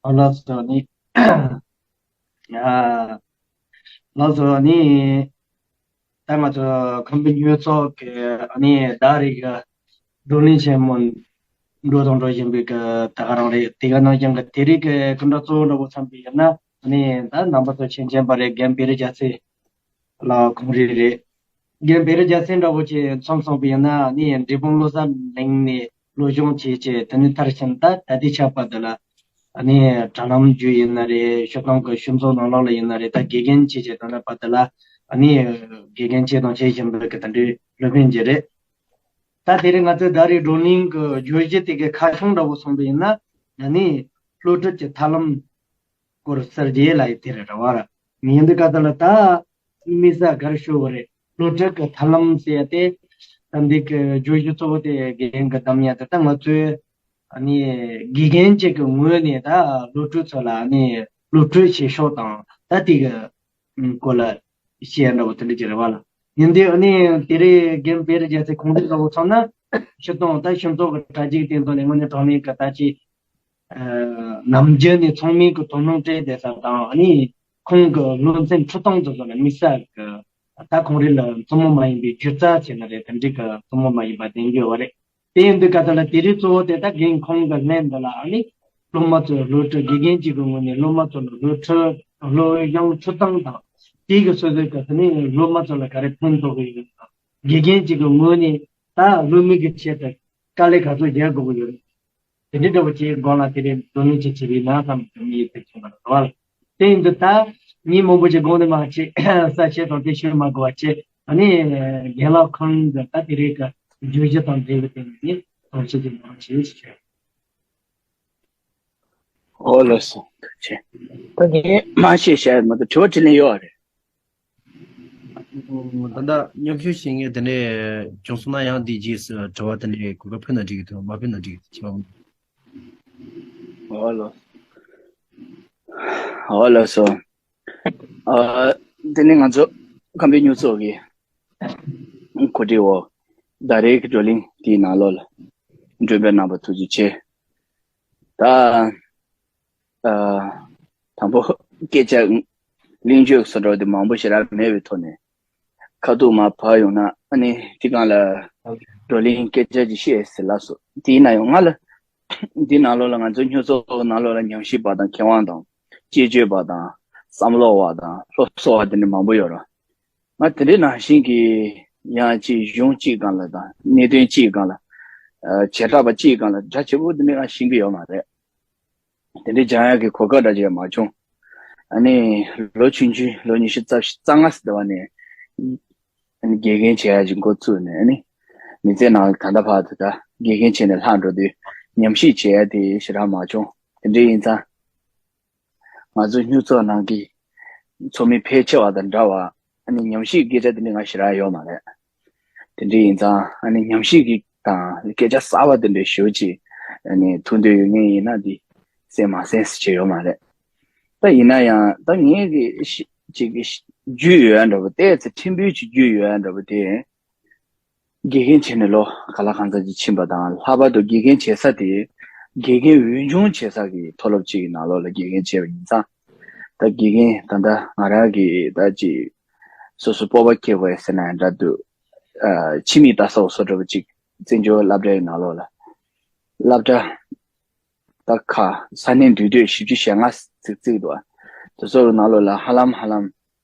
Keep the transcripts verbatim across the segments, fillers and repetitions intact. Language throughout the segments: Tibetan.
ཨ་ལགས་སོ་ནི། ཨ་ལགས་སོ་ནི། ད་ང་ཚོ་ཁམས་པའི་ཉོས་ཚོགས་ཀྱི་ཨ་ནི་ཟླ་རེ་གི་བགྲོ་གླེང་ཆེན་མོ་འགྲོ་དང་འགྲོ་བཞིན་པའི་གི་ད་ག་རང་རེད། དེ་ག་ནང་བཞིན་གི་དེ་རིང་གི་སྐུ་མགྲོན་གཙོ་བོ་འདྲ་བོ་ཚང་པའི་ཡིན་ན་ཨ་ནི་ད་རྣམ་པ་ཚོ་མཁྱེན་མཁྱེན་པ་རེད། རྒན་བེ་རི་རྒྱལ་མཚན་ལགས་ཁོང་རེད་རེད། རྒན་བེ་རི་རྒྱལ་མཚན་འདྲ་བོ་ཅིག་མཚོན་སོང་པ་ཡིན་ན་ཨ་ནི་འབྲས་སྤུངས་བློ་བཟང་གླིང་ནས་སློབ་སྦྱོང་བྱས་བྱས་དེ་ནས་མཐར་ཕྱིན་ད་ད་ལྟའི་ཆར་བར་དུ་ལ་ཨ་ནི་དྲ་ལམ་བརྒྱུད་ཡིན་ན་རེད། སྤྱིར་བཏང་གི་སྤྱི་ཚོགས་ནང་ལོགས་ལ་ཡིན་ན་རེད། ད་དགེ་རྒན་བྱས་བྱས་དེ་ནས་བར་དུ་ལ་ཨ་ནི་དགེ་རྒན་བྱས་དང་བྱེད་བཞིན་པའི་གི་དེ་འདྲའི་སློབ་དཔོན་ཅིག་རེད། ད་དེ་རིང་ང་ཚོའི་ཟླ་རེའི་བགྲོ་གླེང་གི་བརྗོད་གཞི་དེ་གི་ཁ་བྱང་འདྲ་བོ་སོང་པ་ཡིན་ན་ཨ་ནི་སློབ་ཁྲིད་ཀྱི་ཐབས་ལམ་སྐོར་གསལ་བརྗོད་ལ་ཡི་དེ་རེད་ར་བ་ར། ངས་འདི་ག་ད་ལ་ད་དམིགས་བསལ་ག་རེ་ཞུ་བ་རེད། སློབ་ཁྲིད་ཀྱི་ཐབས་ལམ་ཟེར་ཡ་དེ་ད་འདི་གི་བརྗོད་གཞི་གཙོ་བོ་དེ་རྒན་གྱིས་གདམ་ཡ་དེ་ད་ང་ཚོའི་ཨ་ནི་དགེ་རྒན་གཅིག་གི་ངོས་ནས་ད་སློབ་ཕྲུག་ཚོ་ལ་ཨ་ནི་སློབ་ཁྲིད་བྱེད་ཕྱོགས་དང་ད་དེ་གི་སྐོར་ལ་བཤད་ཡ་འདྲ་བོ་དེ་འདྲ་ཅིག་རེད་བ་ལ། ཡིན་དུས་ཨ་ནི་དེ་རིང་རྒན་བེ་རི་རྒྱལ་མཚན་ཁོང་ཚོ་འདྲ་བོ་ཚང་ན་སྤྱིར་བཏང་ད་སྤྱི་ཚོགས་ཀྱི་དྲ་རྒྱའི་སྟེང་དུ་ནས་དངོས་གནས་དྲང་གནས་ཀྱི་ད་ཅིག་ནམ་རྒྱུན་ནས་ཚང་མས་ཀྱི་དོ་སྣང་སྤྲད་བསྡད་ས་དང་ཨ་ནི་ཁོང་གི་སློབ་ཚན་ཁྲིད་སྟངས་དེ་ཚོ་ལ་དམིགས་བསལ་གྱི་ད་ཁོང་རང་ལ་མཚན་མོ་མ་ཡིན་པའི་སྒྱུ་རྩལ་བྱས་ན་རེད། དེ་འདྲའི་གི་མཚན་མོ་མ་ཡིན་པ་ལྡན་གྱི་ཡོད་པ་རེད། དེ་ཡིན་དུས་ག་ད་ལ་དེ་རིང་གཙོ་བོ་དེ་ད་རྒན་ཁོང་གི་ལན་འདི་ལ་ཨ་ནི་སློབ་མ་ཚོའི་སློབ་ཁྲིད་དགེ་རྒན་གཅིག་གི་ངོས་ནས་སློབ་མ་ཚོ་ལ་སློབ་ཁྲིད་སློབ་སྦྱོང་ཁྲིད་སྟངས་དང་དེའི་གི་སོ་སོའི་གི་དེ་ནས་སློབ་མ་ཚོ་ལ་ག་རེ་ཕན་ཐོགས་ཀྱི་ཡོད་དང་དགེ་རྒན་གཅིག་གི་ངོས་ནས་ད་སློབ་མའི་གི་ཆེད་དུ་དཀའ་ལས་ག་ཚོད་རྒྱག་དགོས་ཀྱི་ཡོད། དེ་འདྲའི་འདྲ་བོ་ཅིག་སྒང་ལ་དེ་རིང་བགྲོ་གླེང་ཅིག་བྱས་པའི་ནང་ཙམ་དུ་མིའི་ཚིག་བྱུང་བ་རེད་བ། དེ་ཡིན་དུས་ད་མི་མང་པོ་ཅིག་དགོངས་ནས་མ་ཅིག་ས་བཤད་དང་དེ་ཤོད་མ་དགོས་པ་ཅིག་ཨ་ནི་རྒན་ལགས་ཁོང་གི་ད་དེ་རིང་གི་བརྗོད་གཞི་དང་འབྲེལ་བའི་སྟེང་ནས་གཏམ་བཤད་ཅིག་གནང་ཞེས་ཞུ། ཨོ་ལགས་སོ། ཐུགས་རྗེ་ཆེ། ད་ངས་མ་བཤད་བཤད་མ་གཏོགས་དྲི་བ་དྲིས་ལན་ཡོད་རེད། ད་ལྟ་མཉམ་ཞུགས་བྱེད་མཁན་དེ་འདྲས་བྱུང་སོང་ན་ཡང་འདིའི་རྗེས་སུ་དྲི་བ་དེ་འདྲས་གོ་སྐབས་ཕུལ་ན་འགྲིག་གི་འདུག་མ་ཕུལ་ན་འགྲིག་གི་འདུག་ཨོ་ལགས། ཨོ་ལགས་སོ། ཨ། དེ་ནི་ང་ཚོ་ཁམས་པའི་ཉོ་ཚོགས་ཀྱི་གོ་སྒྲིག་འོག་ཟླ་རེའི་གི་བགྲོ་གླེང་དེའི་ནང་ལོགས་ལ་མགྲོན་འབོད་གནང་བ་ཐུགས་རྗེ་ཆེ། ད། ཨ། དང་པོ་སྐད་ཆ་གླེང་བརྗོད་སོགས་འདྲ་བོ་དེ་མང་པོ་ཞེ་དྲག་མེད་པའི་ཐོག་ནས་ཁ་ཐུག་མར་བབས་ཡོང་ན་ཨ་ནི་དེ་སྒང་ལ་བགྲོ་གླེང་སྐད་ཆ་ཅིག་བཤད་ཟེར་ལབ་སོང་། དེའི་ནང་ཡང་ང་ལ་འདི་ནང་ལོགས་ལ་ང་ཚོ་ཉོ་ཚོགས་ནང་ལོགས་ལ་ཉམས་ཞིབ་པ་དང་མཁས་དབང་དང་དཔྱད་བརྗོད་པ་དང་བསམ་བློ་བ་དང་སློབ་གསོ་བ་དེ་འདྲ་མང་པོ་ཡོད་རེད། ང་དེ་འདྲའི་ནང་བཞིན་གྱི་ཡང་ཅིག་གཞུང་གཅིག་སྒང་ལ་དང་གནད་དོན་གཅིག་སྒང་ལ་བྱེ་བྲག་པ་གཅིག་སྒང་ལ་རྒྱ་ཆེ་པོ་དེ་འདྲ་ང་ཤེས་ཀྱི་ཡོད་མ་རེད། དེ་འདྲའི་སྦྱང་ཡག་གི་གོ་སྐབས་འདྲ་ཅིག་མ་བྱུང་། ཨ་ནི་ལོ་ཆུང་ཆུང་ལོ་ཉི་ཤུ་རྩ་བཞི་རྩ་ལྔ་ཟེར་བ་ནས་ཨ་ནི་དགེ་རྒན་བྱེད་ཡག་ཅིག་འགོ་བཙུགས་ནས་ཨ་ནི་མི་ཚེ་ནང་ད་ལྟ་བར་དུ་ད་དགེ་རྒན་བྱས་ནས་ལྷག་འགྲོ་དུས་ཉམས་ཞིབ་བྱེད་ཡག་དེ་ཞེ་དྲག་མ་བྱུང་། དེ་འདྲ་ཡིན་ཙང་། ང་ཚོ་སྨྱུག་ཚོགས་ནང་གི་ཚོགས་མི་ཕལ་ཆེ་བ་དང་འདྲ་བ་ཨ་ནི་ཉམས་ཞིབ་སྐད་ཆ་དེ་འདྲ་ང་ཞེ་དྲག་ཡོད་མ་རེད། དེ་འདྲ་ཡིན་ཙང་ཨ་ནི་ཉམས་ཞིབ་ཀྱི་དང་སྐད་ཆ་གསར་བ་དེ་འདྲ་ཞེ་པོ་ཅིག་ཨ་ནི་ཐུག་འདོད་ཡོད་མཁན་ཡིན་ན་དེ་གསན་མ་གསན་ཟེར་བྱས་ཡོད་མ་རེད། ད་ཡིན་ན་ཡང་ད་ངས་ཀྱི་ཤི་ཅིག་གི་ཤི་རྒྱུས་ཡོད་ཡ་འདྲ་པོ་ཏོག་ཙམ་ཕྲན་བུ་ཅིག་རྒྱུས་ཡོད་ཡ་འདྲ་པོ་དེ། དགེ་རྒན་བྱས་ནས་ལོ་ག་ལ་གང་འཚམ་ཅིག་ཕྱིན་པ་དང་ལྷག་པར་དུ་དགེ་རྒན་བྱེད་ས་དེ་དགེ་རྒན་འོས་སྦྱོང་བྱེད་ས་གི་མཐོ་སློབ་ཅིག་གི་ནང་ལོགས་ལ་དགེ་རྒན་བྱས་པ་ཡིན་ཙང་། ད་དགེ་རྒན་ད་ལྟ་ང་རང་གི་ད་ཅིག་སོ་སོ་སྤོབས་པ་སྐྱེ་དགོས་ཟེར་ན་ཡང་འདྲ་འདུག་ཨ། ཕྱི་མིག་ལྟ་ས་བཟོ་འདྲ་པོ་ཅིག་བཙན་བྱོལ་སློབ་གྲྭའི་ནང་ལོགས་ལ་སློབ་གྲྭ་ད་ཁ་ས་གནས་འདུས་སྡོད་བཞི་བཅུ་ཞེ་ལྔ་ཙིག་ཙིག་འདུག་ཨ། དེ་ཚོ་གི་ནང་ལོགས་ལ་ཧ་ལམ་ཧ་ལམ།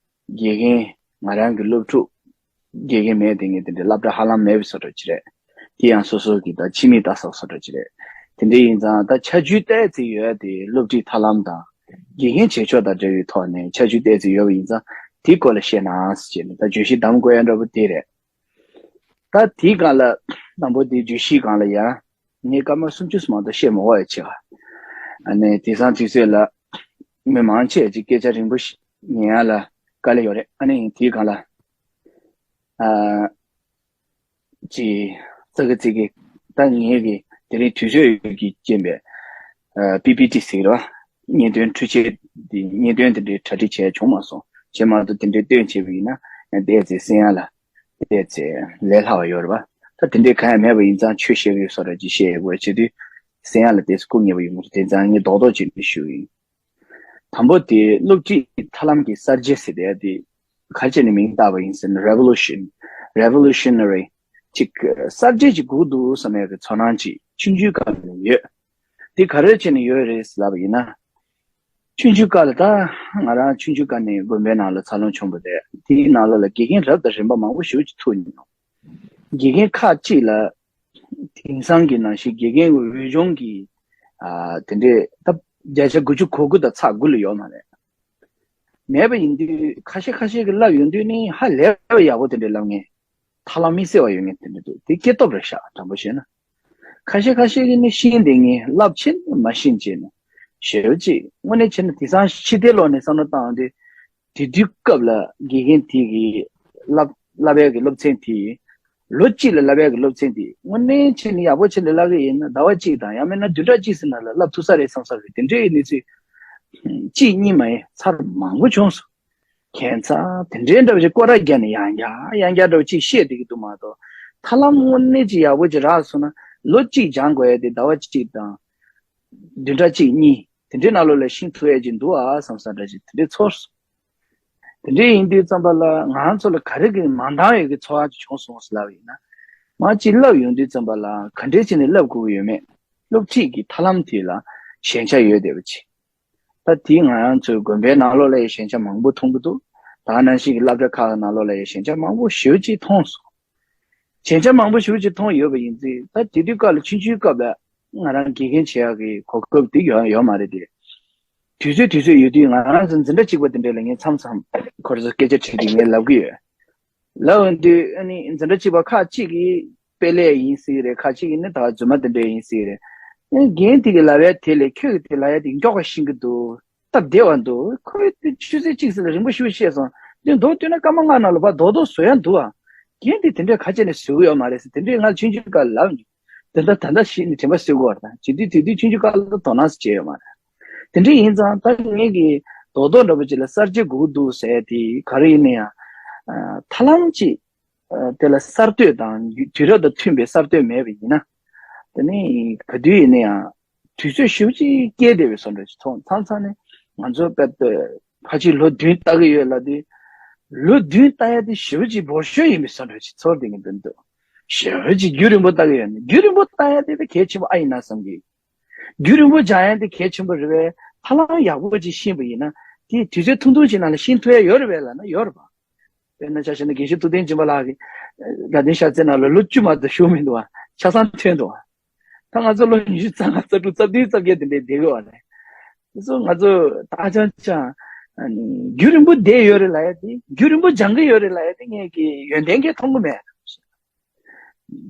དགེ་རྒན་ང་རང་གི་སློབ་ཕྲུག་དགེ་རྒན་མེད་དེ་ངས་དེ་འདྲའི་སློབ་གྲྭ་ཧ་ལམ་མེད་པའི་བཟོ་འདྲ་ཅིག་རེད། དེ་ཡང་སོ་སོ་གི་ད་ཕྱི་མིག་ལྟ་ས་བཟོ་འདྲ་ཅིག་རེད། དེ་འདྲ་ཡིན་ཙང་ད་ཆ་རྒྱུས་ཏོག་ཙམ་ཡོད་དེ་སློབ་ཁྲིད་ཐབས་ལམ་དང་དགེ་རྒན་བྱེད་ཕྱོགས་དང་འབྲེལ་བའི་ཐོག་ནས་ཆ་རྒྱུས་ཏོག་ཙམ་ཡོད་པ་ཡིན་ཙང་དེའི་སྐོར་ལ་བཤད་ན་ཟེར་བྱས་ནས་ད་བརྗོད་གཞི་གདམ་དགོས་ཡ་འདྲ་པོ་དེ་རེད། ད་དེའི་སྒང་ལ་དང་པོ་དེ་བརྗོད་གཞིའི་སྒང་ལ་ཡང་ངས་སྐར་མ་སུམ་ཅུ་སུ་མ་གཏོགས་བཤད་མ་དགོས་ཡ་ཆེ་བ། ཨ་ནི་དེང་སང་དུས་ཚོད་ལ་མི་མང་ཆེ་ཅིག་སྐད་ཆ་རིང་པོ་ཞིག་ཉན་ཡ་ལ་དཀའ་ལས་ཡོད་རེད། ཨ་ནི་དེའི་སྒང་ལ་ཨ་ཅིག་ཙག་གི་ཙིག་གི་ད་ངེད་ཀྱི་དེ་རིང་དུས་ཚོད་ཀྱི་རྐྱེན་པས་ཨ་པི་པི་ཏི་ཟེར་གི་རེད་བ། བརྙན་ཐུང་འཕྲུལ་ཆས་དེ་བརྙན་ཐུང་དེ་འདྲའི་གྲ་སྒྲིག་བྱས་བྱུང་མ་སོང་། བྱས་མ་གཏོགས་དེ་འདྲའི་སྟོན་བྱས་པ་ཡིན་ན་ཡང་ཏོག་ཙམ་གསན་ཡ་ལ་ཏོག་ཙམ་ལས་སླ་བ་ཡོད་རེད་བ། ད་དེ་འདྲའི་གང་ཡང་མེད་པ་ཡིན་ཙང་ཆོས་བཤད་ཀྱི་ཡོད་ས་རེད་ཅེས་བཤད་དགོས་བྱེད་དུས་གསན་ཡ་ལ་ཏོག་ཙམ་སྐུ་ངལ་བ་ཡོང་གི་རེད། དེ་ཙང་ངས་རྡོག་རྡོག་ཅིག་ནས་ཞུ་གི་ཡིན། དང་པོ་དེ་སློབ་ཁྲིད་ཐབས་ལམ་གྱི་གསར་བརྗེ་ཟེར་དེ་དེ་ག་རེ་བྱས་ནས་མིང་བཏགས་པ་ཡིན་ཟེར་ན། revolution, revolutionary། ཅིག་གསར་བརྗེ་ཅིག་དགོས་འདུག་བསམ་ཡག་གི་ཚོར་སྣང་ཅིག་ཆུང་ཆུང་སྐབས་ནས་ཡོད། དེ་ག་རེ་བྱས་ནས་ཡོད་རེད་ཟེར་ལབ་པ་ཡིན་ན། ཆུང་ཆུང་སྐབས་ལ། ད་ང་རང་ཆུང་ཆུང་སྐབས་ནས་དགོན་པའི་ནང་ལ་འཚར་ལོངས་བྱུང་བ་རེད། དེའི་ནང་ལོགས་ལ་དགེ་རྒན་རབ་དང་རིམ་པ་མང་པོ་ཞེ་པོ་ཅིག་ཐུག་མྱོང་། དགེ་རྒན་ཁག་ཅིག་ལ་དེང་སང་གི་ནང་བཞིན་དགེ་རྒན་འོས་སྦྱོང་གི། ཨ། དེ་འདྲས་ད་བརྒྱ་ཆ་དགུ་བཅུ་གོ་དགུ་དང་ཚེག་དགུ་ལས་ཡོད་མ་རེད། མེད་པ་ཡིན་དུས་ཁ་ཤས་ཁ་ཤས་ཀྱིས་བསླབས་ཡོང་དུས་ནི་ཧ་ལས་པ་ཡག་པོ་དེ་འདྲས་བསླབ་མཁན། ཐབས་ལམ་དམིགས་བསལ་བ་ཡོད་མཁན་དེ་འདྲས་འདུག་དེ་སྐྱེ་སྟོབས་རེད་ཤག་དྲང་པོ་བཤད་ན། ཁ་ཤས་ཁ་ཤས་ཀྱིས་ནི་ཤེས་བསྡད་མཁན། བསླབ་ཕྱིན་མ་ཤེས་བྱས་ནས་ཞེ་པོ་ཅིག་དངོས་གནས་བྱས་ན་དེང་སང་ཕྱི་བལྟས་ལོག་ནས་བསམ་བློ་བཏང་དུས། དེ་དུས་སྐབས་ལ་དགེ་རྒན་དེ་གིས་བསླབ་བསླབ་ཡག་གི་སློབ་ཚན་དེ། ལོ་གཅིག་ལ་བསླབ་ཡག་གི་སློབ་ཚན་དེ་དངོས་གནས་བྱས་ནས་ཡག་པོ་བྱས་ནས་བསླབ་ཀྱི་ཡིན་ན་ཟླ་བ་གཅིག་དང་ཡང་མིན་ན་བདུན་ཕྲག་གཅིག་ཙམ་ནང་ལ་བསླབ་ཐུབ་ས་རེད་བསམ་ས་རེད། དེ་འདྲའི་གནས་ཚུལ་གཅིག་གཉིས་མ་ཡིན་ཚར་མང་པོ་བྱུང་སོང་། ཁྱད་མཚར། དེ་འདྲའི་འདྲ་བ་ཅིག་སྐོར་ར་བརྒྱབ་ནས་ཡང་བསྐྱར་ཡང་བསྐྱར་འདྲ་བ་ཅིག་བཤད་བསྡད་ཀྱི་འདུག་མ་གཏོགས། ཐབས་ལམ་དངོས་གནས་ཅིག་ཡག་པོ་ཅིག་རག་སོང་ན་ལོ་གཅིག་སྦྱང་དགོས་ཡ་དེ་ཟླ་བ་གཅིག་དང་བདུན་ཕྲག་གཅིག་གཉིས་དེ་འདྲའི་ནང་ལོགས་ལ་ཤེས་ཐུབ་ཡ་ཅིག་འདུག་ཨ་བསམ་ས་འདྲ་ཅིག་དེ་འདྲའི་ཚོར་སོང་། དེ་འདྲའི་ཡིན་དུས་ཙམ་པ་ལ་ང་ཚོ་ལ་ག་རེ་གི་མ་འདང་ཡོད་ཀྱི་ཚོར་བ་ཅིག་བྱུང་སོང་ཟེར་ལབ་པ་ཡིན་ན། མ་གཅིག་བསླབས་ཡོང་དུས་ཙམ་པ་ལ་ག་འདྲས་བྱས་ནས་བསླབ་དགོས་ཀྱི་ཡོད་མེད། སློབ་ཁྲིད་ཀྱི་ཐབས་ལམ་དེ་ལ་ཞན་ཆ་ཡོད་བསྡད་པ་ཅིག་ད་དེ་ང་རང་ཚོའི་དགོན་པའི་ནང་ལོགས་ལ་ཡང་ཞན་ཆ་མང་པོ་མཐོང་གི་འདུག་ད་ག་ནང་བཞིན་གྱི་སློབ་གྲྭ་ཁག་གི་ནང་ལོགས་ལ་ཡང་ཞན་ཆ་མང་པོ་ཞེ་པོ་ཅིག་མཐོང་སོང་། ཞན་ཆ་མང་པོ་ཞེ་པོ་ཅིག་མཐོང་ཡོད་པ་ཡིན་ཙང་། ད་དེ་དུས་སྐབས་ལ་ཆུང་ཆུང་སྐབས་ལ་ང་རང་དགེ་རྒན་བྱེད་ཡག་གི་གོ་སྐབས་དེ་ཡོད་ཡོད་མ་རེད་དེ། དུས་ཚོད་དུས་ཚོད་ཡོད་དུས་ང་རང་ཚོ་འཛིན་གྲྭ་གཅིག་པ་དེ་འདྲ་ལ་ངས་མཚམས་མཚམས་ཁོ་རང་ཚོ་སྐད་ཆ་དྲིས་དུས་ངས་ལབ་ཀྱི་ཡོད། ལབ་ཡོང་དུས་ཨ་ནི་འཛིན་གྲྭ་གཅིག་པ་ཁག་ཅིག་གིས་དཔེ་ལས་ཡིན་ཟེར་གྱི་རེད། ཁག་ཅིག་གིས་ནི་ད་རྫུན་མ་དེ་འདྲ་ཡིན་ཟེར་གྱི་རེད། ཨ་ནི་རྒན་དེ་གིས་ལབ་ཡ་དེ་ལས་ཁྱོད་ཀྱིས་དེ་ལབ་ཡ་དེ་མགྱོགས་པ་ཤེས་ཀྱི་འདུག་སྟབས་བདེ་བ་འདུག་ཁོས་དེ་ཆུ་ཚོད་གཅིག་ཙམ་ལ་རིང་པོ་ཞེ་པོ་བཤད་སོང་། དེ་མདོར་བསྡུས་ན་སྐར་མ་ལྔ་ནང་ལ་ཕར་རྡོག་རྡོག་བཟོ་ཡ་འདུག་ཨ། རྒན་དེ་དེ་འདྲས་ག་བྱས་ནས་བཟོ་གི་ཡོད་མ་རེད་ཟེར་དེ་འདྲས་ང་ཆུང་ཆུང་སྐབས་ལབ་མྱོང་། དེ་ལྟར་ད་ལྟ་ཞིག་ནས་དྲན་པ་གསོས་དགོས་པ་དང་བྱེད་དུས་དེ་དུས་ཆུང་ཆུང་སྐབས་ལ་དོ་སྣང་ཞིག་བྱས་ཡོད་མ་རེད། དེ་འདྲ་ཡིན་ཙང་ད་ངེད་ཀྱིས་རྡོག་རྡོག་འདྲ་པོ་ཅིག་ལ་གསར་བརྗེ་དགོས་ཀྱི་འདུག་ཟེར་དེ་ག་རེ་ཡིན་ན་ཡང་། ཨ། ཐབས་ལམ་ཅིག་ཨ། དེ་ལ་གསར་གཏོད་དང་དུས་རབས་དང་མཐུན་པའི་གསར་གཏོད་མེད་པ་ཡིན་ན། དེ་ནི་ག་དུས་ཡིན་ན་ཡང་དུས་ཚོད་ཞེ་པོ་ཅིག་སྐྱེལ་བསྡད་པའི་བཟོ་འདྲ་ཅིག་མཐོང་། མཚམས་མཚམས་ནས་ང་ཚོ་དཔེ་ཕལ་ཆེར་ལོ་བདུན་ལྟ་གི་ཡོད་ལབ་དུས། ལོ་བདུན་ལྟ་ཡ་དེ་ཞེ་པོ་ཅིག་འབོར་ཤོས་ཡིན་པའི་བཟོ་འདྲ་ཅིག་ཚོར་བསྡད་ཀྱི་འདུག་ཞེ་པོ་ཅིག་རྒྱུན་རིང་པོ་ལྟ་གི་ཡོད་ན། རྒྱུན་རིང་པོ་ལྟ་ཡ་དེ་ད་གལ་ཆེན་པོ་ཨ་ཡིན་ན་བསམ་གི། རྒྱུན་རིང་པོ་སྦྱང་ཡ་དེ་གལ་ཆེན་པོ་རེད་པས། ཐབས་ལམ་ཡག་པོ་ཅིག་ཤེས་པ་ཡིན་ན་དེ་དུས་ཚོད་ཐུང་ཐུང་ཅིག་ནང་ལ་ཤེས་ཐུབ་ཡ་ཡོད་རེད་པས་ལབ་ན་ཡོད་རེད་པ། དཔེར་ན་ཆ་བཞག་ན་དགེ་བཤེས་ཐུབ་བསྟན་སྦྱིན་པ་ལགས་ཀྱིས་དགའ་ལྡན་ཤར་རྩེ་ནང་ལ་ལོ་བཅུ་མ་གཏོགས་བཞུགས་མི་འདུག་པ། ཆ་ཚང་ཐོན་འདུག་པ། ད་ང་ཚོ་ལོ་ཉི་ཤུ་རྩ་ལྔ་རྩ་དྲུག་རྩ་བདུན་རྩ་བརྒྱད་དེ་འདྲའི་བསྡད་ཡོད་པ་རེད། དེ་ཚོ་ང་ཚོ་ད་ཨ་ཅང་ཅང་ཨ་ནི་རྒྱུན་རིང་པོ་བསྡད་ཡོད་རེད་ལབ་ཡ་དེ། རྒྱུན་རིང་པོ་སྦྱང་གི་ཡོད་རེད་ལབ་ཡ་དེ་ངས་ཀྱི་ཡོན་ཏན་གྱི་མཐོང་གི་མེད།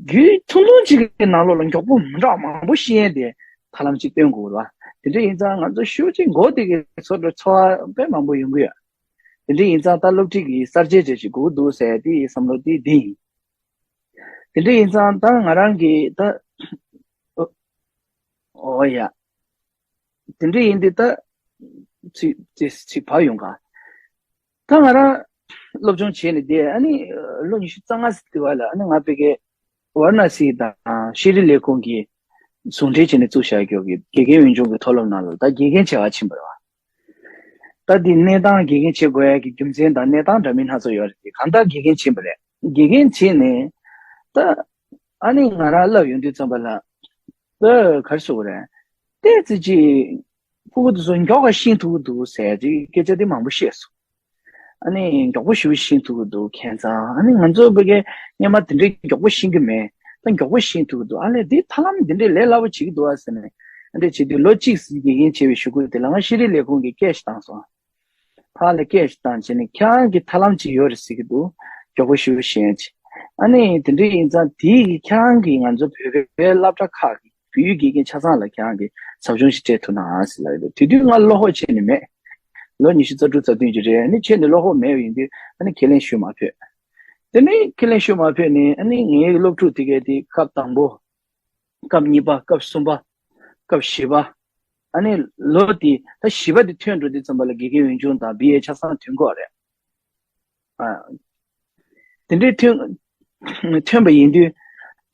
རྒྱུན་ཐུང་ཐུང་ཅིག་གི་ནང་ལོགས་ལ་མགྱོགས་པོ་མི་འདྲ་མང་པོ་ཤེས་ཡ་དེ་ཐབས་ལམ་ཅིག་སྟོན་དགོས་རེད་པ། དེ་འདྲ་ཡིན་ཙང་ང་ཚོ་ཞེ་པོ་ཅིག་མགོ་བདེ་གི་ཚོར་བའི་ཚོར་བ་དཔེ་མང་པོ་ཡོང་གི་ཡོད། དེ་འདྲ་ཡིན་ཙང་ད་སློབ་ཁྲིད་ཀྱི་གསར་བརྗེ་བྱེད་ཅིག་དགོས་འདུག་ཟེར་དེའི་བསམ་བློ་དེ་འདི་ཡིན། དེ་འདྲ་ཡིན་ཙང་ད་ང་རང་གིས་ད། ཨོ་ཡ། དེ་འདྲ་ཡིན་དུས་ད་ཚིག་ཚིག་ཚིག་བབས་ཡོང་ག་ད་ང་རང་སློབ་སྦྱོང་བྱས་ནས་བསྡད། ཨ་ནི་ལོ་ཉི་ཤུ་རྩ་ལྔ་ཟེར་དུས་བ་ལ་ཨ་ནི་ང་ཕ་གི་ཝཱ་ར་ཎ་སི་དང་ཤེས་རིག་ལས་ཁུངས་ཀྱིས་ཟུང་འབྲེལ་བྱས་ནས་བཙུགས་བཞག་རྒྱུ་གི་དགེ་རྒན་འོས་སྦྱོང་གི་མཐོ་སློབ་ནང་ལ་ད་དགེ་རྒན་བྱེད་ག་ཕྱིན་པ་རེད་པ། ད་འདི་གནས་སྟངས་དགེ་རྒན་བྱེད་དགོས་ཡ་གི་རྒྱུ་མཚན་དང་གནས་སྟངས་འདྲ་མིན་སྣ་ཚོགས་ཡོད་རེད་དེ། གང་ལྟར་དགེ་རྒན་ཕྱིན་པ་རེད། དགེ་རྒན་བྱས་ནས་ད་ཨ་ནི་ང་རང་བསླབ་ཡོང་དུས་ཙམ་པ་ལ། ད་ག་རེ་ཟེར་དགོས་རེད། ཏོག་ཙམ་ཅིག་ཕྲུ་གུ་དེ་ཚོ་མགྱོགས་པ་ཤེས་ཐུབ་ཀྱི་འདུག་ཟེར་ཅིག་སྐད་ཆ་དེ་མང་པོ་བཤད་སོང་། ཨ་ནི་མགྱོགས་པོ་ཞེ་པོ་ཤེས་ཐུབ་ཀྱི་འདུག་ཁྱད་མཚར། ཨ་ནི་ང་ཚོ་ཕ་གི་སྔོན་མ་དེ་འདྲའི་མགྱོགས་པོ་ཤེས་ཀྱི་མེད། ད་མགྱོགས་པོ་ཤེས་ཐུབ་ཀྱི་འདུག་ཨ་ལས་འདི་ཐབས་ལམ་འདི་འདྲའི་ལས་སླ་པོ་བྱེད་ཀྱི་འདུག་ཨ་ཟེར་ནས། ཨ་འདྲ་བྱེད་དུས་ལོ་གཅིག་ཙམ་དགེ་རྒན་བྱས་པའི་གཞུག་གུ་དེ་ལ་ང་ཤེས་རིག་ལས་ཁུངས་ཀྱིས་སྐད་ཞིག་བཏང་སོང་། ཕར་ལ་སྐད་ཞིག་བཏང་བྱས་ནས་ཁྱེད་རང་གི་ཐབས་ལམ་ཅིག་ཡོད་རེད་ཟེར་གྱི་འདུག་མགྱོགས་པོ་ཞེ་པོ་ཤེས་ཡ་ཅིག་ཨ་ནི་དེ་འདྲ་ཡིན་ཙང་དེ་ཡིས་ཁྱེད་རང་གིས་ང་ཚོ་བོད་པའི་སློབ་གྲྭ་ཁག་གི་བོད་ཡིག་དགེ་རྒན་ཆ་ཚང་ལ་ཁྱེད་རང་གིས་ཟབ་སྦྱོང་ཞིག་སྤྲད་ཐུབ་ན་ཨ་ཟེར་ལབ་ཡོད། དེ་དུས་ང་བློ་ཁོག་ཆེ་ནས་མེད། ལོ་ཉི་ཤུ་རྩ་དྲུག་རྩ་བདུན་ཅིག་རེད། ཨ་ནི་ཆེ་ནས་བློ་ཁོག་མེད་པ་ཡིན་དུས་ཨ་ནི་ཁས་ལེན་ཞུ་མ་ཕོད། དེ་ནས་ཁས་ལེན་ཞུ་མ་ཕོད་ནས་ཨ་ནི་ངའི་སློབ་ཕྲུག་དེ་གས་དེ་སྐབས་དང་པོ། སྐབས་གཉིས་པ། སྐབས་གསུམ་པ། སྐབས་བཞི་པ། ཨ་ནི་ལོ་དེ་ད་བཞི་པ་དེ་ཐོན་འགྲོ་དུས་ཙམ་པ་ལ་དགེ་རྒན་འོས་སྦྱོང་དང་བི་ཨེ་ཆ་ཚང་ཐོན་གྱི་ཡོད་རེད། ཨ། དེ་འདྲའི་ཐོན་ཐོན་པ་ཡིན་དུས།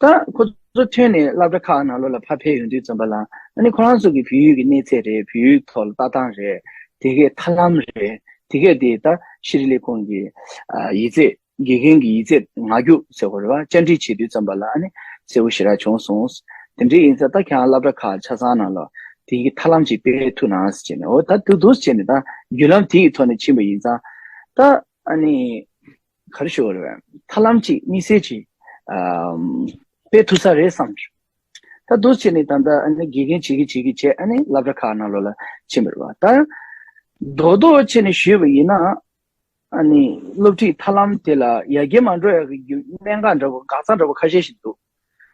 ད་ཁོ་ཚོ་ཐོན་ནས་སློབ་གྲྭ་ཁག་ནང་ལོགས་ལ་ཕར་ཕེབས་ཡོང་དུས་ཙམ་པ་ལ་ཨ་ནི་ཁོ་རང་ཚོ་གི་བོད་ཡིག་གི་གནས་ཚད་རེད། བོད་ཡིག་ཐོག་ལ་ལྟ་སྟངས་རེད། དེ་གའི་ཐབས་ལམ་རེད། དེ་གས་དེ་ད་ཤྲི་ལི་ཁོང་གི་ཨ་ཡིག་ཚད། དགེ་རྒན་གྱི་ཡིག་ཚད་ངག་རྒྱུགས་ཟེར་བ་རེད་བ། བཅར་འདྲི་བྱེད་དུས་ཙམ་པ་ལ་ཨ་ནི་གསལ་པོ་ཞེ་དྲག་བྱུང་སོང་། དེ་འདྲ་ཡིན་ཙང་ད་ཁྱེད་རང་སློབ་གྲྭ་ཁག་ཆ་ཚང་ནང་ལ་དེ་གའི་ཐབས་ལམ་ཅིག་སྤེལ་ཐུབ་ན་ཟེར་བྱས་ནས། འོ་ད་འདུག་འདུག་ཟེར་བྱས་ནས་ད་བརྒྱུད་ལམ་དེ་ཡི་ཐོག་ནས་ཕྱིན་པ་ཡིན་ཙང་། ད་ཨ་ནི་ག་རེ་ཞུ་དགོས་རེད་བས། ཐབས་ལམ་ཅིག་དམིགས་བསལ་ཅིག་ཨ་སྤེལ་ཐུབ་ས་རེད་བསམ། ད་འདུག་ཟེར་བྱས་ནས་ད་ལྟ་ཨ་ནི་དགེ་རྒན་བྱེད་ཀྱི་བྱེད་ཀྱི་བྱས། ཨ་ནི་སློབ་གྲྭ་ཁག་ནང་ལོགས་ལ་ཕྱིན་པ་རེད་བ། ད་རྡོག་རྡོག་བྱས་ནས་ཞུས་པ་ཡིན་ན། ཨ་ནི་སློབ་ཁྲིད་ཐབས་ལམ་དེ་ལ་ཡར་རྒྱས་མ་འགྲོ་ཡག་གི་རྒྱུ་གནད་འགག་འདྲ་པོ། འགག་རྩ་འདྲ་པོ་ཁ་ཤས་ཤིག་འདུག་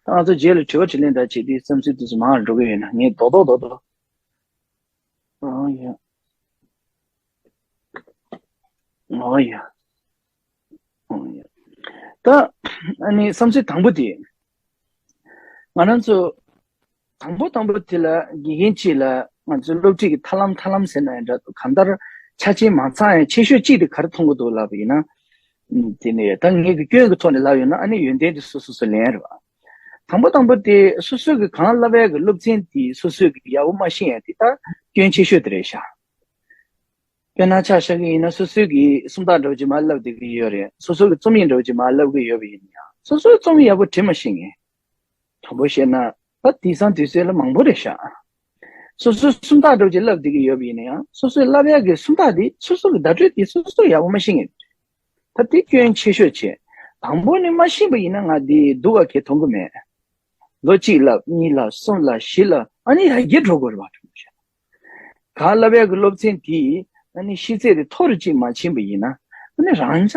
ད་ང་ཚོ་རྗེས་ལ་དྲི་བ་དྲིས་ལན་འདྲ་བྱེད་དུས་བསམ་ཚུལ་དེ་ཚོ་མང་རུ་འགྲོ་གི་ཡོད་ན། ངས་རྡོག་རྡོག་རྡོག་རྡོག་ཨོ་ཡ། ཨོ་ཡ། ཨོ་ཡ། ད་ཨ་ནི་བསམ་ཚུལ་དང་པོ་དེ། ང་རང་ཚོ་དང་པོ་དང་པོ་དེ་ལ་དགེ་རྒན་གཅིག་ལ་ང་ཚོའི་སློབ་ཁྲིད་ཀྱི་ཐབས་ལམ། ཐབས་ལམ་ཟེར་ན་ཡང་འདྲ། གང་ལྟར་ཆ་རྐྱེན་མ་ཚང་ཡང་ཆེ་ཤོས་གཅིག་དེ་ག་རེ་མཐོང་གི་འདུག་ལབ་པ་ཡིན་ན། ཨུམ། དེ་ནས་ད་ངེད་ཀྱི་སྐྱོན་གྱི་ཐོག་ནས་ལབ་ཡོད་ན། ཨ་ནི་ཡོན་ཏན་དེ་སོ་སོ་སོ་ལེན་རེད་བ། དང་པོ་དང་པོ་དེ་སོ་སོ་གི་གང་བསླབ་ཡག་གི་སློབ་ཚན་དེ་སོ་སོ་གི་ཡག་པོ་མ་ཤེས་ཡག་དེ་ད་སྐྱོན་ཆེ་ཤོས་དེ་རེད་ཤག་དཔེར་ན་ཆ་བཞག་གི་ཡིན་ན། སོ་སོའི་གི་སུམ་རྟགས་འདྲ་པོ་ཅིག་མར་བསླབ་བསྡད་ཀྱི་ཡོད་རེད། སོ་སོ་གི་རྩོམ་ཡིག་འདྲ་པོ་ཅིག་མར་བསླབ་ཀྱི་ཡོད་པ་ཡིན་ན་ཡང་། སོ་སོའི་རྩོམ་ཡིག་ཡག་པོ་བྲིས་མ་ཤེས་མཁན། དྲང་པོ་བཤད་ན་ད་དེང་སང་དུས་ཚོད་ལ་མང་པོ་རེད་ཤག་སོ་སོའི་སུམ་རྟགས་འདྲ་པོ་ཅིག་བསླབ་བསྡད་ཀྱི་ཡོད་པ་ཡིན་ན་ཡང་། སོ་སོའི་བསླབ་ཡག་གི་སུམ་རྟགས་དེ། སོ་སོ་གི་བརྡ་སྤྲོད་དེ་སོ་སོ་ཡག་པོ་མ་ཤེས་མཁན། ད་དེ་སྐྱོན་ཆེ་ཤོས་བྱས། དང་པོ་ནས་མ་ཤེས་པ་ཡིན་ན་ང་དེ་སྡུག་ག་གེ་མཐོང་གི་མེད། ལོ་གཅིག་བསླབ། གཉིས་བསླབ། གསུམ་བསླབ། བཞི་བསླབ། ཨ་ནི་ཡར་རྒྱས་འགྲོ་དགོས་རེད་བ། གང་བསླབ་ཡག་གི་སློབ་ཚན་དེ་ཨ་ནི་ཤེས་ཚད་དེ་མཐོ་རུ་ཅིག་མ་ཕྱིན་པ་ཡིན་ན། ཨ་ནི་རང་འཇགས་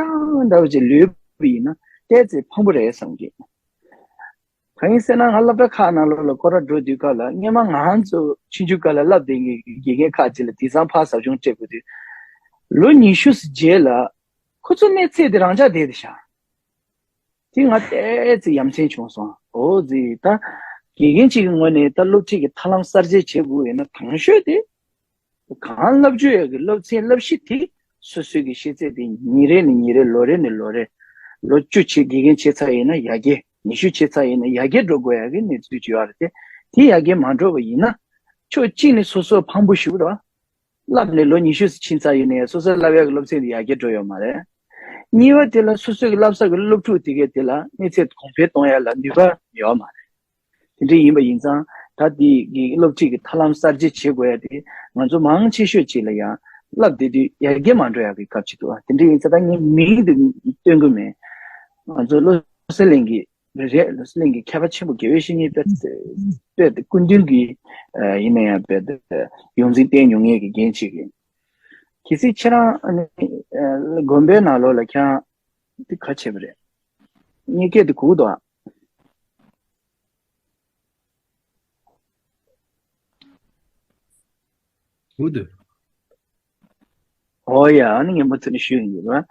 འདྲ་པོ་ཅིག་ལུས་པ་ཡིན་ན་ཏོག་ཙམ་ཕངས་པོ་རེད་བསམ་གི། གང་ཡིན་ཟེར་ན། ང་སློབ་གྲྭ་ཁག་ནང་ལོགས་ལ་སྐོར་ར་འགྲོ་དུས་སྐབས་ལ། སྔོན་མ་ང་ཚོ་ཆུང་ཆུང་སྐབས་ལ་བསླབ་བསྡད་མཁན་གྱི་དགེ་རྒན་ཁག་ཅིག་ལ་དེང་སང་ཕར་ཟབ་སྦྱོང་སྤྲད་དགོས་དུས། ལོ་ཉི་ཤུ་ཙམ་རྗེས་ལ་ཁོ་ཚོ་གནས་ཚད་དེ་རང་འཇགས་བསྡད་དེ་ཤག་དེ་ང་ཏོག་ཙམ་ཡ་མཚན་བྱུང་སོང་། འོ་ཙི། ད་དགེ་རྒན་གཅིག་གི་ངོས་ནས་ད་སློབ་ཁྲིད་ཀྱི་ཐབས་ལམ་གསར་བརྗེ་བྱེད་དགོས་ཡོད་ན། དང་ཤོས་དེ་གང་བསླབ་བཅུག་ཡག་གི་སློབ་ཚན་བསླབ་གཞི་དེ། སོ་སོའི་གི་ཤེས་ཚད་དེ་ཉིན་རེ་ནས་ཉིན་རེ། ལོ་རེ་ནས་ལོ་རེ། ལོ་བཅུ་བྱས། དགེ་རྒན་བྱས་ཚར་ཡིན་ན་ཡར་རྒྱས། ཉི་ཤུ་བྱས་ཚར་ཡིན་ན་ཡར་རྒྱས་འགྲོ་དགོས་ཡག་གི་གནས་ཚུལ་ཅིག་ཡོད་རེད་དེ། དེ་ཡར་རྒྱས་མ་འགྲོ་བ་ཡིན་ན། ཕྱོགས་གཅིག་ནས་སོ་སོ་ཕངས་པོ་ཞེ་པོ་རེད་བ། བསླབས་ནས་ལོ་ཉི་ཤུ་ཙམ་ཕྱིན་ཚར་ཡིན་ནའི་སོ་སོའི་བསླབ་ཡག་གི་སློབ་ཚན་དེ་ཡར་རྒྱས་འགྲོ་ཡོད་མ་རེད། གཉིས་པ་དེ་ལ་སོ་སོའི་གི་བསླབ་ས་གི་སློབ་ཕྲུག་དེ་གས་དེ་ལ་གནས་ཚད་གོང་འཕེལ་གཏོང་ཡག་ལ་ནུས་པ་ཡོད་མ་རེད། དེ་འདྲ་ཡིན་པ་ཡིན་ཙང་། ད་དེ་གི་སློབ་ཁྲིད་ཀྱི་ཐབས་ལམ་གསར་བརྗེ་བྱེད་དགོས་ཡག་དེ་ང་ཚོ་མང་ཆེ་ཤོས་ཅིག་ལ་ཡང་བསླབས་བསྡད་དུས་ཡར་རྒྱས་མ་འགྲོ་ཡག་གི་སྐབས་ཅིག་འདུག་དེ་འདྲ་ཡིན་ཙང་། ད་ངས་མིང་དེ་སྟོན་གི་མེད། ང་ཚོ་བློ་གསལ་གླིང་གི་རེད། བློ་གསལ་གླིང་གི་མཁས་པ་ཆེན་པོ་དགེ་བའི་བཤེས་གཉེན་དཔེ་དཔེ་སྐུ་མདུན་གྱི་ཨ་ཡིན་ན་ཡང་དཔེ་ཡོངས་འཛིན་བསྟེན་མྱོང་མཁན་གྱི་རྒན་ཅིག་ཡིན། གལ་སྲིད་ཁྱེད་རང་ཨ་ནི་ཨ་དགོན་པའི་ནང་ལོགས་ལ་ཁྱེད་རང་འདི་ག་བྱས་པ་རེད། གཉིས་ཀས་དེ་གུག་འདུག་ཨ། གུག་འདུག་ཨོ་ཡ། ཨ་ནི་ངས་མུ་མཐུད་ནས་ཞུས་ཡིན་ར།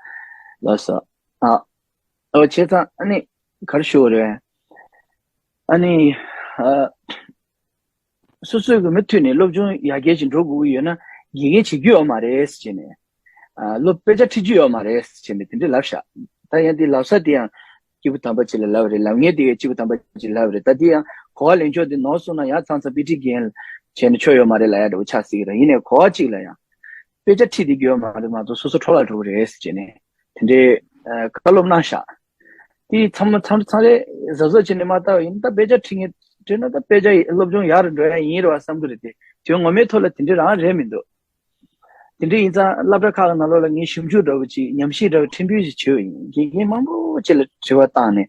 ལགས་སོ། ཨ། ཨོ་བྱས་ཙང་ཨ་ནི་ག་རེ་ཞུ་དགོས་རེད། ཨ་ནི་ཨ། སོ་སོས་གི་མུ་མཐུད་ནས་སློབ་སྦྱོང་ཡར་རྒྱས་ཅིག་འགྲོ་དགོས་ཀྱི་ཡོད་ན། དགེ་རྒན་བྱེད་རྒྱུ་ཡོད་མ་རེད་ཟེར་ནས། ཨ། སློབ་དཔེ་ཆ་ཁྲིད་རྒྱུ་ཡོད་མ་རེད་ཟེར་ནས་དེ་འདྲ་ལབ་ཤག་ད་ཡང་དེ་ལབ་ས་དེ་ཡང་སྐྱེས་བུ་དམ་པ་ཅིག་ལ་ལབ་རེད། ལབ་མཁན་དེ་གས་སྐྱེས་བུ་དམ་པ་ཅིག་ལབ་རེད། ད་དེ་ཡང་གོ་བ་ལེན་ཕྱོགས་དེ་ནོར་སོང་ན་ཡང་ཚང་ཚང་དཔེ་ཁྲིད་རྒན་བྱས་ནས་ཆོ་ཡོད་མ་རེད་ལབ་ཡག་འདྲ་པོ་ཆགས་སྲིད་ཀྱི་རེད། ཡིན་ནའི་གོ་བ་གཅིག་ལ་ཡང་དཔེ་ཆ་ཁྲིད་བསྡད་རྒྱུ་ཡོད་མ་རེད་མ་གཏོགས། སོ་སོ་འཕྲོ་བརླག་འགྲོ་གི་རེད་ཟེར་ནས་དེ་འདྲའི་ཨ་བཀའ་སློབ་གནང་ཤག་དེ་ཚང་མ་ཚང་ཚང་རེ་གཟབ་གཟབ་བྱས་ནས་མ་བལྟ་བ་ཡིན་ན། ད་དཔེ་ཆ་ཁྲིད་མཁན་བྲིས་ན་ད་དཔེ་ཆ་སློབ་སྦྱོང་ཡག་རུ་འགྲོ་ཡག་ཡིན་རེད་བ་བསམ་གི་རེད་དེ། དོན་ངོ་མའི་ཐོག་ལ་དེ་འདྲ་རང་རེད་མི་འདུག་དེ་འདྲ་ཡིན་ཙང་སློབ་གྲྭ་ཁག་གི་ནང་ལོགས་ལ་ངས་ཞིབ་འཇུག་འདྲ་པོ་ཅིག་ཉམས་ཞིབ་འདྲ་པོ་ཕྲན་བུ་ཞིག་བྱས་པ་ཡིན། དགེ་རྒན་མང་པོ་ཅིག་ལ་དྲི་བ་བཏང་ནས།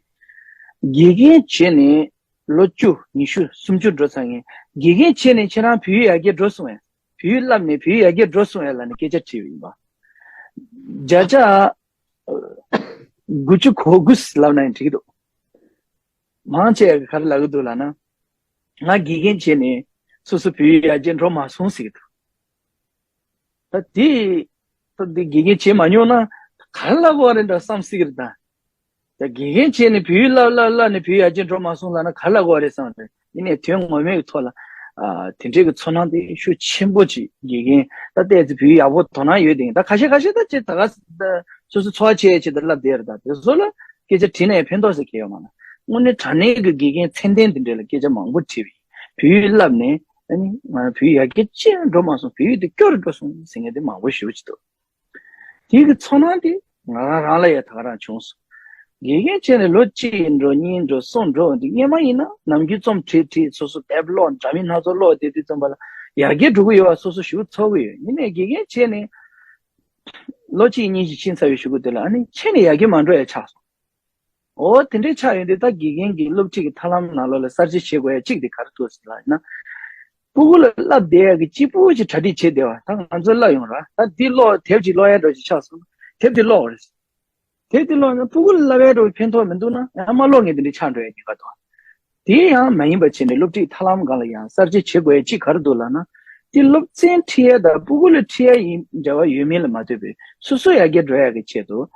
དགེ་རྒན་བྱས་ནས་ལོ་བཅུ། ཉི་ཤུ། སུམ་ཅུ་འགྲོ་ཚར་མཁན། དགེ་རྒན་བྱས་ནས་ཁྱེད་རང་བོད་ཡིག་ཡར་རྒྱས་འགྲོ་སོང་ངས། བོད་ཡིག་བསླབས་ནས་བོད་ཡིག་ཡར་རྒྱས་འགྲོ་སོང་ངས་ལབ་ནས་སྐད་ཆ་དྲིས་པ་ཡིན་པ། བརྒྱ་ཆ་དགུ་བཅུ་གོ་དགུ་ལབ་ན་ཡང་འགྲིག་གི་འདུག་མང་ཆེ་བས་ག་རེ་ལབ་ཀྱི་འདུག་ལབ་ན། ང་དགེ་རྒན་བྱས་ནས་སོ་སོ་བོད་ཡིག་ཡར་རྒྱས་འགྲོ་མ་སོང་ཟེར་གྱི་འདུག་ད་དེ་ད་དེ་དགེ་རྒན་བྱས་མ་མྱོང་ན་ག་རེ་ལབ་དགོས་རེད་འདྲ་བསམ་སྲིད་ཀྱི་རེད་ད། ད་དགེ་རྒན་བྱས་ནས་བོད་ཡིག་བསླབ་བསླབ་བསླབ་ནས་བོད་ཡིག་ཡར་རྒྱས་འགྲོ་མ་སོང་ལབ་ན་ག་རེ་ལབ་དགོས་རེད་བསམ་རེད། ཡིན་ནའི་དོན་ངོ་མའི་ཐོག་ལ་ཨ་དེ་འདྲའི་གི་ཚོར་སྣང་དེ་ཤུགས་ཆེན་པོ་ཅིག་དགེ་རྒན་ད་ལྟའི་ཚེ་བོད་ཡིག་ཡག་པོ་དོ་སྣང་ཡོད་དེ། ད་ཁ་ཤས་ཁ་ཤས་ད་ཅིག་ད་ག་ད་སོ་སོ་འཚོ་བ་བྱེད་ཡས་ཆེད་དུ་བསླབ་བསྡད་རེད། ད་དེ་ཚོ་ལ་སྐད་ཆ་དྲིས་ན་ཡང་ཕན་ཐོགས་ཟེར་གྱི་ཡོད་མ་རེད། དངོས་གནས་དྲང་གནས་ཀྱི་དགེ་རྒན་ཚད་ལྡན་དེ་འདྲ་ལ་སྐད་ཆ་མང་པོ་དྲིས་པ་ཡིན། བོད་ཡིག་བསླབས་ནས་ ཨ་ནི་ང་རང་བོད་ཡིག་ཡར་རྒྱས་ཅི་ཡང་འགྲོ་མ་སོང་། བོད་ཡིག་དེ་སྐྱོ་རུ་འགྲོ་སོང་ཟེར་མཁན་དེ་མང་པོ་ཞེ་པོ་ཅིག་འདུག་དེའི་གི་ཚོར་སྣང་དེ་ང་རང་རང་ལ་ཡང་ད་ག་རང་བྱུང་སོང་། དགེ་རྒན་བྱས་ནས་ལོ་གཅིག་འགྲོ་གཉིས་འགྲོ་གསུམ་འགྲོ་འདི་སྔོན་མ་ཡིན་ན་ནམ་རྒྱུན་རྩོམ་བྲིས་བྲིས་སོ་སོ་དེབ་ཀློག་འདྲ་མིན་སྣ་ཚོགས་ཀློག་བསྡད་དུས་ཙམ་པ་ལ་ཡར་རྒྱས་འགྲོ་གི་ཡོད་པ་སོ་སོ་ཞེ་པོ་ཚོར་གི་ཡོད། ཡིན་ནའི་དགེ་རྒན་བྱས་ནས་ལོ་གཅིག་གཉིས་ཤིག་ཕྱིན་ཚར་བའི་གཞུག་གུ་དེ་ལ་ཨ་ནི་ཕྱིན་ནས་ཡར་རྒྱས་མ་འགྲོ་ཡ་ཆགས་སོང་། འོ་དེ་འདྲའི་ཆགས་ཡོང་དུས་ད་དགེ་རྒན་གྱི་སློབ་ཁྲིད་ཀྱི་ཐབས་ལམ་ནང་ལོགས་ལ་གསར་བརྗེ་བྱེད་དགོས་ཡ་གཅིག་དེ་ག་རེ་འདུག་ཟེར་ལབ་ན། སྤུ་གུ་ལ་བསླབ་བསྡད་ཡ་གི་གཅིག་པུ་ཅིག་གྲ་སྒྲིག་བྱེད་བསྡད་པ་ད་ང་ཚོས་བསླབ་ཡོང་ར། ད་འདི་ཀློག་དེབ་ཅིག་ཀློག་ཡ་འདྲ་ཅིག་ཆགས་སོང་ན་དེབ་དེ་ཀློག་རེད། དེབ་དེ་ཀློག་ན་སྤུ་གུ་ལ་བསླབ་ཡ་འདྲ་ཕན་ཐོགས་མི་འདུག་ན་ཡང་མ་ཀློག་མཁན་དེ་འདྲ་ཆགས་འགྲོ་ཡ་ཉེན་ཁ་འདུག་དེ་ཡང་མ་ཡིན་པ་བྱས་ནས་སློབ་ཁྲིད་ཐབས་ལམ་སྒང་ལ་ཡང་གསར་བརྗེ་བྱེད་དགོས་ཡ་གཅིག་ག་རེ་འདུག་ལབ་ན། དེ་སློབ་ཚན་ཁྲིད་ཡ་དང་སྤུ་གུ་ལ་ཁྲིད་ཡ་ཡིན་འབྲེལ་བ་ཡོད་མིན་ལ་མ་ལྟོས་པའི་སོ་སོ་ཡར་རྒྱས་འགྲོ་ཡ་གི་ཆེད་དུ་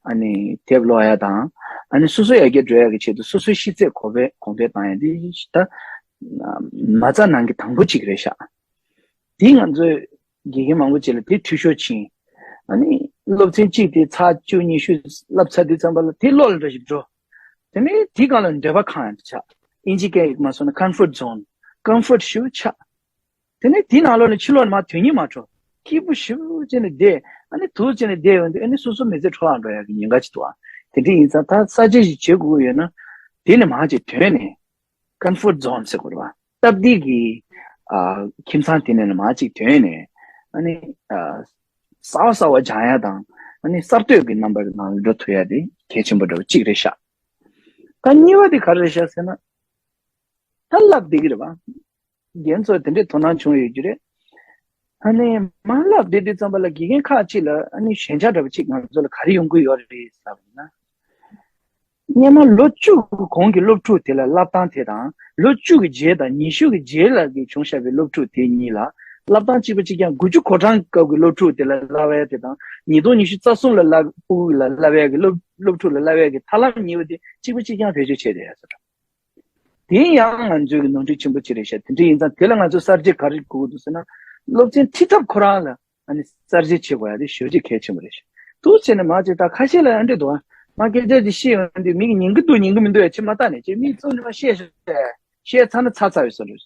ཨ་ནི་དེབ་ཀློག་ཡ་དང་ཨ་ནི་སོ་སོ་ཡར་རྒྱས་འགྲོ་ཡ་གི་ཆེད་དུ་སོ་སོའི་ཤེས་ཚད་གོང་འཕེལ་གོང་འཕེལ་བཏང་ཡ་དེ་ད་མ་རྩ་ནང་གི་དང་པོ་གཅིག་རེད་ཤག་དེ་ང་ཚོས་དགེ་རྒན་མང་པོ་ཅིག་ལ་དེ་འཐུས་ཤོར་ཕྱིན། ཨ་ནི་སློབ་ཚན་གཅིག་དེ་ཚར་བཅུ་ཉི་ཤུ་བསླབ་ཚར་དུས་ཙམ་པ་ལ་དེ་བློ་ལ་འདྲ་ཞིག་འགྲོ། དེ་ནས་དེ་སྒང་ལ་འདོད་པ་ཁེངས་ཡ་ཆགས། ཨིན་ཇི་སྐད་ཡིག་མ་སོང་ན་comfort zone། comfort ཞེ་པོ་ཆགས། དེ་ནས་དེ་ནང་ལོགས་ནས་ཕྱི་ལོགས་ནས་མར་དོན་སྙིང་མ་འཕྲོ། སྐྱིད་པོ་ཞེ་པོ་བྱས་ནས་བསྡད། ཨ་ནི་དུག་བྱས་ནས་བསྡད་ཡོང་དུས་ཨ་ནི་སོ་སོ་མི་ཚེ་འཕྲོ་བརླག་འགྲོ་ཡ་གི་ཉེན་ཁ་ཅིག་འདུག་ཨ། དེ་འདྲ་ཡིན་ཙང་ད་གསར་བརྗེ་ཞིག་བྱེད་དགོས་ཀྱི་ཡོད་ན་དེ་ནས་མར་ཅིག་དོན་ནས། comfort zone ཟེར་དགོས་རེད་བ། སྟབས་བདེ་གི་ཨ་ཁྱིམ་ཚང་དེ་ནས་མར་ཅིག་ཐོན་ནས་ཨ་ནི་ཨ་གསར་པ་གསར་པ་སྦྱང་ཡ་དང་ཨ་ནི་གསར་གཏོད་ཀྱི་རྣམ་པ་ནང་འགྲོ་ཐུབ་ཡ་དེ་གལ་ཆེན་པོ་འདྲ་བོ་གཅིག་རེད་ཤག་ད་གཉིས་པ་དེ་ག་རེ་རེད་ཤག་ཟེར་ན། ད་བསླབ་བསྡད་ཀྱི་རེད་བ། རྒན་ཚོ་དེ་འདྲའི་དོ་སྣང་བྱུང་ཡོད་ཀྱི་རེད། ཨ་ནི་མར་བསླབ་བསྡད་དུས་ཙམ་པ་ལ་དགེ་རྒན་ཁག་ཅིག་ལ་ཨ་ནི་ཞན་ཆ་འདྲ་བོ་གཅིག་ང་ཚོ་ལ་ག་རེ་ཡོང་གི་ཡོད་རེད་ཟེར་བ་ཡིན་ན། སྔོན་མ་ལོ་བཅུ་གི་གོང་གི་སློབ་ཕྲུག་དེ་ལ་བསླབ་སྟངས་དེ་དང་ལོ་བཅུ་གི་རྗེས་དང་ཉི་ཤུ་གི་རྗེས་ལ་གི་བྱུང་བཞག་པའི་སློབ་ཕྲུག་དེ་གཉིས་ལ་བསླབ་སྟངས་གཅིག་པ་གཅིག་རྐྱང་། དགུ་བཅུ་གོ་གྲངས་སྐབས་ཀྱི་སློབ་ཕྲུག་དེ་ལ་བསླབ་ཡ་དེ་དང་ཉིས་སྟོང་ཉི་ཤུ་རྩ་གསུམ་ལ་བསླབ་ཕྲུ་གུ་ལ་བསླབ་ཡ་གི་སློབ་སློབ་ཕྲུག་ལ་བསླབ་ཡ་གི་ཐབས་ལམ་གཉིས་པོ་དེ་གཅིག་པ་གཅིག་རྐྱང་བེད་སྤྱོད་བྱས་བསྡད་ཡ་ཟེར། དེ་ཡང་ང་ཚོའི་གི་ནོར་འཁྲུལ་ཆེན་པོ་ཅིག་རེད་ཤག་དེ་འདྲ་ཡིན་ཙང་དེ་ལ་ང་ཚོ་གསར་བརྗེ་ག་རེ་དགོས་ཀྱི་འདུག་ཟེར་ན། སློབ་ཚན་ཁྲིད་ཐབས་ཁོ་རང་ལ་ཨ་ནི་གསར་བརྗེ་བྱེད་དགོས་ཡ་དེ་ཞེ་པོ་ཅིག་གལ་ཆེན་པོ་རེད་ཤག་འདུག་བྱས་ནས་མ་བྱས་ད་ཁ་ཤས་ལ་ཨ་འདྲ་འདུག་ཨ། མ་སྐད་ཆ་ཅིག་བཤད་ཡོང་དུས་མི་གི་ཉན་གི་འདུག་ཉན་གི་མི་འདུག་ཡ་ཅིག་མ་བལྟས་ནས་ཅིག་མི་ཚོ་འདི་མ་བཤད་ཤག་བཤད་ཚར་ན་ཚར་ཚར་བའི་བཟོ་འདྲ།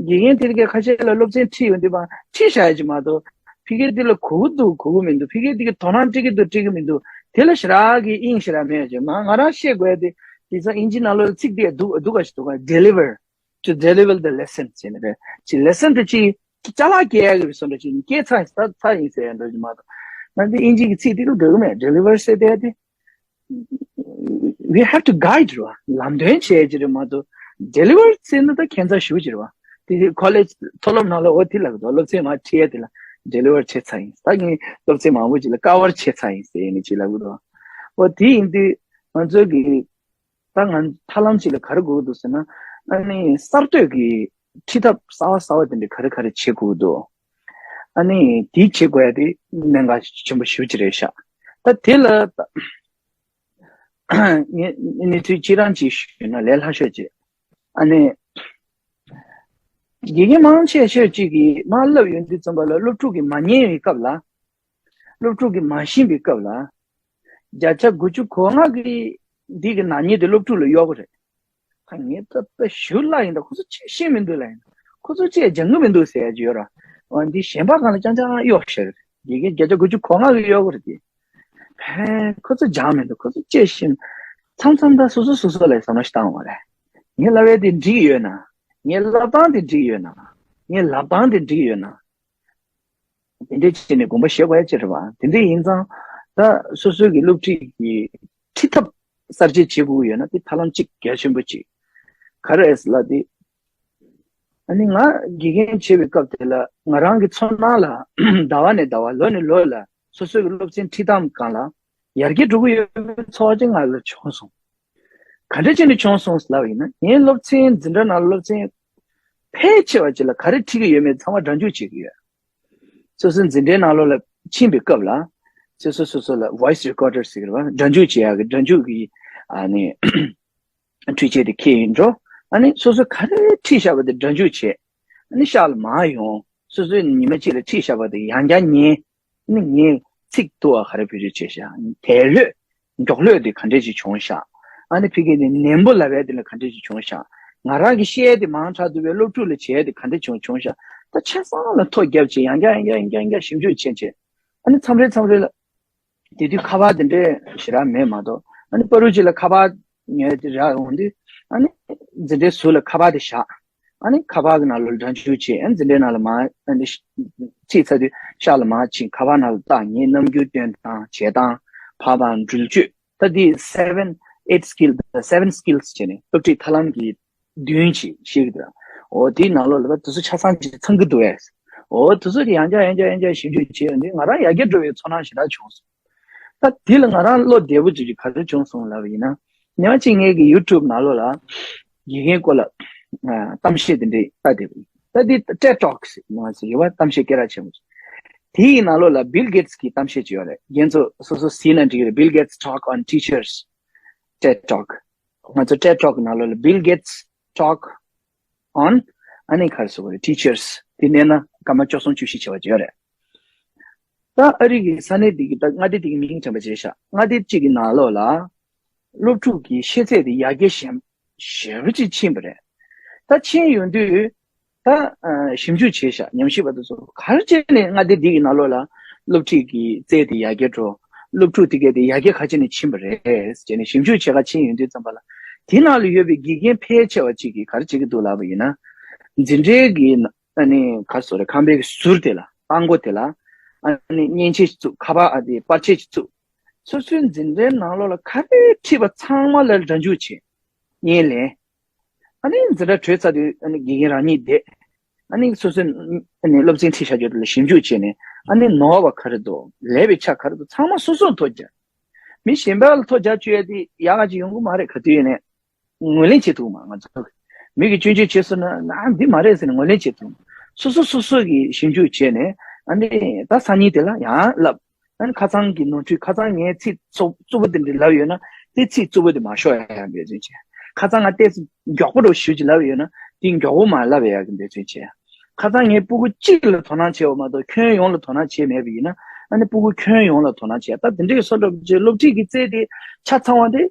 དགེ་རྒན་དེ་གའི་ཁ་ཤས་ལ་སློབ་ཚན་ཁྲིད་ཡོང་དུས་མ་ཁྲིད་བཞག་ཡ་ཅིག་མ་གཏོགས་ཕ་གི་འདི་ལ་གོ་གི་འདུག་གོ་གི་མི་འདུག་ཕ་གི་འདི་གི་དོ་སྣང་སྤྲད་གི་འདུག་སྤྲད་གི་མི་འདུག་དེ་ལ་ཞེ་དྲག་གི་དབྱིངས་ཞེ་དྲག་མེད་ཅིག་མ་ང་རང་བཤད་དགོས་ཡ་དེ། དེང་སང་དབྱིན་ཇི་ནང་ལོགས་ཚིག་དེ་འདུག་འདུག་ག་ཞིག་འདུག་ག deliver to deliver the lesson ཟེར་ནས་རེད། ཅིག་lesson དེ་ཅིག་ཅ་ལག་སྐྱེལ་ཡ་གི་བཟོ་འདྲ་ཅིག་སྐྱེལ་ཚར་ཡིན་ཚར་ཚར་ཡིན་ཟེར་ཡ་འདྲ་ཅིག་མ་གཏོགས། ང་ཚོ་དབྱིན་ཇི་གི་ཚིག་དེ་ལ་འགྲོ་གི་མེད། deliver ཟེར་དེ་དེ། We have to guide རེད་བ། ལམ་སྟོན་བྱེད་ཀྱི་རེད་མ་གཏོགས། deliver ཟེར་ན་ད་ཁྱད་མཚར་ཞེ་པོ་ཅིག་རེད་བ། དེ་དེ་ཁོ་ལེ་མཐོ་སློབ་ནང་ལ་འོ་དེ་ལབ་གི་འདུག་སློབ་ཚན་མར་ཁྲིད་ཡ་དེ་ལ་deliver བྱས་ཚར་ཡིན། ད་ངས་སློབ་ཚན་མང་པོ་ཅིག་ལ་cover བྱས་ཚར་ཡིན་ཟེར་ཡ་ནི་ཅིག་ལབ་གི་འདུག་འོ་དེ་ཡིན་དུས་ང་ཚོ་གི་ད་ང་ཐབས་ལམ་ཅིག་ལ་ག་རེ་དགོས་ཀྱི་འདུག་ཟེར་ན། ཨ་ནི་གསར་གཏོད་ཀྱི་ཁྲིད་ཐབས་གསར་བ་གསར་བ་དེ་འདྲ་ག་རེ་ག་རེ་བྱེད་དགོས་ཀྱི་འདུག་ཨ་ནི་དེ་བྱེད་དགོས་ཡ་དེ་གནད་འགག་ཆེན་པོ་ཞེ་པོ་ཅིག་རེད་ཤག་ད་དེ་ལ་ངས་གནས་ཚུལ་སྤྱི་རང་ཅིག་ཞུས་ན་ལས་སླ་ཤོས་ཅིག་ཨ་ནི་དགེ་རྒན་མང་ཆེ་ཤོས་ཅིག་གིས་མར་བསླབ་ཡོང་དུས་ཙམ་པ་ལ་སློབ་ཕྲུག་གིས་མ་ཉན་པའི་སྐབས་ལ། སློབ་ཕྲུག་གིས་མ་ཤེས་པའི་སྐབས་ལ། བརྒྱ་ཆ་དགུ་བཅུ་གོ་ལྔ་གི་འདི་གི་ནག་ཉེས་དེ་སློབ་ཕྲུག་ལ་གཡོག་གི་རེད། ད་ངས་ད་དཔེ་ཞུ་ལ་ཡིན་ད་ཁོ་ཚོ་ཅི་ཤེས་མི་འདུག་ལ་ཡིན། ཁོ་ཚོ་ཅི་སྦྱང་གི་མི་འདུག་ཟེར་ཡ་ཅིག་ཡོད་ར། འོ་འདི་གཞན་པ་གང་ལ་ཅང་ཅང་གཡོག་ཤར། དགེ་རྒན་བརྒྱ་ཆ་དགུ་བཅུ་གོ་ལྔ་གི་གཡོག་གི་རེད་དེ། ཧེ་ཁོ་ཚོ་སྦྱང་མི་འདུག་ཁོ་ཚོ་ཅི་ཤེས། མཚམས་མཚམས་ད་སོ་སོ་སོ་སོ་ལ་བསམ་བློ་ཞིག་བཏང་བ་རེད། ངས་བསླབ་ཡ་དེ་འགྲིག་ཡོད་ན། ངས་བསླབ་སྟངས་དེ་འགྲིག་ཡོད་ན། ངས་ལབ་སྟངས་དེ་འགྲིག་ཡོད་ན། དེ་འདྲས་བྱས་ནས་དགོངས་པ་བཞེས་དགོས་ཡ་ཅིག་རེད་བ། དེ་འདྲས་ཡིན་ཙང་ད་སོ་སོའི་གི་སློབ་ཁྲིད་ཀྱི་ཁྲིད་ཐབས་གསར་བརྗེ་བྱེད་དགོས་ཀྱི་ཡོད་ན་དེ་ཐབས་ལམ་གཅིག་གལ་ཆེན་པོ་གཅིག་ག་རེ་རེད་ལབ་དེ། ཨ་ནི་ང་དགེ་རྒན་བྱེད་པའི་སྐབས་དེ་ལ་ང་རང་གི་ཚོར་སྣང་ལ་ཟླ་བ་ནས་ཟླ་བ་ལོ་ནས་ལོ་ལ་སོ་སོའི་གི་སློབ་ཚན་ཁྲིད་སྟངས་སྒང་ལ་ཡར་རྒྱས་འགྲོ་གི་ཡོད་པའི་ཚོར་བ་ཅིག་ང་ལ་བྱུང་སོང་། ག་འདྲ་བྱས་ནས་བྱུང་སོང་ལབ་ཡིན་ན་ངའི་སློབ་ཚན་འཛིན་གྲྭ་ནང་སློབ་ཚན་ཕལ་ཆེ་བ་ཅིག་ལ་ག་རེ་ཁྲིད་ཀྱི་ཡོད་མེད་ཚང་མ་སྒྲ་འཇུག་བྱེད་ཀྱི་ཡོད། སོ་སོའི་འཛིན་གྲྭའི་ནང་ལོགས་ལ་ཕྱིན་པའི་སྐབས་ལ། སོ་སོ་སོ་སོ་ལ་voice recorder ཟེར་གྱི་རེད་བ། སྒྲ་འཇུག་བྱེད་ཡག་གི་སྒྲ་འཇུག་གི་ཨ་ནི་འཕྲུལ་ཆས་དེ་འཁྱེར་ཡིན་འགྲོ། ཨ་ནི་སོ་སོ་ག་རེ་ཁྲིད་བཞག་པ་དེ་སྒྲ་འཇུག་བྱེད། ཨ་ནི་ཤག་ལ་མར་ཡོང་། སོ་སོའི་ཉི་མ་གཅིག་ལ་ཁྲིད་བཞག་པ་དེ་ཡང་བསྐྱར་ཉན། ཨ་ནི་ངས་ཚིག་ཏུ་བ་ག་རེ་བེད་སྤྱོད་བྱས་ཤག་དལ་ལྷོད། མགྱོགས་ལྷོད་དེ་ག་འདྲས་ཅིག་བྱུང་ཤག་ཨ་ནི་ཕ་གི་ནས་ནན་པོ་ལབ་ཡ་དེ་ལ་ག་འདྲས་ཅིག་བྱུང་ཤག་ང་རང་གི་བཤད་དེ་མང་དྲགས་འདུག་པས། སློབ་ཕྲུག་ལ་བྱས་ཏེ་ག་འདྲ་བྱུང་བྱུང་ཤག་ད་ཆ་ཚང་ལ་ཐོ་བརྒྱབ་བྱས། ཡང་བསྐྱར་ཡང་བསྐྱར་ཡང་བསྐྱར་ཡང་བསྐྱར་ཞིབ་འཇུག་བྱས་བྱས། ཨ་ནི་མཚམས་རེ་མཚམས་རེ་ལ་དེ་དུས་ཁ་པར་དེ་འདྲས་ཞེ་དྲག་མེད་མ་གཏོགས། ཨ་ནི་བར་དུ་ཅིག་ལ་ཁ་པར་ཉོས་ཏེ་རག་འོང་དུས། ཨ་ནི་འཛིན་གྲྭའི་ཟུར་ལ་ཁ་པར་དེ་བཞག་ཨ་ནི་ཁ་པར་གྱི་ནང་ལོགས་ལ་སྒྲ་འཇུག་བྱས། ཨ་ནི་འཛིན་གྲྭའི་ནང་ལ་མར། ཨ་ནི་ཁྲིད་ཚར་དུས་ཤག་ལ་མར་ཕྱིན། ཁ་པར་ནང་ལ་བལྟ། ངའི་རྣམ་འགྱུར་སྟོན་སྟངས། བྱེད་སྟངས། བག་དང་འགྲུལ་སྤྱོད། ད་འདི་seven eight skill, seven skills བྱས་ནས་སློབ་ཁྲིད་ཐབས་ལམ་གྱི་བདུན་ཅིག་བཤད་ཀྱི་འདུག་འོ་དེའི་ནང་ལོགས་ལ་ད་དེ་ཚོ་ཆ་ཚང་ཅིག་ཚང་གི་འདུག་ཨེ། འོ་དེ་ཚོ་དེ་ཡང་བསྐྱར་ཡང་བསྐྱར་ཡང་བསྐྱར་ཞིབ་འཇུག་བྱས་ཡོང་དུས་ང་རང་ཡར་རྒྱས་འགྲོ་བའི་ཚོར་སྣང་ཞེ་དྲག་བྱུང་སོང་། ད་དེ་ལ་ང་རང་བློ་བདེ་པོ་ཅིག་ག་རེ་བྱུང་སོང་ལབ་པ་ཡིན་ན། ཉི་མ་གཅིག་ངའི་གི་YouTube ནང་ལོགས་ལ་དགེ་རྒན་སྐོར་ལ་ཨ་གཏམ་བཤད་དེ་འདྲའི་ལྟ་བསྡད་པ་ཡིན། ད་དེ་TED Talks ཡིན་པ་ཟེར་ཡོད་པ། གཏམ་བཤད་སྐད་གྲགས་ཆེན་པོ་ཅིག་དེའི་ནང་ལོགས་ལ་Bill Gates གི་གཏམ་བཤད་ཅིག་ཡོད་རེད། རྒན་ཚོ་སོ་སོ་གཟིགས་ན་འགྲིག་གི་རེད། Bill Gates Talk on Teachers, TED Talk. ང་ཚོ་TED Talk ནང་ལོགས་ལ་Bill Gates Talk on, ཨ་ནི་ག་རེ་ཟེར་དགོས་རེད། Teachers དེ་མནན་ན་སྐར་མ་བཅུ་གསུམ་བཅུ་བཞི་བྱས་པ་ཅིག་ཡོད་རེད། ད་ཨ་རི་གི་ས་གནས་འདི་གི་ད་མངའ་སྡེ་འདི་གི་མིང་དྲན་པ་བྱས་ཤག་མངའ་སྡེ་གཅིག་གི་ནང་ལོགས་ལ་སློབ་ཕྲུག་གི་ཤེས་ཚད་དེ་ཡར་རྒྱས་ཞན་ཞན་པོ་ཅིག་ཕྱིན་པ་རེད། ད་ཕྱིན་ཡོང་དུས་ད་ཨ་ཞིབ་འཇུག་བྱས་ཤག་ཉམས་ཞིབ་པ་དེ་ཚོ་ག་རེ་བྱས་ནས་མངའ་སྡེ་འདི་གི་ནང་ལོགས་ལ་སློབ་ཁྲིད་ཀྱི་རྩལ་དེ་ཡར་རྒྱས་འགྲོ། སློབ་ཕྲུག་དེ་གས་དེ་ཡར་རྒྱས་ག་བྱས་ནས་ཕྱིན་པ་རེད་ཟེར་ནས་ཞིབ་འཇུག་བྱེད་ག་ཕྱིན་ཡོང་དུས་ཙམ་པ་ལ། དེ་ནང་ལ་ཡོད་པའི་དགེ་རྒན་ཕལ་ཆེ་བ་ཅིག་གིས་ག་རེ་བྱེད་ཀྱི་འདུག་ལབ་པ་ཡིན་ན། འཛིན་གྲྭའི་གི་ཨ་ནི་ག་རེ་ཟེར་དགོས་རེད། ཁང་པའི་གི་ཟུར་དེ་ལ། སྟེང་སྒོ་དེ་ལ་ཨ་ནི་མཉེན་ཆས་ཅིག་བཙུགས། ཁ་པར། ཨ། དེ་པར་ཆས་ཅིག་བཙུགས། སོ་སོའི་འཛིན་གྲྭའི་ནང་ལོགས་ལ་ག་རེ་ཁྲིད་པ་ཚང་མ་ལ་སྒྲ་འཇུག་བྱས། བརྙན་ལེན། ཨ་ནི་འཛིན་གྲྭ་གྲོལ་ཚར་དུས་ཨ་ནི་དགེ་རྒན་རང་ཉིད་བསྡད། ཨ་ནི་སོ་སོའི་ཨ་ནི་སློབ་ཚན་ཁྲིད་བཞག་རྒྱུ་དེ་ལ་ཞིབ་འཇུག་བྱས་ནས། ཨ་ནི་ནོར་བ་ག་རེ་འདུག་ལས་པའི་ཆ་ག་རེ་འདུག་ཚང་མ་སོ་སོར་ཐོ་རྒྱག་མི་གཞན་པ་ལ་ཐོ་རྒྱག་བཅུག་ཡ་དེ་ཡག་ག་ཅིག་ཡོང་གི་མ་རེད། ག་དུས་ཡིན་ནའི་ངོས་ལེན་བྱེད་ཐུབ་མ། ང་ཚོ་མི་གིས་སྐྱོན་བརྗོད་བྱས་སོང་ན། ན་འདི་མ་རེད་ཟེར་ནས་ངོས་ལེན་བྱེད་ཐུབ་མ། སོ་སོ་སོ་སོ་གིས་ཞིབ་འཇུག་བྱས་ནས། ཨ་ནི་ད་སང་ཉིན་དེ་ལ་ཡང་བསླབ། ཨ་ནི་ཁ་སང་གི་ནོར་འཁྲུལ། ཁ་སང་ངས་ཚིག་རྩུབ་རྩུབ་པོ་དེ་འདྲ་ལབ་ཡོད་ན་དེ་ཚིག་རྩུབ་པོ་དེ་མ་ཤོར་ཡ་ཡང་འབད་བརྩོན་བྱས། ཁ་སང་ང་ཏོག་ཙམ་མགྱོགས་པོ་འདྲ་བོ་ཞེ་པོ་ཅིག་ལབ་ཡོད་ན་དེ་མགྱོགས་པོ་མ་ལབ་ཡ་གི་འབད་བརྩོན་བྱས། ཁ་སང་ངས་སྤུ་གུ་གཅིག་ལ་དོ་སྣང་བྱས་པ་མ་གཏོགས་ཁྱོན་ཡོངས་ལ་དོ་སྣང་བྱས་མེད་པ་ཡིན་ན། ཨ་ནི་སྤུ་གུ་ཁྱོན་ཡོངས་ལ་དོ་སྣང་བྱས། ད་དེ་འདྲའི་བཟོ་འདྲ་པོ་ཅིག་སློབ་ཁྲིད་ཀྱི་རྩལ་དེ་ཆ་ཚང་བ་དེ་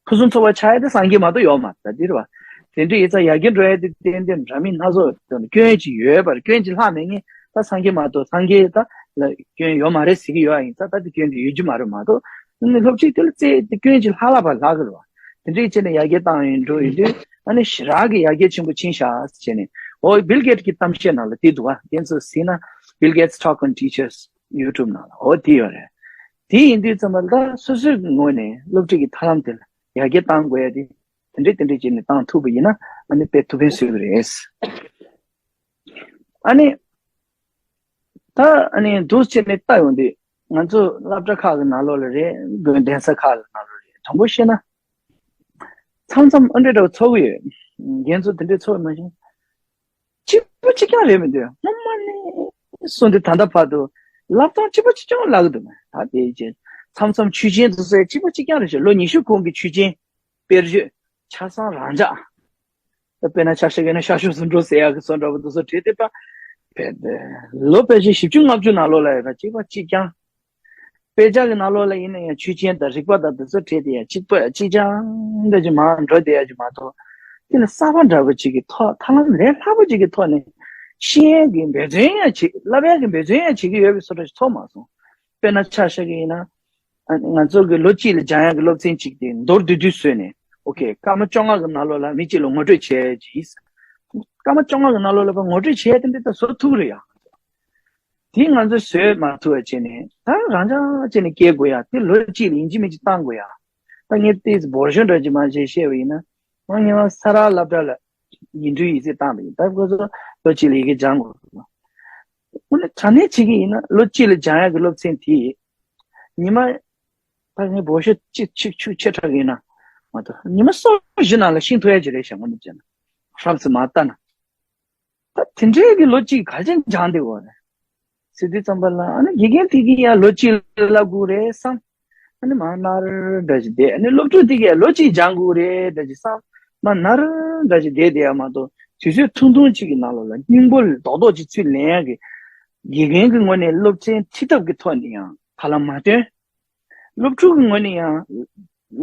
ཕུན་སུམ་ཚོགས་པ་ཆགས་ཡ་དེ་སངས་རྒྱས་མ་གཏོགས་ཡོད་མ་རེད། ད་འདི་རེད་པ། དེ་འདྲའི་ཡིན་ཙང་ཡར་རྒྱས་འགྲོ་ཡ་དེ་ཏན་ཏན་འདྲ་མིན་སྣ་ཚོགས་དང་སྐྱོན་ཅིག་ཡོད་པ་རེད། སྐྱོན་ཅིག་ལྷག་མེད་ངེས། ད་སངས་རྒྱས་མ་གཏོགས། སངས་རྒྱས་ད་ལ་སྐྱོན་ཡོད་མ་རེད་ཟེར་གྱི་ཡོད་པ་ཡིན་ཙང་། ད་དེ་སྐྱོན་དེ་ཡོད་རྒྱུ་མ་རེད་མ་གཏོགས། ཨ་ནི་སློབ་ཁྲིད་དེ་ལ་རྩལ་དེ་སྐྱོན་ཅིག་ལྷག་ལྷག་པ་ལྷག་གི་རེད་པ། དེ་འདྲའི་བྱས་ནས་ཡར་རྒྱས་བཏང་ཡོང་འགྲོ་ཡོང་དུས། ཨ་ནི་ཞེ་དྲག་གི་ཡར་རྒྱས་ཆེན་པོ་ཕྱིན་ཤག་ཟེར་ནས། འོ་བིལ་གེཊ་ཀྱི་གཏམ་བཤད་ནང་ལ་དེ་འདུག་པ། ཁྱེད་ཚོས་གཟིགས་ན་Bill Gates Talk on Teachers YouTube ནང་ལ་འོ་དེ་ཡོད་རེད། དེ་ཡིན་དུས་ཙམ་པ་ལ་ད་སོ་སོའི་ངོས་ནས་སློབ་ཁྲིད་ཀྱི་ཐབས་ལམ་དེ་ལ་ཡར་རྒྱས་བཏང་དགོས་ཡ་དེ་དེ་འདྲས་དེ་འདྲས་བྱས་ནས་བཏང་ཐུབ་པ་ཡིན་ན་ཨ་ནི་དཔེ་ཐུགས་ཕན་གསོས་ཀྱི་རེད། ཨ་ནི་ད་ཨ་ནི་འདུག་བྱས་ནས་ལྟ་ཡོང་དུས། ང་ཚོ་སློབ་གྲྭ་ཁག་གི་ནང་ལོགས་ལ་རེད། དགོན་གདན་ས་ཁག་གི་ནང་ལོགས་རེད། དྲང་པོ་བཤད་ན། མཚམས་མཚམས་ཨ་འདྲ་འདྲ་བོ་ཚོར་གི་ཡོད། རྒན་ཚོ་དེ་འདྲས་ཚོར་མ་བྱུང་། གཅིག་པ་གཅིག་རྐྱང་རེད་མི་འདུག་སྔོན་མ་ནས་བཟུང་སྟེ་ད་ལྟ་བར་དུ་བསླབ་སྟངས་གཅིག་པ་གཅིག་རྐྱང་ལབ་གི་འདུག་ད་དེ་རྗེས་མཚམས་མཚམས་ཆོས་ཆེན་དེ་ཚོ་གཅིག་པ་གཅིག་རྐྱང་རེད་ཤག་ལོ་ཉི་ཤུ་གོང་གི་ཆོས་ཆེན། དཔེར་བརྗོད། ཆ་ཚང་རང་འཇགས། ད་དཔེར་ན་ཆ་བཞག་གི་ན་ཤར་ཕྱོགས་སུ་འགྲོ་ཟེར་ཡག་གི་བཟོ་འདྲ་པོ་དེ་ཚོ་བྲིས་ཏེ་པ། ཕེབས་ཏེ་ལོ་ཕལ་ཆེར་བཞི་བཅུ་ལྔ་བཅུ་ནང་ལོགས་ལ་ཡོད་ན་གཅིག་པ་གཅིག་རྐྱང་། དཔེ་ཆ་གི་ནང་ལོགས་ལ་ཡིན་ན་ཡང་ཆོས་ཆེན་དང་རིག་པ་དང་དེ་ཚོ་བྲིས་ཏེ་ཡང་གཅིག་པ་གཅིག་རྐྱང་འདྲ་ཅིག་མར་འགྲོ་བསྡད་ཡག་ཅིག་མ་གཏོགས། དེ་ལ་གསར་པ་འདྲ་པོ་ཅིག་གི་ཐོག་ཐབས་ལམ་ལས་སླ་པོ་ཅིག་གི་ཐོག་ནས་ཤེས་ཡག་གི་འབད་བརྩོན་ཡང་བྱེད། བསླབ་ཡག་གི་འབད་བརྩོན་ཡང་བྱེད་ཀྱི་ཡོད་པའི་བཟོ་འདྲ་ཞིག་ཚོར་མ་སོང་། དཔེར་ན་ཆ་བཞག་གི་ཡིན་ན། ཨ་ང་ཚོ་གི་ལོ་གཅིག་ལ་སྦྱང་ཡག་གི་སློབ་ཚན་གཅིག་དེ་མདོར་བསྡུས་བསྡུས་བཟོས་ནས། ཨོ་ཁེ། སྐར་མ་བཅོ་ལྔ་གི་ནང་ལོགས་ལ་མི་གཅིག་ལ་ངོ་སྤྲོད་བྱས་ཀྱིས། སྐར་མ་བཅོ་ལྔ་གི་ནང་ལོགས་ལ་ཕར་ངོ་སྤྲོད་བྱས་དེ་འདྲ་ད་བཟོ་ཐུབ་རེད་ཡ། དེ་ང་ཚོས་བཟོས་མ་ཐུབ་པ་བྱས་ནས་ད་རང་འཇགས་བྱས་ནས་སྐྱེལ་དགོས་ཡ་དེ་ལོ་གཅིག་ལ་ཡིན་གཅིག་མིན་གཅིག་བཏང་དགོས་ཡ། ད་ངས་ཏོག་ཙམ་འབོར་ཤོག་འདྲ་ཅིག་མར་བྱས་བཤད་པ་ཡིན་ན། ང་ཉི་མ་ས་རཱ་སློབ་གྲྭ་ལ་ཡིག་འབྲུ་ཡིག་ཚད་བཏང་བ་ཡིན། ད་ཁོ་ཚོ་ལོ་གཅིག་ལ་ཡི་གེ་སྦྱང་དགོས། དངོས་གནས་དྲང་གནས་བྱེད་ཀྱི་ཡིན་ན་ལོ་གཅིག་ལ་སྦྱང་ཡག་གི་སློབ་ཚན་དེ་ཉི་མ། ད་ངས་འབོར་ཤོག་གཅིག་ཆིག་ཆུ་ཆེ་དྲགས་ཡིན་ན་མ་གཏོགས་ཉི་མ་སོ་བཞི་ནང་ལ་ཤེས་ཐུབ་ཡ་ཅིག་རེད་ཤག་དངོས་གནས་བྱས་ན། རབ་ཙམ་མར་བལྟས་ན། ད་དེ་འདྲའི་གི་ལོ་གཅིག་ག་ཅན་སྦྱངས་བསྡད་ཡོད་རེད་ཟེར་དུས་ཙམ་པ་ལ། ཨ་ནི་དགེ་རྒན་དེ་གིས་ཡང་ལོ་གཅིག་ལ་བསླབ་དགོས་རེད་བསམ། ཨ་ནི་མར་ནར་འདྲ་ཅིག་བསྡད། ཨ་ནི་སློབ་ཕྲུག་དེ་གིས་ལོ་གཅིག་སྦྱང་དགོས་རེད་འདྲ་ཅིག་བསམ། མར་ནར་འདྲ་ཅིག་བསྡད་བསྡད་ཡ་མ་གཏོགས་དུས་ཚོད་ཐུང་ཐུང་ཅིག་གི་ནང་ལོགས་ལ་སྙིང་པོ་རྡོག་རྡོག་ཅིག་ཚུར་ལེན་ཡ་གི་དགེ་རྒན་གྱི་ངོས་ནས་སློབ་ཚན་ཁྲིད་ཐབས་ཀྱི་ཐོག་ནས་ཡང་ཐབས་ལམ་མ་བཏོན། སློབ་ཕྲུག་གི་ངོས་ནས་ཡང་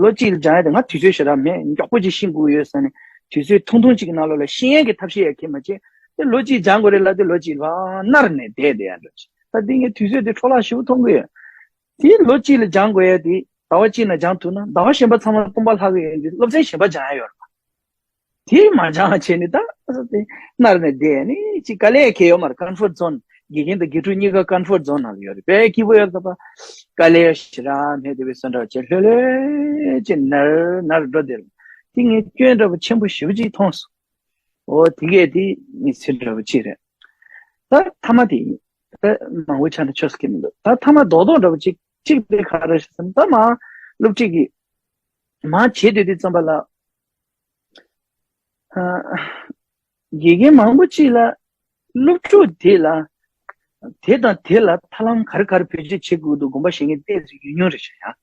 ལོ་གཅིག་ལ་སྦྱང་ཡ་དེ་ང་དུས་ཚོད་ཞེ་དྲག་མེད། མགྱོགས་པོ་ཅིག་ཤེས་དགོས་ཡོད་ཟེར་ནས་ དུས་ཚོད་ཐུང་ཐུང་ཅིག་གི་ནང་ལོགས་ལ་ཤེས་ཡོན་གྱི་ཐབས་ཤེས་ཡང་འཁྱེར་མ་བྱས། དེ་ལོ་གཅིག་སྦྱང་དགོས་རེད་ལབ་དུས་ལོ་གཅིག་ལ་མནར་ནས་བསྡད་བསྡད་ཡ་འདྲ་ཅིག་ད་འདི་ངས་དུས་ཚོད་དེ་འཕྲོ་བརླག་ཞེ་པོ་མཐོང་གི་ཡོད། དེ་ལོ་གཅིག་ལ་སྦྱང་དགོས་ཡ་དེ་ཟླ་བ་གཅིག་ནང་སྦྱང་ཐུབ་ན་ཟླ་བ་གཞན་པ་ཚང་མ་སྟོང་པ་ལྷག་གི་ཡོད་འདི་སློབ་ཚན་གཞན་པ་སྦྱང་ཡ་ཡོད་རེད་པ། དེ་མ་སྦྱང་བྱས་ནས་ད་དེ་མནར་ནས་བསྡད་ནས་ཅིག་དཀའ་ལས་ཁེལ་ཡོད་མ་རེད། comfort zone། དགེ་རྒན་དང་དགེ་ཕྲུག་གཉིས་ཀ་comfort zone་ནང་ལ་ཡོད་རེད། དཔེ་སྐྱིད་པོ་ཡོད་རེད། ད་དཀའ་ལས་ཞེ་དྲག་མེད་དེ་བས་སོན་འདྲ་བྱས་ལྷོད་ལྷོད་ཅིག་ནར་ནར་འགྲོ་བསྡད་རེད། དེ་ངས་སྐྱོན་འདྲ་པོ་ཆེན་པོ་ཞེ་པོ་ཅིག་མཐོང་སོང་། འོ་དེ་གས་དེ་ངས་ཚིག་འདྲ་པོ་ཅིག་རེད། ད་མཐའ་མ་དེ་ཡིན། ད་མང་པོ་ཆགས་ན་ཆོག་ས་ཁེལ་མི་འདུག་ད་མཐའ་མ་རྡོག་རྡོག་འདྲ་པོ་ཅིག་གཅིག་དེ་ག་རེ་ཟེར་ན་ད་མ་སློབ་ཁྲིད་ཀྱི་མ་བྱེད་དུས་དེ་ཙམ་པ་ལ། ཨ། དགེ་རྒན་མང་པོ་ཅིག་ལ་སློབ་ཕྲུག་དེ་ལ་དེ་དང་དེ་ལ་ཐབས་ལམ་ག་རེ་ག་རེ་བེད་སྤྱོད་བྱེད་དགོས་འདུག་དགོངས་པ་བཞེས་མཁན་ཏོག་ཙམ་ཡོད་མྱོང་རེད་ཤག་ཡ།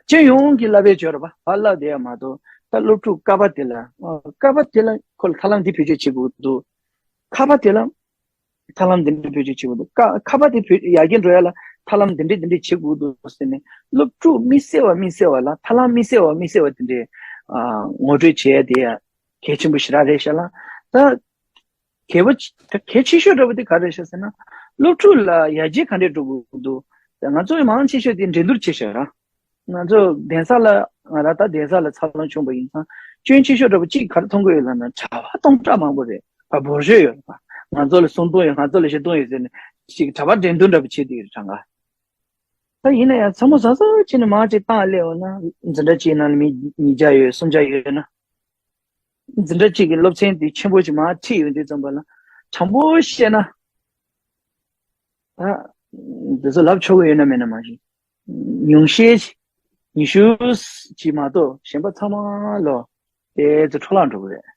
སྤྱི་ཡོངས་ཀྱི་བསླབ་པའི་སྦྱོར་བ་ཕར་བསླབ་བསྡད་ཡ་མ་གཏོགས་ད་སློབ་ཕྲུག་ཀ་པ་དེ་ལ་ཨ་ཀ་པ་དེ་ལ་ཁོ་ལ་ཐབས་ལམ་འདི་བེད་སྤྱོད་བྱེད་དགོས་འདུག་ཁ་པ་དེ་ལ་ཐབས་ལམ་འདི་འདྲ་བེད་སྤྱོད་བྱེད་དགོས་འདུག་ཀ་ཁ་པ་དེ་བེད་ཡར་རྒྱས་འགྲོ་ཡ་ལ་ཐབས་ལམ་འདི་འདྲ་འདི་འདྲ་བྱེད་དགོས་འདུག་ཟེར་ནས་སློབ་ཕྲུག་མི་གསལ་བ་མི་གསལ་བ་ལ་ཐབས་ལམ་མི་གསལ་བ་མི་གསལ་བ་དེ་འདྲའི་ཨ་ངོ་སྤྲོད་བྱས་དེ་ཡ་གལ་ཆེན་པོ་ཞེ་དྲག་རེད་ཤག་ལ། ད་གལ་པོ་ཆེ་གལ་ཆེ་ཤོས་འདྲ་པོ་དེ་ག་རེ་རེད་ཤག་ཟེར་ན་སློབ་ཕྲུག་ལ་ཡར་རྒྱས་ག་འདྲས་འགྲོ་དགོས་འདུག་ང་ཚོ་མང་ཆེ་ཤོས་དེ་འགྲན་བསྡུར་ཆེ་ཤོས་ར། ང་ཚོ་གདན་ས་ལ་ང་རང་ད་གདན་ས་ལ་འཚར་ལོངས་བྱུང་བ་ཡིན་ཙང་སྐྱོན་ཆེ་ཤོས་འདྲ་པོ་གཅིག་ག་རེ་མཐོང་གི་ཡོད་ལབ་ན་གྲྭ་པ་སྟོང་ཕྲག་མང་པོ་རེད་པ། འབོར་ཤོས་ཡོད་རེད་པ། ང་ཚོ་ལ་སུམ་སྟོང་ཡོད་ང་ཚོ་ལ་བཞི་སྟོང་ཡོད་ཟེར་ནས་ཅིག་གྲྭ་པ་འགྲན་བསྡུར་འདྲ་པོ་བྱེད་དེ་ཡོད་རེད་གྲངས་ཀ་ད་ཡིན་ན་ཡང་ཚ་མོ་ཟ་ཟ་བྱས་ནས་མར་ཅིག་བཏང་སླེབས་འོང་ན་འཛིན་གྲྭ་གཅིག་ནང་ལ་མི་ཉིས་བརྒྱ་ཡོད་སུམ་བརྒྱ་ཡོད་ན། འཛིན་གྲྭ་གཅིག་གི་སློབ་ཚན་དེ་ཆེན་པོ་ཞིག་མར་ཁྲིད་ཡོང་དུས་ཙམ་པ་ལ་དྲང་པོ་བཤད་ན། ད་འདི་ཚོ་ལབ་ཆོག་གི་ཡོད་ན་མེད་ན་མ་ཤེས། ཉུང་ཤས་ཤིག་ཉི་ཤུ་ཅིག་མ་གཏོགས་གཞན་པ་ཚང་མ་ལོ་དེ་ཚོ་འཕྲོ་བརླག་འགྲོ་གི་རེད།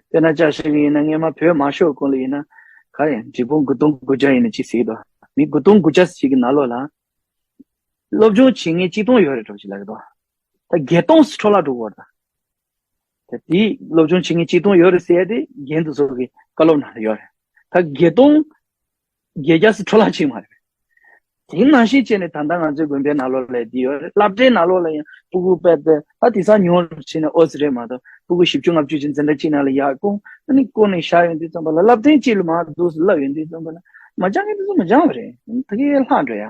དཔེར་ན་ཆ་བཞག་གི་ཡིན་ན་སྔས་མ་བོད་དམར་ཤོག་གོང་ལ་ཡིན་ན་ག་རེ་འབྲས་སྤུངས་དགུ་སྟོང་དགུ་བརྒྱ་ཡིན་ན་ཅིག་ཟེར་གི་འདུག་མི་དགུ་སྟོང་དགུ་བརྒྱ་ཞིག་གི་ནང་ལོགས་ལ་སློབ་སྦྱོང་བྱེད་མཁན་གཅིག་སྟོང་ཡོད་རེད་འགྲོ་ཞིག་ལབ་གི་འདུག་ད་བརྒྱད་སྟོང་འཕྲོ་བརླག་འགྲོ་གི་ཡོད་རེད་ད། ད་དེ་སློབ་སྦྱོང་བྱེད་མཁན་གཅིག་སྟོང་ཡོད་རེད་ཟེར་ཡ་དེ་རྒན་དེ་ཚོ་གི་བཀའ་སློབ་ནང་ལ་ཡོད་རེད། ད་བརྒྱད་སྟོང་བརྒྱད་བརྒྱ་སུ་འཕྲོ་བརླག་ཕྱིན་མ་རེད། དེ་ནང་བཞིན་བྱས་ནས་ད་ལྟ་ང་ཚོའི་དགོན་པའི་ནང་ལོགས་ལ་དེ་ཡོད་རེད། སློབ་གྲྭའི་ནང་ལོགས་ལ་ཡང་སྤུ་གུ་དཔེ་དཔེ་ད་དེང་སང་ཉུང་རུ་ཕྱིན་ནས་ཨོ་ཙི་རེད་མ་གཏོགས་སྤུ་གུ་བཞི་བཅུ་ལྔ་བཅུ་ཅིག་འཛིན་གྲྭ་གཅིག་ནང་ལ་ཡར་བསྐུར་ཨ་ནི་བསྐུར་ནས་བཞག་ཡོང་དུས་ཙམ་པ་ལ་བསླབ་ཚན་གཅིག་ལ་མར་འདུག་སེ་བསླབ་ཡོང་དུས་ཙམ་པ་ལ་མ་སྦྱང་མཁན་དེ་ཚོ་མ་སྦྱང་བ་རེད། ད་གི་ལྷག་འགྲོ་ཡ།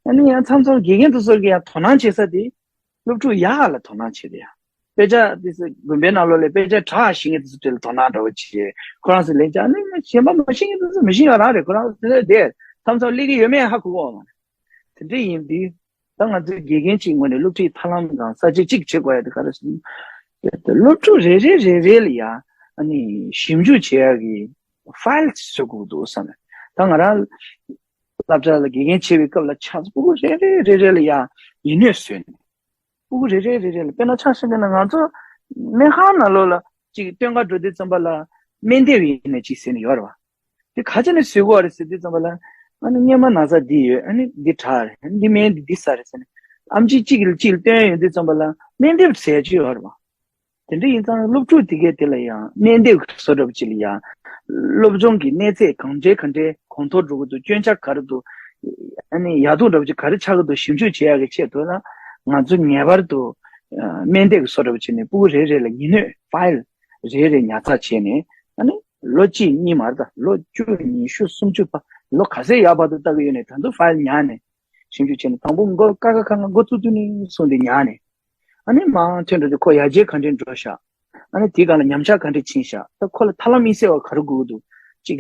ཨ་ནི་ཡང་མཚམས་མཚམས་དགེ་རྒན་དེ་ཚོ་གི་ཡང་དོ་སྣང་བྱེད་ས་དེ། སློབ་ཕྲུག་ཡག་ལ་དོ་སྣང་བྱེད་དེ་ཡ། དཔེ་ཆ་དེ་ཚོ་དགོན་པའི་ནང་ལོགས་ལ་དཔེ་ཆ་དྲག་ཤེས་མཁན་དེ་ཚོ་དེ་ལ་དོ་སྣང་འདྲ་བོ་བྱེད། ཁོ་རང་ཚོ་ལན་ཆགས་ནི་གཞན་པ་མ་ཤེས་མཁན་དེ་ཚོ་མི་ཤེས་པ་རང་རེད། ཁོ་རང་ཚོ་དེ་མཚམས་མཚམས་སླེབས་ཀྱི་ཡོད་མེད་ཧ་གོ་གི་ཡོད་མ་རེད། དེ་འདྲ་ཡིན་དུས་ད་ང་ཚོའི་དགེ་རྒན་གཅིག་ངོས་ནས་སློབ་ཁྲིད་ཐབས་ལམ་དང་ས་བཅད་གཅིག་བྱེད་དགོས་ཡ་དེ་ག་རེ་ཟེར་ན། སློབ་ཕྲུག་རེ་རེ་རེ་རེ་ལ་ཡ་ཨ་ནི་ཞིབ་འཇུག་བྱེད་ཡ་གི་ཕའིལ་བཟོ་དགོས་འདུག་བསམ་ནས་ད་ང་རང་སློབ་གྲྭ་ལ་དགེ་རྒན་བྱེད་པའི་སྐབས་ལ་ཆགས་སྤུ་གུ་རེ་རེ་རེ་རེ་ལ་ཡ་ཡིག་སྣོད་བཟོས་ནས། སྤུ་གུ་རེ་རེ་རེ་རེ་ལ་དཔེར་ན་ཆ་བཞག་ན་ང་ཚོ་སྨན་ཁང་ནང་ལོགས་ལ་ཅིག་སྟོན་ཁ་འགྲོ་དུས་ཙམ་པ་ལ་སྨན་དེབ་ཡིན་ནས་ཅིག་ཟེར་ནས་ཡོད་རེད་བ། དེ་ག་ཅི་ནས་བཟོས་དགོས་རེད་ཟེར་དུས་ཙམ་པ་ལ་ཨ་ནི་སྔོན་མ་ན་ཚ་འདི་ཡོད་ཨ་ནི་འདི་དྲག་རེད་ཨ་ནི་འདི་སྨན་འདི་འདི་ཟ་རེད་ཟེར་ནས་ཨམ་ཆི་གཅིག་གིས་གཅིག་ལ་སྟོན་ཡོང་དུས་ཙམ་པ་ལ་སྨན་དེབ་ཟེར་ཅིག་ཡོད་རེད་བ། དེ་འདྲ་ཡིན་ཙང་སློབ་ཕྲུག་དེ་གས་དེ་ལ་ཡང་སྨན་དེབ་བཟོ་འདྲ་པོ་ཅིག་ལ་ཡང་སློབ་སྦྱོང་གི་གནས་ཚད་གང་འདྲའི་གང་འདྲའི་གོང་མཐོར་འགྲོ་གི་འདུག་སྐྱོན་ཆ་ག་རེ་འདུག་ཨ་ནི་ཡག་སྡུག་འདྲ་པོ་ཅིག་ག་རེ་ཆགས་ཀྱི་འདུག་ཞིབ་འཇུག་བྱེད་ཡག་གི་ཆེད་དུ་ལ་ང་ཚོ་ངེས་པར་དུ་སྨན་དེབ་བཟོ་འདྲ་པོ་བྱས་ནས་སྤུ་གུ་རེ་རེ་ལ་ཡིག་སྣོད་ཕའིལ་རེ་རེ་ཉར་ཚགས་བྱས་ནས་ཨ་ནི་ལོ་གཅིག་གཉིས་མ་རེད་ད་ལོ་བཅུ་ཉི་ཤུ་སུམ་ཅུ་བར་ལོ་ག་ཚོད་ཡར་བར་དུ་ལྟ་གི་ཡོད་ནས་ད་དུང་ཕའིལ་ཉར་ནས་ཞིབ་འཇུག་བྱས་ནས་དང་པོ་མགོ་ཀ་ཁ་ག་ང་འགོ་བཙུགས་དུས་ནས་བཟུང་སྟེ་ཉར་ནས། ཨ་ནི་མར་ཐོན་འགྲོ་དུས་ཁོ་ཡར་རྒྱས་ག་འདྲས་འགྲོ་ཤག་ཨ་ནི་དེའི་སྒང་ལ་ཉམས་ཆག་ག་འདྲས་ཕྱིན་ཤག་ད་ཁོ་ལ་ཐབས་ལམ་དམིགས་བསལ་བ་ག་རེ་དགོས་ཀྱི་འདུག་ཅིག་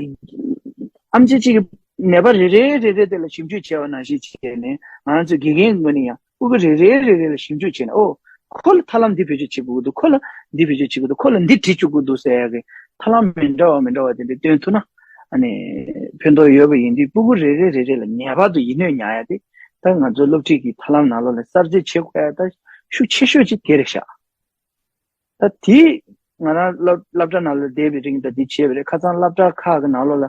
ཨེམ་ཆི་གཅིག་གིས་ནད་པ་རེ་རེ་རེ་རེ་དེ་ལ་ཞིབ་འཇུག་བྱས་པ་ནང་བཞིན་བྱས་ནས་ང་རང་ཚོ་དགེ་རྒན་ངོས་ནས་ཡང་སྤུ་གུ་རེ་རེ་རེ་རེ་ལ་ཞིབ་འཇུག་བྱས་ནས་ཨོ། ཁོ་ལ་ཐབས་ལམ་འདི་བེད་སྤྱོད་བྱེད་དགོས་ཀྱི་འདུག་ཁོ་ལ་འདི་བེད་སྤྱོད་བྱེད་དགོས་འདུག་ཁོ་ལ་འདི་བྲིས་བཅུག་དགོས་འདུག་ཟེར་ཡ་གི་ཐབས་ལམ་མི་འདྲ་བ་མི་འདྲ་བ་དེ་འདྲས་སྟོན་ཐུབ་ན་ཨ་ནི་ཕན་ཐོགས་ཡོད་པ་ཡིན་དུས་སྤུ་གུ་རེ་རེ་རེ་རེ་ལ་ངེས་པར་དུ་ཡིག་སྣོད་ཉར་ཡ་དེ་ད་ང་ཚོའི་སློབ་ཁྲིད་ཀྱི་ཐབས་ལམ་ནང་ལོགས་ལ་གསར་བརྗེ་བྱེད་དགོས་ཡ་ད་ཤུགས་ཆེ་ཤོས་ཅིག་དེ་རེད་ཤག་ད་དེ་ང་རང་སློབ་སློབ་གྲྭ་ནང་ལ་བསྡད་པའི་རིང་ད་འདི་བྱས་པ་རེད། ཁ་སང་སློབ་གྲྭ་ཁག་གི་ནང་ལོགས་ལ་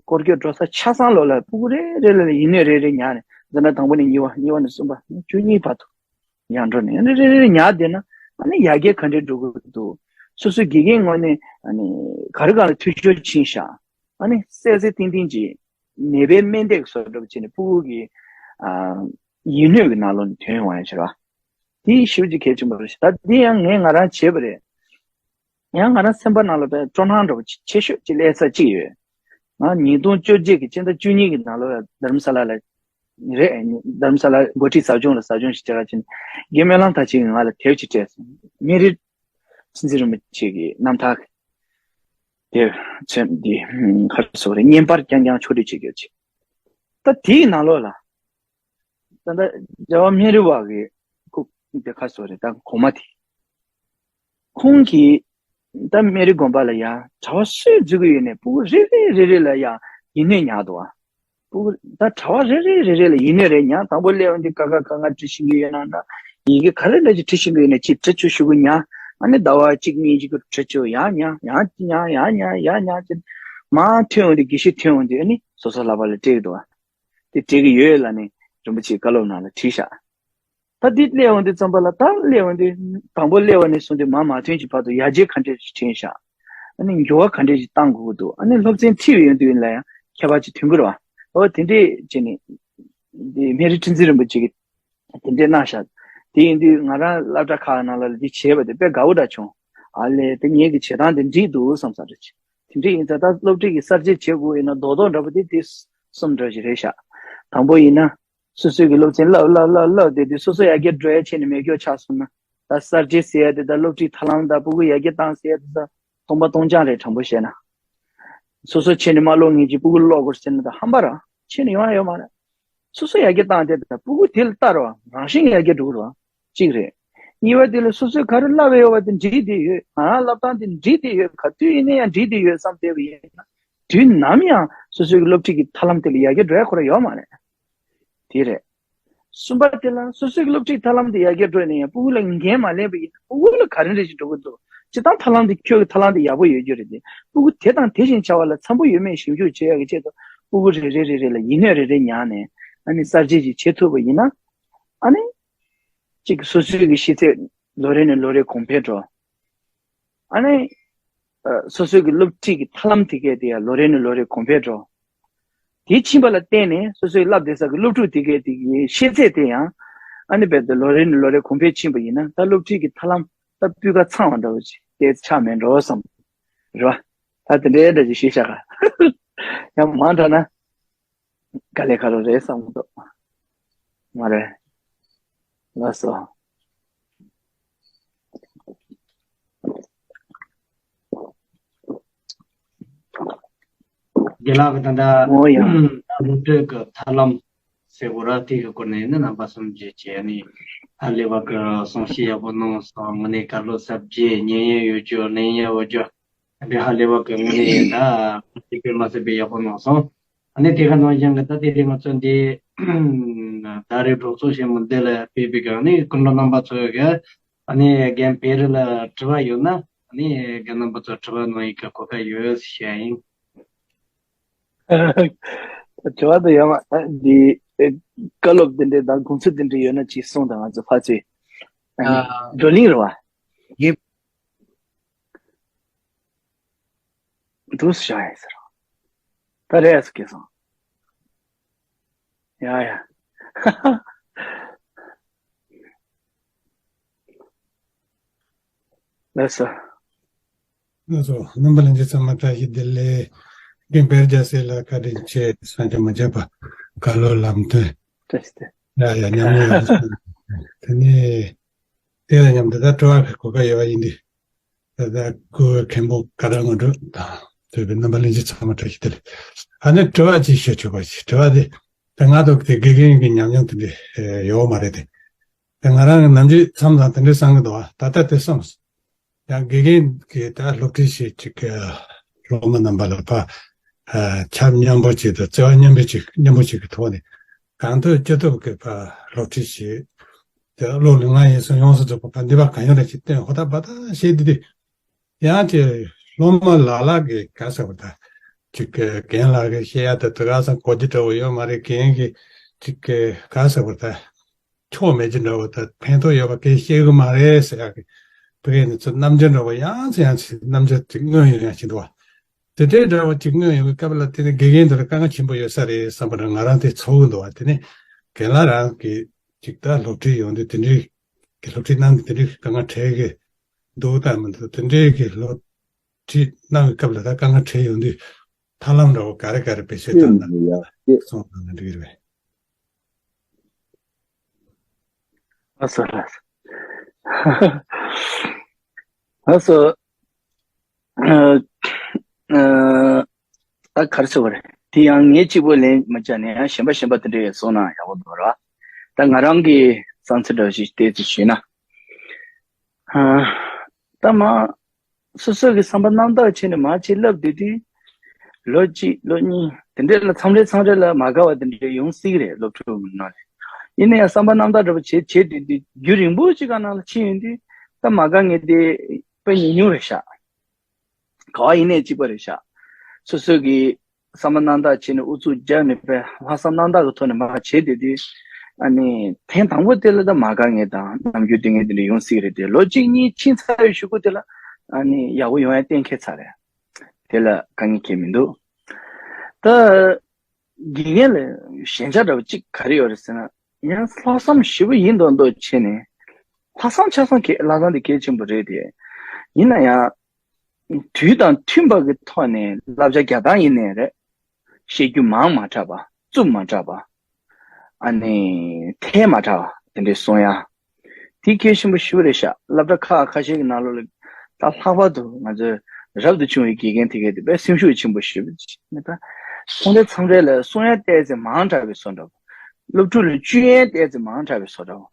སྐོར་སྐྱོད་འགྲོ་ས་ཆ་ཚང་ལོགས་ལ་སྤུ་གུ་རེ་རེ་ལ་ཡིག་སྣོད་རེ་རེ་ཉར་ནས་འཛིན་གྲྭ་དང་པོ་ནས་གཉིས་པ་གཉིས་པ་ནས་གསུམ་པ་བཅུ་གཉིས་བར་དུ་ཡར་འགྲོ་ནས་རེ་རེ་རེ་ཉར་བསྡད་ན་ཨ་ནི་ཡར་རྒྱས་ག་འདྲས་འགྲོ་གི་འདུག་སོ་སོའི་དགེ་རྒན་ངོས་ནས་ཨ་ནི་ག་རེ་ག་ལ་འཐུས་ཤོར་ཕྱིན་ཤག་ཨ་ནི་གསལ་གསལ་ཏིང་ཏིང་ཅིག་ནད་པའི་སྨན་དེབ་བཟོ་འདྲ་པོ་བྱས་ནས་སྤུ་གུ་གི་ཨ་ཡིག་སྣོད་ཀྱི་ནང་ལོགས་ནས་ཐོན་ཡོང་བ་ཡང་ཤེས་ར། དེ་ཞེ་པོ་ཅིག་གལ་ཆེན་པོ་རེད་ཤག་ད་དེ་ཡང་ངས་ང་རང་བྱས་པ་རེད། ཡང་ང་རང་སེམས་པ་ནང་ལ་དཔེ་སྤྲོ་སྣང་འདྲ་བོ་ཆེ་ཤོས་ཅིག་སླེབས་ས་ཅིག་ཡོད། ང་ཉིས་སྟོང་བཅོ་བརྒྱད་ཀྱི་སྤྱི་ཟླ་བཅུ་གཉིས་ཀྱི་ནང་ལོགས་ལ་རྡ་རམ་ས་ལ་ལ་རེད། རྡ་རམ་ས་ལ་འགོ་ཁྲིད་ཟབ་སྦྱོང་ལ་ཟབ་སྦྱོང་ཞིག་བྱེད་ག་ཕྱིན། རྒན་སྨོན་ལམ་དར་ཆེན་གྱིས་ང་ལ་དེབ་ཅིག་སྤྲད་སོང་། སྨན་རི་ཁྲི་འཛིན་རིན་པོ་ཆེ་གི་རྣམ་ཐར་དེ་ཚོན་འདི་ག་རེ་ཟེར་དགོས་རེད། བརྙན་པར་རྐྱང་རྐྱང་ཕྱོགས་སྒྲིག་བྱེད་རྒྱུ་ཅིག་ད་དེའི་ནང་ལོགས་ལ་ད་ལྟ་རྒྱལ་བ་སྨན་རི་བ་གི་ཁུག་དེ་ག་རེ་ཟེར་དགོས་རེད། ད་གོང་མ་དེ། ཁོང་གིས་ད་སྨན་རི་དགོན་པ་ལ་ཡ་གྲྭ་པ་སུས་འཛུལ་གི་ཡོད་ནས་སྤུ་གུ་རེ་རེ་རེ་རེ་ལ་ཡ་ཡིག་སྣོད་ཉར་འདུག་བ། སྤུ་གུ་ད་གྲྭ་པ་རེ་རེ་རེ་རེ་ལ་ཡིག་སྣོད་རེ་ཉར། དང་པོ་སླེབས་འོང་དུས་ཀ་ཁ་ག་ང་བྲི་ཤེས་ཀྱི་ཡོད་ན་འདྲ། ཡི་གེ་ག་རེ་འདྲ་ཅིག་བྲི་ཤེས་ཀྱི་ཡོད་ན་ཅིག་བྲི་ཆོག་ཤོག་གུ་ཉར། ཨ་ནི་ཟླ་བ་གཅིག་གཉིས་ཅིག་གི་བྲི་ཆོག་ཡར་ཉར་ཡར་ཉར་ཡར་ཉར་ཡར་ཉར་ཅིག་མར་ཐོན་འོང་དུས་དགེ་བཤེས་ཐོན་འོང་དུས་ཨ་ནི་སོ་སོ་ལག་པ་ལ་སྤྲད་ཀྱི་འདུག་བ། དེ་སྤྲད་ཀྱི་ཡོད་ལབ་ནས་རིན་པོ་ཆེའི་བཀའ་སློབ་ནང་ལ་བྲིས་ཤག་ད་འདི་སླེབས་འོང་དུས་ཙམ་པ་ལ་ད་སླེབས་འོང་དུས་དང་པོ་སླེབས་པ་ནས་བཟུང་སྟེ་མར་མ་ཐོན་གྱི་བར་དུ་ཡར་རྒྱས་ག་འདྲས་ཞིག་ཕྱིན་ཤག་ཨ་ནི་འགྱུར་བ་ག་འདྲས་ཞིག་བཏང་དགོས་ཀྱི་འདུག་ཨ་ནི་སློབ་ཚན་ཁྲིད་པའི་ཡོང་དུས་ལ་ཡང་ཁྱད་པར་ཅིག་ཐོན་གྱི་རེད་བ། འོ་དེ་འདྲས་བྱས་ནས་འདི་སྨན་རི་ཁྲི་འཛིན་རིན་པོ་ཆེ་གིས་དེ་འདྲས་གནང་ཤག་དེ་ཡིན་དུས་ང་རང་སློབ་གྲྭ་ཁག་ནང་ལ་འདི་བྱས་པ་དེ་དཔེ་དགའ་བོ་འདྲ་བྱུང་། ཨ་ལས་དེ་ངེད་ཀྱི་བྱེད་སྟངས་དེ་འགྲིག་འདུག་བསམ་ས་རེད། དེ་འདྲས་ཡིན་ཙང་ད་སློབ་ཁྲིད་ཀྱི་གསར་བརྗེ་བྱེད་དགོས་ཡིན་ན་རྡོག་རྡོག་འདྲ་པོ་དེ་དེ་གསུམ་འདྲ་ཞིག་རེད་ཤག་དང་པོ་ཡིན་ན། སོ་སོའི་གི་སློབ་ཚན་བསླབ་བསླབ་བསླབ་བསླབ་བསྡད་དུས་སོ་སོ་ཡར་རྒྱས་འགྲོ་ཡ་ཆེ་ནས་མེད་སྐྱོ་ཆགས་སོང་ན། ད་གསར་བརྗེ་ཟེར་ཡ་དེ་དང་སློབ་ཁྲིད་ཐབས་ལམ་དང་སྤུ་གུ་ཡར་རྒྱས་བཏང་ཟེར་ཡ་དེ་དང་སྟོང་པ་སྟོང་རྐྱང་རེད། དྲང་པོ་བཤད་ན། སོ་སོ་ཆེ་ནས་མ་ཀློག་ངེས་ཀྱི་སྤུ་གུ་ཀློག་དགོས་ཟེར་ན་ད་ཧམ་པ་ར་ཆེ་ནས་ཡོང་ཡ་ཡོད་མ་རེད། སོ་སོ་ཡར་རྒྱས་བཏང་དེ་དང་སྤུ་གུ་དེ་ལ་ལྟ་རོགས། རང་བཞིན་གྱིས་ཡར་རྒྱས་འགྲོ་གི་རེད་བ། གཅིག་རེད། གཉིས་པ་དེ་ལ་སོ་སོས་ག་རེ་བསླབས་ཡོད་པ་དེ་འགྲིག་བསྡད་ཡོད། ང་རང་བསླབ་སྟངས་དེ་འགྲིག་བསྡད་ཡོད། ག་དུས་ཡིན་ན་ཡང་འགྲིག་བསྡད་ཡོད་བསམ་བསྡད་པ་ཡིན་ན། དུས་ནམ་ཡང་སོ་སོའི་སློབ་ཁྲིད་ཀྱི་ཐབས་ལམ་དེ་ལ་ཡར་རྒྱས་འགྲོ་ཡ་ཁོ་རང་ཡོད་མ་རེད། དེ་རེད། གསུམ་པ་དེ་ལ་སོ་སོའི་སློབ་ཁྲིད་ཐབས་ལམ་དེ་ཡར་རྒྱས་འགྲོ་ནས་ཡང་སྤུ་གུ་ལ་འགན་མ་ལེན་པ་ཡིན་ན་སྤུ་གུ་ལ་ག་རེ་འདྲ་ཞིག་འགྲོ་གི་འདུག་སྤྱིར་བཏང་ཐབས་ལམ་དེ་ཁྱོད་ཀྱི་ཐབས་ལམ་དེ་ཡག་པོ་ཡོད་རྒྱུ་རེད་དེ། སྤུ་གུ་དེ་དང་དེ་བཞིན་བྱ་བ་ལ་འཚམ་པོ་ཡོད་མེད་ཞིབ་འཇུག་བྱེད་ཡག་གི་ཆེད་དུ་སྤུ་གུ་རེ་རེ་རེ་རེ་ལ་ཡིག་སྣོད་རེ་རེ་ཉར་ནས་ཨ་ནི་གསར་བརྗེ་ཞིག་བྱེད་ཐུབ་པ་ཡིན་ན། ཨ་ནི། གཅིག་སོ་སོའི་གི་ཤེས་ཚད་ལོ་རེ་ནས་ལོ་རེ་གོང་འཕེལ་འགྲོ། ཨ་ནི། ཨ། སོ་སོའི་གི་སློབ་ཁྲིད་ཀྱི་ཐབས་ལམ་དེ་གས་དེ་ཡང་ལོ་རེ་ནས་ལོ་རེ་གོང་འཕེལ་འགྲོ། དེ་ཕྱིན་པ་ལ་བརྟེན་ནས་སོ་སོའི་བསླབ་བསྡད་ས་གི་སློབ་ཕྲུག་དེ་གས་དེ་གི་ཤེས་ཚད་དེ་ཡང་ཨ་ནི་རྦད་དེ་ལོ་རེ་ནས་ལོ་རེ་གོང་འཕེལ་ཕྱིན་པ་ཡིན་ན་ད་སློབ་ཁྲིད་ཀྱི་ཐབས་ལམ་ད་སྤུས་ཀ་ཚང་བ་འདྲ་བོ་ཅིག་དེ་ཆགས་མེད་འགྲོ་བསམ། རེད་བ། ད་དེ་འདྲའི་འདྲ་ཅིག་ཤེས་བྱ་ག་ཡང་མང་དྲགས་ན། དཀའ་ལས་ཁག་པོ་རེད་བསམ་གྱི་འདུག་མ་རེད། ལགས་སོ། རྒན་ལགས་ཀྱིས་ད་ལྟ་ཨོ་ཡ། ད་སློབ་ཁྲིད་ཀྱི་ཐབས་ལམ་ཟེར་དགོས་ར། དེ་གི་སྐོར་ནས་ནི་རྣམ་པ་གསུམ་གྱིས་བྱས་ནས་ཧ་ལས་པ་གི་གསུང་བཤད་ཡག་པོ་གནང་སོང་། དངོས་གནས་བཀའ་སློབ་ཟབ་རྒྱས། ཉན་ཡག་ཡོད་རྒྱུ་ལེན་ཡག་ཡོད་རྒྱུ། འདི་ཧ་ལས་པ་གི་དངོས་གནས་ད་ཅིག་དཔེ་མ་སྲིད་པའི་ཡག་པོ་གནང་སོང་། ཨ་ནི་དེ་ག་ནང་བཞིན་གི་ད་དེ་རིང་ང་ཚོ་འདི་ད་རེས་སྒྲོག་ཚོགས་ཆེན་མོ་འདི་ལ་ཕེབས་པའི་གི་ཨ་ནི་སྐུ་མགྲོན་རྣམ་པ་ཚོ་གི་ཨ་ནི་རྒན་བེ་རི་ལ་དྲི་བ་ཡོད་ན་ཨ་ནི་རྒན་རྣམ་པ་ཚོ་དྲི་བ་གནང་ཡག་གི་གོ་སྐབས་ཡོད་ཟེར་བཤད་ཡིན། དྲི་བ་དང་ཡང་མ་འདི་བཀའ་སློབ་འདི་འདྲའི་དང་དགོངས་ཚུལ་འདི་འདྲའི་ཡོད་ན་ཅིག་གསུངས་དང་། ང་ཚོ་ཕར་ཚུར་ཨ་ནི་ཨ། བགྲོ་གླེང་རེད་བ། ཡིན། འདུག་སེ་བཞག་ཡིན་ཟེར། ད་རེས་སུ་སྐྱེས་སོང་། ཡ་ཡ། ལགས་སོ། ལགས་སོ། རྣམ་པ་ལྷན་རྒྱས་ཚང་མ་བཀྲ་ཤིས་བདེ་ལེགས། རྒན་བེ་རི་རྒྱལ་སྲས་ལགས་བཀའ་དྲིན་ཆེ། བསམ་གྱིས་མི་ཁྱབ་པ་བཀའ་སློབ་ལམ་སྟོན། བཀྲ་ཤིས་བདེ་ལེགས། ཡ་ཡ། ཉམས་མྱོང་ཡག་པོ་བྱུང་། དེ་ནས་དེ་ལ་མཉམ་དུ་ད་དྲི་བ་གོ་སྐབས་ཡོད་པ་ཡིན་དུས། ད་ལྟ་སྐུ་མཁན་པོ་ཀ་ར་དངོས་གྲུབ་དང་ཐོས་པའི་རྣམ་པ་ལྷན་རྒྱས་ཚང་མ་བཀྲ་ཤིས་བདེ་ལེགས། ཨ་ནི་དྲི་བ་ཅིག་ཞུ་ཆོག་པ་ཞིག་དྲི་བ་དེ་ད་ང་ཚོ་དེ་དགེ་རྒན་གྱི་ཉམས་མྱོང་དེ་འདྲ་ཡོད་མ་རེད་དེ། ད་ང་རང་གི་ནམ་རྒྱུན་མཚམས་མཚམས་དེ་འདྲ་བསམ་གྱི་འདུག་ཨ། ད་ལྟ་དེ་བསམ་སོང་། ཡང་དགེ་རྒན་གྱིས་ད་སློབ་ཁྲིད་བྱེད་ཅིག་གི་སློབ་མ་རྣམ་པ་ལ་ཕར་ཆ་མཉམ་པོ་ཅིག་དང་བརྩེ་བ་མཉམ་པོ་ཅིག་མཉམ་པོ་ཅིག་གི་ཐོག་ནས་གང་ཐུབ་ཅི་ཐུབ་ཀྱིས་ཕར་སློབ་ཁྲིད་བྱེད། དེ་བློ་ལ་ང་ཡིན་སོང་ཡོངས་སུ་རྫོགས་པ་ཕར་འདི་པར་གང་ཡོང་ལ་ཅིག་བསྟན་ཧོ་ད་བ་ད་བྱེད་དེ་དུས། ཡང་ཅིག་སློབ་མ་ལ་ལ་གི་ག་ཟེར་བ་ད། ཅིག་གི་རྒན་ལགས་ཀྱིས་བཤད་ཡ་ད་དེ་ག་ས་གོ་རྒྱུ་འདྲ་བོ་ཡོད་མ་རེད། རྒན་གྱིས་ཅིག་གི་ག་ཟེར་བ་ད། ཆོ་མེད་རྒྱུ་འདྲ་བོ་ད་ཕན་ཐོགས་ཡོད་པ་གས་བཤད་གི་མ་རེད་ཟེར་ཡག་གི་ཕ་གི་ནི་ཚོ་རྣམ་འགྱུར་འདྲ་བོ་ཡང་ཚེ་ཡང་ཚེ་རྣམ་འགྱུར་ཅིག་མངོན་ཡོང་ཡག་ཅིག་འདུག་བ། དེ་འདྲའི་འདྲ་བོ་ཅིག་མངོན་ཡོང་གི་སྐབས་ལ་དེ་ནི་དགེ་རྒན་དེ་ལ་དཀའ་ངལ་ཆེན་པོ་ཡོད་ས་རེད་བསམ་པ་རང་ང་རང་དེ་ཚོར་གི་འདུག་བ། དེ་ནི་རྒན་ལགས་རང་གིས་ཅིག་ད་སློབ་ཁྲིད་ཡོང་དུས་དེ་འདྲའི་གི་སློབ་ཁྲིད་གནང་དུས་དེ་འདྲའི་དཀའ་ངལ་འཕྲད་གི་འདུག་དང་མི་འདུག་དེ་འདྲའི་གི་སློབ་ཁྲིད་གནང་བའི་སྐབས་ལ་ད་དཀའ་ངལ་འཕྲད་ཡོང་དུས་ཐབས་ལམ་འདྲ་བོ་ག་རེ་ག་རེ་བེད་སྤྱོད་བཏང་ན་ཡ་གསུངས་གནང་ན་འགྲིག་གི་རེད་པས། ཨ་སོ་ལ་ཨ་སོ། ཨ་ཨ། ད་ག་རེ་ཟེར་བ་རེད། དེ་ཡང་ངས་གཅིག་པོ་ལན་མ་བྱས་ནས་ཡང་གཞན་པ་གཞན་པ་དེ་འདྲ་ཡོད་སོང་ན་ཡག་པོ་འདུག་ར། ད་ང་རང་གི་བསམ་ཚུལ་འདྲ་ཞིག་བལྟས་ཚེ་ཞུས་ན། ཨ། ད་མ། སོ་སོ་གི་བསམ་པ་རྣམ་དག་བྱས་ནས་མ་བྱེད་ལབ་དེ་དུས། ལོ་གཅིག་ལོ་གཉིས་དེ་འདྲ་ལ་མཚམས་རེ་མཚམས་རེ་ལ་མ་དགའ་བ་དེ་འདྲ་ཡོང་སྲིད་ཀྱི་རེད་སློབ་ཕྲུག་ནང་ལ། ཡིན་ན་ཡང་བསམ་པ་རྣམ་དག་འདྲ་པོ་བྱེད་བྱེད་དུས་དུས་རྒྱུན་རིང་པོ་ཅིག་ག་ནང་ལ་ཕྱིན་ཡོང་དུས་ད་མ་དགའ་ངེས་དེ་དཔེ་ཉུང་ཉུང་རེད་ཤག་ག་བ་ཡིན་ནའི་གཅིག་པ་རེད་ཤག་སོ་སོ་གི་བསམ་པ་རྣམ་དག་བྱས་ནས་ཨུ་ཚུགས་རྒྱབ་ནས་པའི་ལྷག་བསམ་རྣམ་དག་གི་ཐོག་ནས་མར་བྱས་བསྡད་དུས། ཨ་ནི་ཐེངས་དང་པོ་དེ་ལ་ད་མ་དགའ་ངེས་དང་ནམ་རྒྱུན་དེ་ངེས་དེ་འདྲ་ཡོང་སྲིད་རེད་དེ་ལོ་གཅིག་གཉིས་ཕྱིན་ཚར་བའི་གཞུག་གུ་དེ་ལ་ཨ་ནི་ཡག་པོ་ཡོང་ཡ་གཏན་འཁེལ་ཚར་རེད། དེ་ལ་དཀའ་ངལ་གང་ཡང་མི་འདུག་ད་དགེ་རྒན་ལ་ཞན་ཆ་འདྲ་བོ་གཅིག་ག་རེ་ཡོད་རེད་ཟེར་ན་ཡང་ལྷག་བསམ་ཞེ་པོ་ཡིན་མདོག་མདོག་བྱས་ནས་ལྷག་བསམ་ཆགས་བསམ་གྱི་ལྷག་བསམ་དེ་གལ་ཆེན་པོ་རེད་དེ། ཡིན་ན་ཡང་། དུས་དང་མཐུན་པ་གི་ཐོག་ནས་བསླབ་བྱ་རྒྱག་སྟངས་ཡིན་ནའི་རེད། བཤད་རྒྱུ་མང་མ་དྲགས་པ། རྩུབ་མ་དྲགས་པ། ཨ་ནི་ཐལ་མ་དྲགས་པ་དེ་འདྲས་གསུང་ཡ། དེ་གལ་ཆེན་པོ་ཞེ་པོ་རེད་ཤག་སློབ་གྲྭ་ཁག་ཁ་ཤས་ཀྱི་ནང་ལོགས་ལ་ད་ལྷག་པར་དུ་ང་ཚོའི་རབ་ཏུ་བྱུང་བའི་དགེ་རྒན་དེ་གས་དེ་དཔེ་སེམས་ཤུགས་ཆེན་པོ་ཞེ་པོ་ཅིག་ནི་ད། མཚམས་རེ་མཚམས་རེ་ལ་གསུང་ཡ་ཏོག་ཙམ་མང་དྲགས་པའི་བཟོ་འདྲ་པོ། སློབ་ཕྲུག་ལ་བཅོལ་ཡ་ཏོག་ཙམ་མང་དྲགས་པའི་བཟོ་འདྲ་པོ།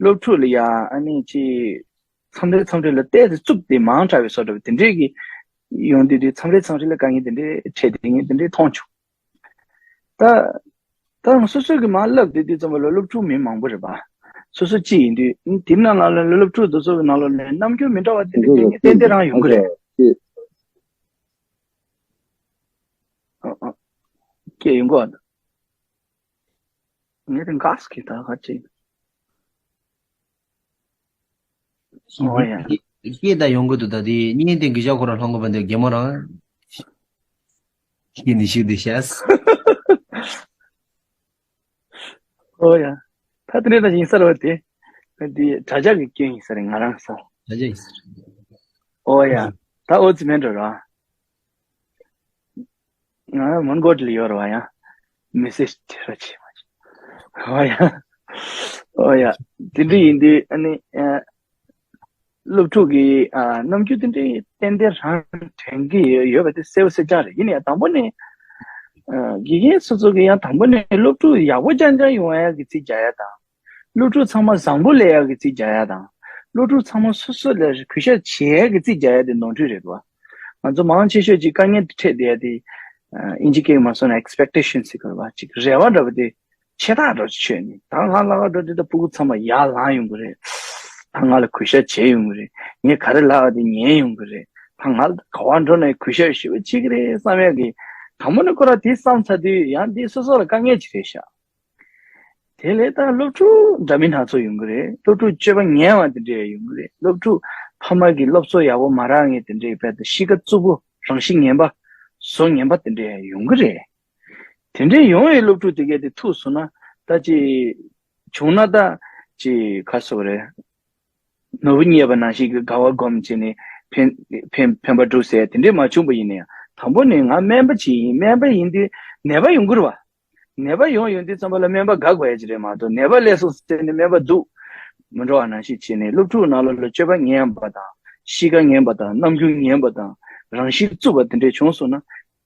སློབ་ཕྲུག་ལ་ཡ་ཨ་ནི་ཅིག་མཚམས་རེ་མཚམས་རེ་ལ་ཏོག་ཙམ་རྩུབ་སྟེ་མང་དྲགས་པའི་བཟོ་འདྲ་པོ་དེ་འདྲས་ཀྱི་ཡོང་དུས་དུས་མཚམས་རེ་མཚམས་རེ་ལ་དཀའ་ངལ་དེ་འདྲས་འཕྲད་དེ་ངས་དེ་འདྲས་མཐོང་བྱུང་། ད་ད་སོ་སོ་གི་མར་བསླབ་དེ་དུས་ཙམ་པ་ལ་སློབ་ཕྲུག་མི་མང་པོ་རེད་པ། སོ་སོ་གཅིག་ཡིན་དུས་དེའི་ནང་ལ་ལ་སློབ་ཕྲུག་དེ་ཚོ་གི་ནང་ལོགས་ནས་རྣམ་འགྱུར་མི་འདྲ་བ་དེ་འདྲས་ཏན་ཏན་རང་ཡོང་གི་རེད། ཨ་ཨ། སྐད་ཡོང་གི་ཨ། ངས་དེ་འགག་སོང་གི་ད་ག་ཅིག་ཨོ་ཡ། སྐད་ད་ཡོང་གི་འདུག་ད་དེ་བརྙན་དེ་གི་ཞག་ཁོ་རང་ལྷང་གོ་བ་འདི་རྒན་མོ་རང་སྐད་ནི་ཞིག་འདི་ཤེས། ཨོ་ཡ། ད་དེ་འདྲ་ཡིན་ས་རེད་དེ། འདི་དྲ་རྒྱ་གི་སྐད་ཡིན་ས་རེད་ང་རང་ས། དྲ་རྒྱ་ཡིན་ས་རེད། ཨོ་ཡ། ད་ཨོ་ཙི་མེད་འགྲོ་ར། ང་མོན་གྷོ་ལ་ཡོད་རེད་བ་ཡ། མེ་སེ་ཇི་དེ་ར་བྱེད་མ་བྱེད། ཨོ་ཡ། ཨོ་ཡ། དེ་འདྲ་ཡིན་དུས་ཨ་ནི། སློབ་ཕྲུག་གི་ཨ་རྣམ་འགྱུར་དེ་འདྲའི་ཏན་ཏན་རང་དྲན་གྱི་ཡོད་པ་དེ་གསལ་པོ་གསལ་རྐྱང་རེད། ཡིན་ནའི་དང་པོ་ནས་ཨ་དགེ་རྒན་སོ་སོ་གི་ཡང་དང་པོ་ནས་སློབ་ཕྲུག་ཡག་པོ་རྐྱང་རྐྱང་ཡོང་ཡག་གི་རྩིས་རྒྱག་ཡ་དང་། སློབ་ཕྲུག་ཚང་མ་བཟང་པོ་སླེབས་ཡག་གི་རྩིས་རྒྱག་ཡ་དང་། སློབ་ཕྲུག་ཚང་མ་སོ་སོ་ལ་གུས་ཞབས་བྱེད་ཡག་གི་རྩིས་རྒྱག་ཡ་དེ་ནོར་འཁྲུལ་རེད་བ། ང་ཚོ་མང་ཆེ་ཤོས་ཀྱི་དཀའ་ངལ་འཕྲད་བསྡད་ཡ་དེ་ཨ་ཨིན་ཇི་སྐད་མ་སོང་ན་expectation ཟེར་གི་རེད་བ། ཅིག་རེ་བ་འདྲ་པོ་དེ། ཆེ་ཐག་འགྲོ་ཆོད་ནི་ད་ང་ལ་ཁ་འགྲོ་དུས་ད་སྤུ་གུ་ཚང་མ་ཡར་ལངས་ཡོང་གི་རེད། ད་ང་ལ་གུས་ཞབས་བྱེད་ཡོང་གི་རེད། ངས་ག་རེ་ལབ་པ་དེ་ཉན་ཡོང་གི་རེད། ད་ང་ག་བ་འགྲོ་ནའི་གུས་ཞབས་ཞེ་པོ་བྱེད་ཀྱི་རེད་བསམ་ཡག་གི་དང་པོ་ནས་ཁོ་རང་དེ་བསམ་ཚར་དུས་ཡང་འདི་སོ་སོ་ལ་དཀའ་ངལ་ཅིག་རེད་ཤག་དེ་ལས་ད་སློབ་ཕྲུག་འདྲ་མིན་སྣ་ཚོགས་ཡོང་གི་རེད། སློབ་ཕྲུག་སྤྱོད་པ་ངན་པ་དེ་འདྲ་ཡང་ཡོང་གི་རེད། སློབ་ཕྲུག་ཕ་མ་གི་སློབ་གསོ་ཡག་པོ་མ་རག་མཁན་དེ་འདྲ་ཡོད་པ་དང་གཤིས་ཀ་རྩུབ་པོ་རང་གཤིས་ངན་པ་བཟོ་ངན་པ་དེ་འདྲ་ཡང་ཡོང་གི་རེད། དེ་འདྲའི་ཡོང་བའི་སློབ་ཕྲུག་དེ་གས་དེ་ཐུག་སོང་ན་ད་ཅི་བྱུང་ན་ད་ཅི་ག་སོགས་རེད། ནོར་བུ་རྙེད་པ་ནང་བཞིན་གྱི་དགའ་བ་སྒོམ་བྱས་ནས་ཕན་ཕན་ཕན་པ་སྒྲུབ་ཟེར་དེ་འདྲས་མ་བྱུང་པ་ཡིན་ན་ཡང་དང་པོ་ནས་ང་སྨན་པ་ཅིག་ཡིན། སྨན་པ་ཡིན་དུས་ནད་པ་ཡོང་གི་རེད་བ། ནད་པ་ཡོང་ཡོང་དུས་ཙམ་པ་ལ་སྨན་པ་དགའ་དགོས་ཡ་ཅིག་རེད་མ་གཏོགས་ནད་པ་སླེབས་སོང་ཟེར་ནས་སྨན་པ་སྡུག་མི་འགྲོ་བ་ནང་བཞིན་བྱས་ནས་སློབ་ཕྲུག་ནང་ལོགས་ལ་སྤྱོད་པ་ངན་པ་དང་གཤིས་ཀ་ངན་པ་དང་རྣམ་འགྱུར་ངན་པ་དང་རང་གཤིས་རྩུབ་པ་དེ་འདྲས་བྱུང་སོང་ན།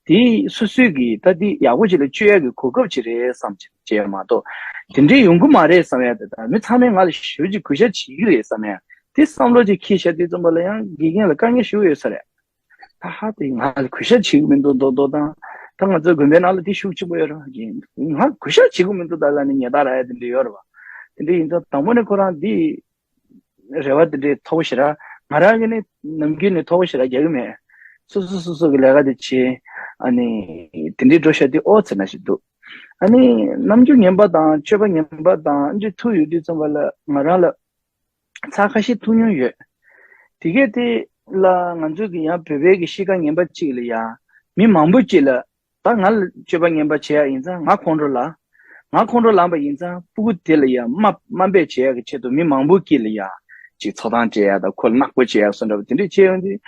དེ་སོ་སོའི་གི་ད་དེ་ཡག་པོ་ཅིག་ལ་བཅོས་ཡག་གི་གོ་སྐབས་ཅིག་རེད་བསམ་བྱས་མ་གཏོགས་དེ་འདྲའི་ཡོང་གི་མ་རེད་བསམ་ཡག་དེ་དང་མི་ཚང་མས་ང་ལ་ཞེ་པོ་ཅིག་གུས་ཞབས་བྱེད་ཀྱི་རེད་བསམ་ཡག་དེ་བསམ་བློ་ཅིག་འཁྱེར་བཞག་དུས་ཙམ་པ་ལ་ཡང་དགེ་རྒན་ལ་དཀའ་ངལ་ཞེ་པོ་ཡོད་ས་རེད། ད་ཧ་དེ་ང་ལ་གུས་ཞབས་བྱེད་ཀྱི་མི་འདུག་མདོག་མདོག་དང་། ད་ང་ཚོའི་དགོན་པའི་ནང་ལ་དེ་ཤུགས་ཆེན་པོ་ཡོད་རེད་བ། ང་གུས་ཞབས་བྱེད་ཀྱི་མི་འདུག་ད་ལབ་ནས་ཉེས་རྡུང་རག་ཡག་དེ་འདྲ་ཡོད་རེད་བ། དེ་འདྲ་ཡིན་ཙང་དང་པོ་ནས་ཁོ་རང་དེ། རེ་བ་དེ་འདྲའི་མཐོ་པོ་ཞེ་དྲག་ང་རང་གིས་ནི་ནམ་རྒྱུན་ནས་མཐོ་པོ་ཞེ་དྲག་རྒྱག་གི་མེད། སོ་སོ་སོ་སོ་གི་ལས་ཀ་དེ་བྱེད། ཨ་ནི། དེ་འདྲའི་འགྲོ་ཤག་དེ་ཨོ་ཙི་ན་ཞིག་འདུག་ཨ་ནི། རྣམ་འགྱུར་ངན་པ་དང་སྤྱོད་པ་ངན་པ་དང་ཨ་འདྲ་ཐུག་ཡོང་དུས་ཙམ་པ་ལ་ང་རང་ལ་ཚར་ཁ་ཤས་ཐུག་མྱོང་ཡོད། དེ་གས་དེ་ལ་ང་ཚོ་གི་ཡང་བོད་པའི་གི་གཤིས་ཀ་ངན་པ་གཅིག་ལ་ཡང་མི་མང་པོ་གཅིག་ལ། ད་ང་ལ་སྤྱོད་པ་ངན་པ་བྱེད་ཡག་ཡིན་ཙང་ང་ཁོང་ཁྲོ་ལངས། ང་ཁོང་ཁྲོ་ལངས་པ་ཡིན་ཙང་སྤུ་གུ་དེ་ལ་ཡང་དམའ་དམའ་འབེབས་བྱེད་ཡག་གི་ཆེད་དུ་མི་མང་པོ་དཀྱིལ་ལ་ཡང་ ཅིག་ཚོགས་གཏམ་སྤྲད་ཡ་དང་ཁོ་ལ་བརྣག་པོ་བྱེད་ཡ་བཟོ་འདྲ་བ་དེ་འདྲས་བྱས་ཡོང་དུས།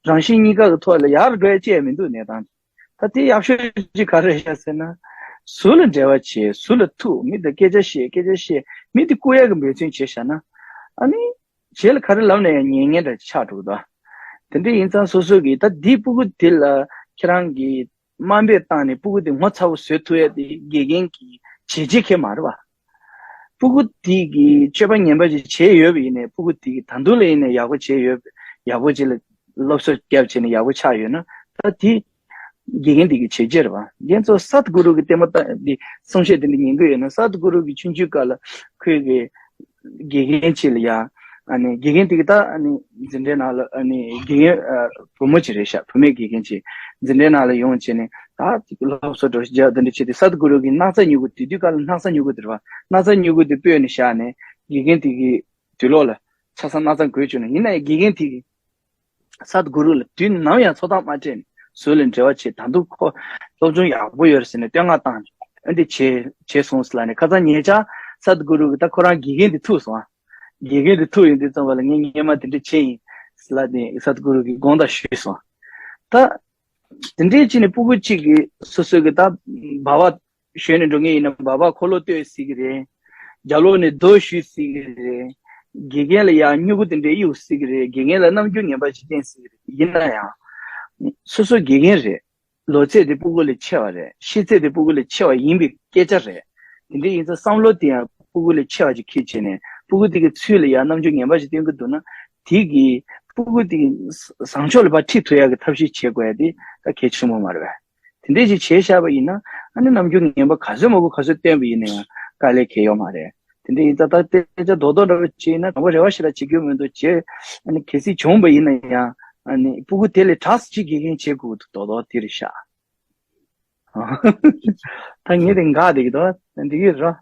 རང་གཞན་གཉིས་ཀ་གི་ཐོག་ལ་ཡར་འགྲོ་ཡ་ཅི་ཡང་མི་འདུག་གནས་སྟངས་དེ། ད་དེ་ཡག་ཤོས་ཅིག་ག་རེ་རེད་ཤག་ཟེར་ན། ཟུར་ལ་འབྲེལ་བ་བྱེད། ཟུར་ལ་ཐུག་མི་དང་སྐད་ཆ་བཤད། སྐད་ཆ་བཤད། མི་དེ་བཀུག་ཡ་གི་འབད་བརྩོན་བྱས་བཞག་ན། ཨ་ནི། གཞན་ལ་ག་རེ་ལབ་ན་ཡང་ཉན་མཁན་འདྲ་ཆགས་འགྲོ་གི་འདུག་དེ་འདྲ་ཡིན་ཙང་སོ་སོ་གིས་ད་འདི་སྤུ་གུ་དེ་ལ་ཁྱེད་རང་གིས་དམའ་འབེབས་བཏང་ནས་སྤུ་གུ་དེ་ངོ་ཚ་པོ་བཟོ་ཐུབ་ཡ་དེ་དགེ་རྒན་གྱི་བྱས་རྗེས་ཁེ་མ་རེད་བ། སྤུ་གུ་དེ་གིས་སྤྱོད་པ་ངན་པ་ཞིག་བྱས་ཡོད་པ་ཡིན་ནའི། སྤུ་གུ་དེ་གིས་ད་དུང་ལ་ཡིན་ནའི་ཡག་པོ་བྱས་ཡོད། ཡག་པོ་ཅིག་ལ་སློབ་གསོ་བརྒྱབ་བྱས་ནས་ཡག་པོ་ཆགས་ཡོད་ན། ད་དེ་དགེ་རྒན་དེ་གི་བྱས་རྗེས་རེད་བ། རྒན་ཚོ་སད་གུ་རུ་གི་ལྟད་མོ་ལྟ་འདི་གསུང་བཤད་དེ་འདྲ་ཉན་གི་ཡོད་ན། སད་གུ་རུ་གི་ཆུང་ཆུང་སྐབས་ལ་ཁོས་གི་དགེ་རྒན་ཅིག་ལ་ཡ། ཨ་ནི་དགེ་རྒན་དེ་གི་ད་ཨ་ནི་འཛིན་གྲྭའི་ནང་ལ་ཨ་ནི་དགེ་རྒན་ཨ་བུ་མོ་ཅིག་རེད་ཤག་བུད་མེད་དགེ་རྒན་ཅིག་འཛིན་གྲྭའི་ནང་ལ་ཡོང་བྱས་ནས། ད་ཅིག་སློབ་གསོ་འདྲ་བོ་ཞིག་རྒྱག་དེ་འདྲ་བྱས་ཏེ། སད་གུ་རུ་གི་སྣག་ཚ་མྱུ་གུ། དེ་དུས་སྐབས་ལ་སྣག་ཚ་མྱུ་གུ་དེ་རེད་བ། སྣག་ཚ་མྱུ་གུ་དེ་སྤོས་ནས་བཞག་ནས་དགེ་རྒན་དེ་གི་དུག་ལོག་ལ་ཆ་ཚང་སྣག་ཚ་འགོས་བཅུག་ནས། ཡིན་ནའི་དགེ་རྒན་དེ་གིས་སད་གུ་རུ་ལ་དུས་ནམ་ཡང་ཚོགས་གཏམ་མ་སྤྲད་ནས་ཟུར་ལ་འབྲེལ་བ་བྱས། ད་དུང་ཁོ་སློབ་སྦྱོང་ཡག་པོ་ཡོད་རེད་ཟེར་ནས་བསྟོད་བསྔགས་བཏང་། ཨ་འདི་བྱས་བྱས་སོང་ཟེར་ལབ་ནས། ཁ་སང་ཉེ་ཆར་སད་གུ་རུ་གིས་ད་ཁོ་རང་དགེ་རྒན་དེ་ཐུག་སོང་ཨ། དགེ་རྒན་དེ་ཐུག་ཡོང་དུས་ཙམ་པ་ལ། ངས་སྔོན་མ་དེ་འདྲ་བྱས་ཡིན་ཟེར་ལབ་ནས་སད་གུ་རུ་གིས་དགོངས་དག་ཞུས་སོང་། ད། དེ་འདྲའི་ཅིག་ནས་སྤུ་གུ་གཅིག་གིས་སོ་སོ་གི་ད་སྦག་སྦག་ཞོན་ནས་འགྲོ་མཁན་ཡིན་ན་སྦག་སྦག་འཁོར་ལོ་བསྟོད་སྲིད་ཀྱི་རེད། རྒྱབ་ལོགས་ནས་རྡོ་གཞུས་སྲིད་ཀྱི་རེད། དགེ་རྒན་ལ་ཡང་སྨྱུ་གུ་དེ་འདྲའི་གཡུག་སྲིད་ཀྱི་རེད། དགེ་རྒན་ལ་རྣམ་འགྱུར་ངན་པ་ཞིག་བསྟན་སྲིད་ཀྱི་རེད། ཡིན་ན་ཡང་། སོ་སོ་དགེ་རྒན་རེད། ལོ་ཚད་དེ་སྤུ་གུ་ལས་ཆེ་བ་རེད། ཤེས་ཚད་དེ་སྤུ་གུ་ལས་ཆེ་བ་ཡིན་པའི་སྐད་ཆ་རེད། དེ་འདྲ་ཡིན་ཙང་བསམ་བློ་དེ་ཡང་སྤུ་གུ་ལས་ཆེ་བ་ཅིག་འཁྱེར་བྱས་ནས། སྤུ་གུ་དེ་གི་ཚུལ་ལ་ཡང་རྣམ་འགྱུར་ངན་པ་ཞིག་སྟོན་གྱི་འདུག་ན། དེ་གིས་སྤུ་གུ་དེ་གི་བཟང་ཕྱོགས་ལ་ཕར་ཁྲིད་ཐུབ་ཡག་གི་ཐབས་ཤེས་བྱེད་དགོས་ཡ་དེ་ད་གལ་ཆེན་པོ་མ་རེད་པས། དེ་འདྲས་ཅིག་བྱས་བཞག་པ་ཡིན་ན། ཨ་ནི་རྣམ་འགྱུར་ངན་པ་ག་ཚོད་མང་པོ་ག་ཚོད་སྟོན་པ་ཡིན་ན་ཡང་དཀའ་ལས་ཁེལ་ཡོད་མ་རེད། དེ་འདྲ་ཡིན་ཙང་ད་སྐད་ཆ་རྡོག་རྡོག་འདྲ་པོ་བྱས་ན། དྲང་པོ་རེ་བ་ཞེ་དྲག་བྱེད་རྒྱུ་མི་འདུག་བྱས། ཨ་ནི་གལ་སྲིད་བྱུང་བ་ཡིན་ན་ཡང་། ཨ་ནི་སྤུ་གུ་དེ་ལས་དྲག་ཅིག་དགེ་རྒན་བྱེད་དགོས་འདུག་རྡོག་རྡོག་དེ་རེད་ཤག་ད་ངས་དེ་འགག་བསྡད་ཀྱི་འདུག་འདི་གི་ར།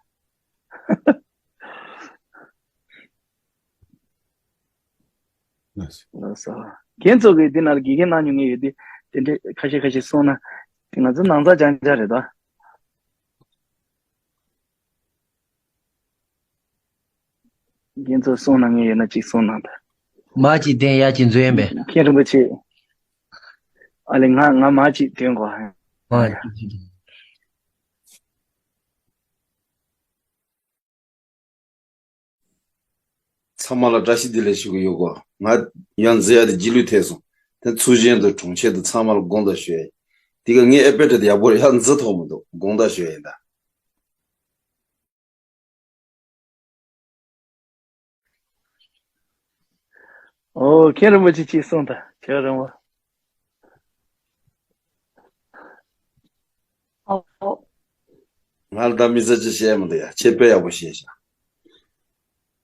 ལགས་སོ། ཁྱེད་ཚོ་གིས་འདི་ནང་ལ་དགེ་རྒན་གནང་མྱོང་མཁན་ཡོད་དུས། དེ་འདྲས་ཁ་ཤས་ཁ་ཤས་གསུངས་ན། དེ་ང་ཚོ་ནང་ཚགས་རྐྱང་རྐྱང་རེད་དོ། རྒན་ཚོ་གསུང་གནང་མཁན་ཡོད་ན་ཅིག་གསུང་གནང་དང་། མ་ཅིག་བསྟན་ཡ་ཅིག་འཛུལ་ཡིན་པས། མཁན་རིན་པོ་ཆེ། ཨ་ལེ། ང་ང་མ་ཅིག་འདོན་དགོས། ཨ། ཚང་མ་ལ་བཀྲ་ཤིས་བདེ་ལེགས་ཞུ་གི་ཡོད་གོ། ང་ཡང་འཛུལ་ཡ་དེ་རྗེས་ལུས་ཐེབས་སོང་། དེ་ཚུལ་བཞིན་དུ་གྲོང་ཁྱེར་དུ་ཚང་མ་ལ་དགོངས་དག་ཞུ་ཡ་ཡིན། དེ་ག་ངའི་ཨེ་པེ་ཊི་དེ་ཡག་པོ་རེད། ཡང་འཛུལ་ཐུབ་མི་འདུག་དགོངས་དག་ཞུ་ཡ་ཡིན་ད། ཨོ། མཁན་རིན་པོ་ཆེ་ཅིག་གསུངས་དང་། ཁྱེད་རང་བ། ཨོ། ང་ལ་ད་མི་ཚེ་ཅིག་བཤད་མི་འདུག་ཡ། ཁྱེད་དཔེ་ཡག་པོ་བཤད་ཤག་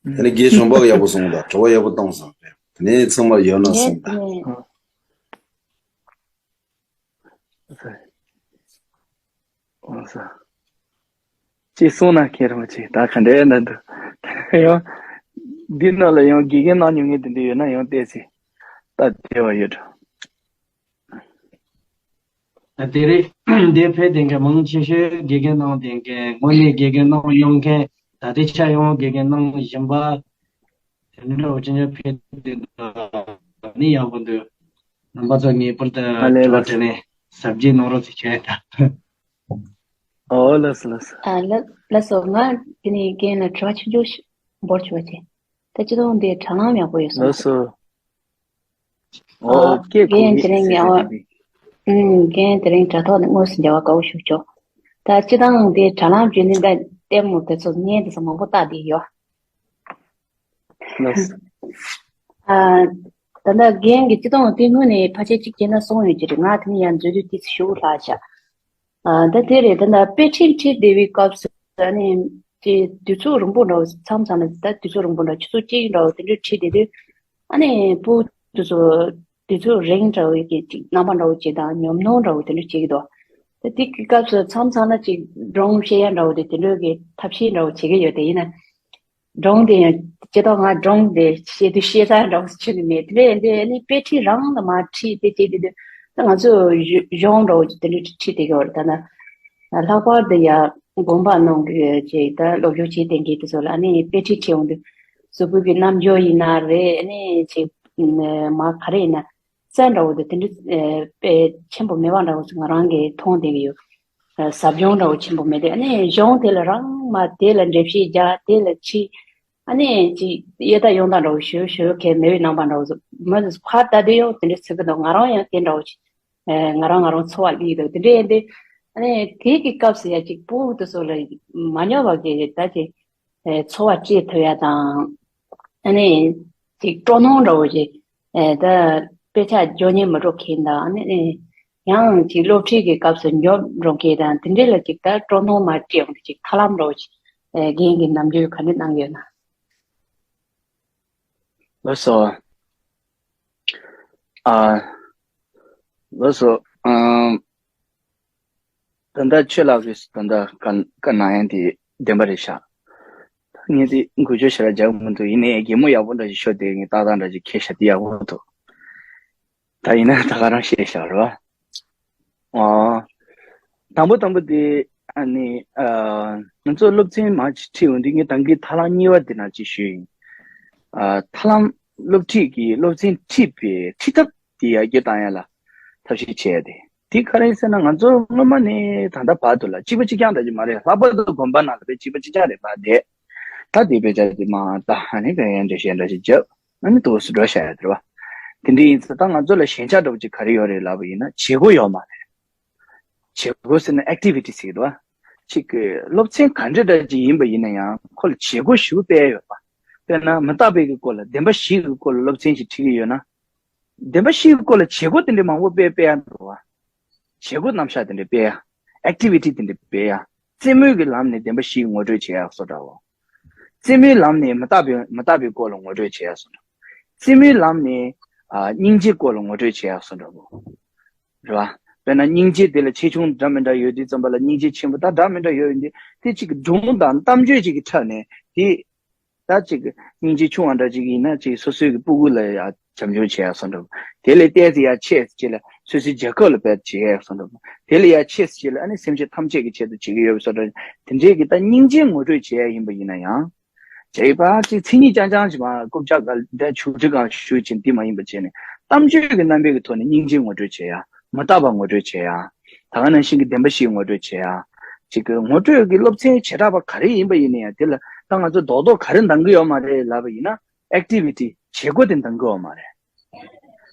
དེ་ནས་རྒན་གཞོན་པ་གི་ཡག་པོ་གསུངས་དང་། དྲི་བ་ཡག་པོ་བཏང་སོང་། དེ་ནས་ཚང་མར་ཡོད་ན་གསུངས་དང་། ཨོ་ས། ཅིག་གསུངས་ན་མཁན་རིན་པོ་ཆེ། ད་ག་འདྲའི་ན་འདུག་ཡང་། འདི་ནང་ལ་ཡང་དགེ་རྒན་གནང་མྱོང་མཁན་དེ་འདྲ་ཡོད་ན་ཡང་བལྟས་ཚེ། ད་བདེ་བ་ཡོད་འགྲོ། ད་དེ་རིང་འདིར་ཕེབས་བསྡད་མཁན་མང་ཆེ་ཤོས་དགེ་རྒན་གནང་བསྡད་མཁན། སྔོན་ནས་དགེ་རྒན་གནང་མྱོང་མཁན། ད་ལྟའི་ཆར་ཡང་དགེ་རྒན་གནང་བཞིན་པ། དེ་འདྲ་བོ་ཅན་ཅན་ཕེབས་བསྡད་འདུག་ནི་ཡག་པོ་འདུག་རྣམ་པ་ཚོ་ངེས་པར་དུ་ཨ་ལེ་དྲི་བ་ལགས། དྲིས་ནས་ཟབ་རྒྱས་གནང་རོགས་ཞེས་ཞུ་ཡ་ཡིན་ད། ཨོ་ལགས་སོ་ལགས་སོ། ཨ་ལགས་ལགས་སོ། ང་དེ་ནས་རྒན་ལ་དྲི་བ་ཆུང་ཆུང་ཞིག་འབོར་ཆོག་པ་བྱས། ད་སྤྱི་བཏང་འདི་དྲ་ལམ་ཡག་པོ་ཡོད་སོང་ལགས་སོ། ཨ། ཨོ་སྐད་གོ་རྒན་གི་དེ་རིང་ཟེར་ཡང་། ཟེར་གི། ཨུམ། རྒན་དེ་རིང་དྲ་ཐོག་ནས་དངོས་སུ་མཇལ་བ་དགའ་བོ་ཞིག་བྱུང་། ད་སྤྱི་བཏང་འདི་དྲ་ལམ་བརྒྱུད་ནས་ད་ལྟད་མོ་དེ་ཚོ་བརྙན་དེ་ཚོ་མང་པོ་བལྟས་བསྡད་ཡོད། ལགས་སོ། ཨ། ད་ལྟ་རྒན་གྱིས་སྤྱི་བཏང་དེ་སྔོན་ནས་ཕལ་ཆེར་གཅིག་བྱས་ན་གསུངས་ཡོད་ཀྱི་རེད། ང་དེ་ནས་ཡང་མཛོད་དུས་ཏོག་ཙམ་ཞུ་ལྷག་བྱ། ཨ། ད་དེ་རེད། ད་ལྟ་དཔེ་ཁྲིད་ཁྲིད་བསྡད་པའི་སྐབས་སུ་ཨ་ནི་དེ་དུས་ཚོད་རིང་པོ་འདྲ་བོ། མཚམས་མཚམས་ལ་ད་དུས་ཚོད་རིང་པོ་འདྲ། ཆུ་ཚོད་གཅིག་འདྲ་བོ་དེ་འདྲ་ཁྲིད་བསྡད་དུས། ཨ་ནི་སྤུ་གུ་དེ་ཚོ་དུས་ཚོད་རིང་འདྲ་བོ་གི་ཅིག་རྣམ་པ་འདྲ་བོ་ཅིག་དང་ཉམས་མྱོང་འདྲ་བོ་དེ་འདྲ་བྱེད་ཀྱི་འདུག་ད་དེ་གི་སྐབས་སུ་མཚམས་མཚམས་ལ་ཅིག་སྒྲུང་བཤད་ཡ་འདྲ་བོ་དེ་དེ་འདྲ་གི་ཐབས་ཤེས་འདྲ་བོ་བྱེད་ཀྱི་ཡོད། དེ་ཡིན་ན། སྒྲུང་དེ་ཡང་སྤྱིར་བཏང་ང་སྒྲུང་དེ་བཤད་དུས་བཤད་ས་འདྲ་བོ་ཁྱོན་ནས་མེད། དེ་འདྲ་ཡིན་དུས་ཨ་ནི་དཔེ་ཁྲིད་རང་ལ་མར་ཁྲིད་དེ་བྱེད་དུས་དུས་ད་ང་ཚོ་གཞུང་འདྲ་བོ་དེ་འདྲ་ཁྲིད་བསྡད་ཀྱི་ཡོད་རེད། ད་ན་ལྷག་པར་དུ་ཡ་དགོན་པ་ནང་གི་ཅིག་ད་སློབ་སྦྱོང་བྱེད་བསྡད་མཁན་དེ་ཚོ་ལ་ཨ་ནི་དཔེ་ཁྲིད་ཁྲིད་འོང་དུས། གཟུགས་པོའི་གི་རྣམ་འགྱུར་ཡིན་ན་རེད། ཨ་ནི་ཅིག་མ་ག་རེ་ཡིན་ན་རྩལ་འདྲ་བོ་དེ་དེ་འདྲ་དཔེ་ཆེན་པོ་མེད་པ་འདྲ་བོ་ང་རང་གིས་མཐོང་བསྡད་ཀྱི་ཡོད། ཟབ་སྦྱོང་འདྲ་བོ་ཆེན་པོ་མེད་དེ། ཨ་ནི་གཞུང་དེ་ལ་རང་མ་དེ་ལ་འགྲེལ་བཤད་རྒྱག་དེ་ལ་ཕྱིས། ཨ་ནི་ཅིག་ཡེ་ད་ཡོང་ད་འདྲ་བོ་ཞུ་ཞུ་མཁན་མེད་པའི་རྣམ་པ་འདྲ་བོ་མ་ཟད་ཕར་ལྟ་དུས་ཡང་དེ་འདྲ་ཚིག་གི་འདུག་ང་རང་ཡང་དེ་འདྲ་བོ་ཅིག་ང་རང་ང་རང་ཚོར་བ་སླེབས་འདུག་དེ་འདྲ་ཡིན་དུས། ཨ་ནི་དེ་གི་སྐབས་སུ་ཡ་ཅིག་ཕྲུ་གུ་དེ་ཚོ་ལ་མ་ཉོབ་པ་གི་ད་ཅིག་ཚོར་བ་སྤྲད་ཐུབ་ཡ་དང་། ཨ་ནི་ཅིག་སྤྲོ་སྣང་འདྲ་བོ་ཞིག་ད་དཔེ་ཆ་འཇོག་སྙིང་མི་འདོད་མཁན་དང་། ཨ་ནི་ཡང་ཅིག་སློབ་ཁྲིད་ཀྱི་སྐབས་སུ་ཉོབ་འགྲོ་མཁན་དང་། དེ་འདྲ་ལ་ཅིག་ད་སྤྲོ་སྣང་མ་སྤྲད་ཡོང་དུས་ཅིག་ཐབས་ལམ་འདྲ་བོ་ཞིག་རྒན་གྱིས་ནམ་རྒྱུན་ག་འདྲ་གནང་ཡོད་ན། ལགས་སོ། ཨ། ལགས་སོ། ཨམ། ད་ལྟ་ཆོས་ལགས་ཀྱིས་ད་ལྟ་བཀའ་བཀའ་གནང་ཡ་དེ་བདེན་པ་རེད་ཤག་ངས་དེ་འགུལ་སྐྱོད་ཞེ་དྲག་རྒྱག་གི་མི་འདུག་ཡིན་ནའི་གད་མོ་ཡག་པོ་འདྲ་ཞིག་ཤོར་དེ་ངས་ཏག་ཏག་འདྲ་ཞིག་ཁྱེར་ཤག་དེ་ཡག་པོ་འདུག་ད་ཡིན་ན་ད་ག་རང་བཤད་ཤག་རེད་བ། ཨོ། དང་པོ་དང་པོ་དེ་ཨ་ནི་ཨ། ང་ཚོ་སློབ་ཚན་མར་ཅིག་ཁྲིད་འོང་དུས་ངས་ད་གིན་ཐབས་ལམ་གཉིས་པ་དེ་ནང་ཅིག་ཞུས་ཡིན། ཨ། ཐབས་ལམ་སློབ་ཁྲིད་ཀྱི་སློབ་ཚན་ཁྲིད་པའི་ཁྲིད་ཐབས་དེ་ཡར་རྒྱས་བཏང་ཡ་ལ་ཐབས་ཤེས་བྱས་ཏེ། དེ་ག་རེ་ཟེར་ན་ང་ཚོ་སྔོན་མ་ནས་ད་ལྟ་བར་དུ་ལ་གཅིག་པ་གཅིག་རྐྱང་འདྲ་ཅིག་མ་རེད། ལྷག་པར་དུ་དགོན་པ་ནང་ལ་དཔེ་གཅིག་པ་གཅིག་རྐྱང་རེད་པ་དེ། ད་དེ་དཔེ་ཆ་དེ་མར་ལྟ། ཨ་ནི་དཔེ་ཡང་འགྲེལ་བཤད་འདྲ་ཞིག་བརྒྱབ། ཨ་ནི་དུས་སུ་འགྲོ་བྱ་ཡ་དེ་རེད་བ། དེ་འདྲ་ཡིན་ཙང་ད་ང་ཚོ་ལ་ཞན་ཆ་འདྲ་པོ་ཅིག་ག་རེ་ཡོད་རེད་ལབ་པ་ཡིན་ན་བྱེད་སྒོ་ཡོད་མ་རེད། བྱེད་སྒོ་ཟེར་ན་ཨེག་ཊི་བི་ཊི་ཟེར་གྱི་འདུག་བ། ཅིག་གི་སློབ་ཚན་ག་འདྲ་འདྲ་ཅིག་ཡིན་པ་ཡིན་ན་ཡང་ཁོ་ལ་བྱེད་སྒོ་ཞིག་སྤེལ་ཡོད་པ། དཔེར་ན་མི་རྟག་པའི་གི་སྐོར་ལ་བདེན་པ་བཞི་གི་སྐོར་ལ་སློབ་ཚན་ཞིག་ཁྲིད་ཀྱི་ཡོད་ན། བདེན་པ་བཞིའི་སྐོར་ལ་བྱེད་སྒོ་དེ་འདྲ་མང་པོ་སྤེལ་སྤེལ་ཡ་འགྲོ་བ། བྱེད་སྒོ་རྣམ་གཞག་དེ་འདྲ་སྤེལ་ཡ། ཨེག་ཊི་བི་ཊི་དེ་འདྲ་སྤེལ་ཡ། རྩེད་མོའི་གི་ལམ་ནས་བདེན་པ་བཞི་ངོ་སྤྲོད་བྱེད་ཡ་བཟོ་འདྲ་བོ། རྩེད་མོའི་ལམ་ནས་མི་རྟག་པའི་མི་རྟག་པའི་སྐོར་ལ་ངོ་སྤྲོད་བྱེད་ཡ་བཟོ་འདྲ། རྩེད་མོའི་ལམ་ནས་ཨ། སྙིང་རྗེའི་སྐོར་ལ་ངོ་སྤྲོད་བྱེད་ཡ་བཟོ་འདྲ་བོ། རེད་བ། དཔེར་ན་སྙིང་རྗེ་དེ་ལ་ཆེ་ཆུང་འདྲ་མི་འདྲ་ཡོད་དུས་ཙམ་པ་ལ་སྙིང་རྗེ་ཆེན་པོ་ད་འདྲ་མི་འདྲ་ཡོད་ཡིན་དུས་དེ་གཅིག་གི་སྒྲུང་དང་གཏམ་བརྗོད་ཅིག་གི་ཁྲོད་ནས་དེ། ད་ཅིག་སྙིང་རྗེ་ཆུང་བ་འདྲ་ཅིག་ཡིན་ན་ཅིག་སོ་སོའི་གི་སྤུ་གུ་ལ་ཡ་བྱམས་སྐྱོང་བྱེད་ཡ་བཟོ་འདྲ་བོ། དེ་ལས་ཏོག་ཙམ་ཡ་ཆེ་ཙམ་ཅིག་ལ་སོ་སོའི་རྒྱལ་ཁབ་ལ་དཔེ་བྱེད་ཡ་བཟོ་འདྲ་བོ། དེ་ལས་ཡ་ཆེ་ཙམ་ཅིག་ལ་ཨ་ནི་སེམས་ཅན་ཐམས་ཅད་ཀྱི་ཆེད་དུ་བྱེད་ཀྱི་ཡོད་པའི་བཟོ་འདྲ། དེ་འདྲའི་གི་ད་སྙིང་རྗེ་ངོ་སྤྲོད་བྱེད་ཡ་ཡིན་པ་ཡིན་ན་ཡང་། བྱས་པ་ཅིག་མཚན་ཉིད་རྐྱང་རྐྱང་ཅིག་མ་རྐུབ་ཀྱག་ག་ལ་ཆུ་ཁྲི་གང་ཞུ་ཅིག་འདི་མ་ཡིན་པ་བྱས་ནས་གཏམ་བརྗོད་ཀྱི་རྣམ་པའི་གི་ཐོག་ནས་སྙིང་རྗེ་ངོ་སྤྲོད་བྱེད་ཡ། མི་རྟག་པ་ངོ་སྤྲོད་བྱེད་ཡ། ད་ག་ནང་བཞིན་གྱི་བདེན་པ་བཞི་ངོ་སྤྲོད་བྱེད་ཡ། ཅིག་གི་ངོ་སྤྲོད་ཀྱི་སློབ་ཚན་བྱེ་བྲག་པ་ག་རེ་ཡིན་པ་ཡིན་ན་ཡང་དེ་ལ་ད་ང་ཚོ་རྡོག་རྡོག་ག་རེ་འདང་གི་ཡོད་མ་རེད་ལབ་པ་ཡིན་ན་ཨེག་ཊི་བི་ཊི་བྱེད་སྒོ་དེ་འདང་གི་ཡོད་མ་རེད།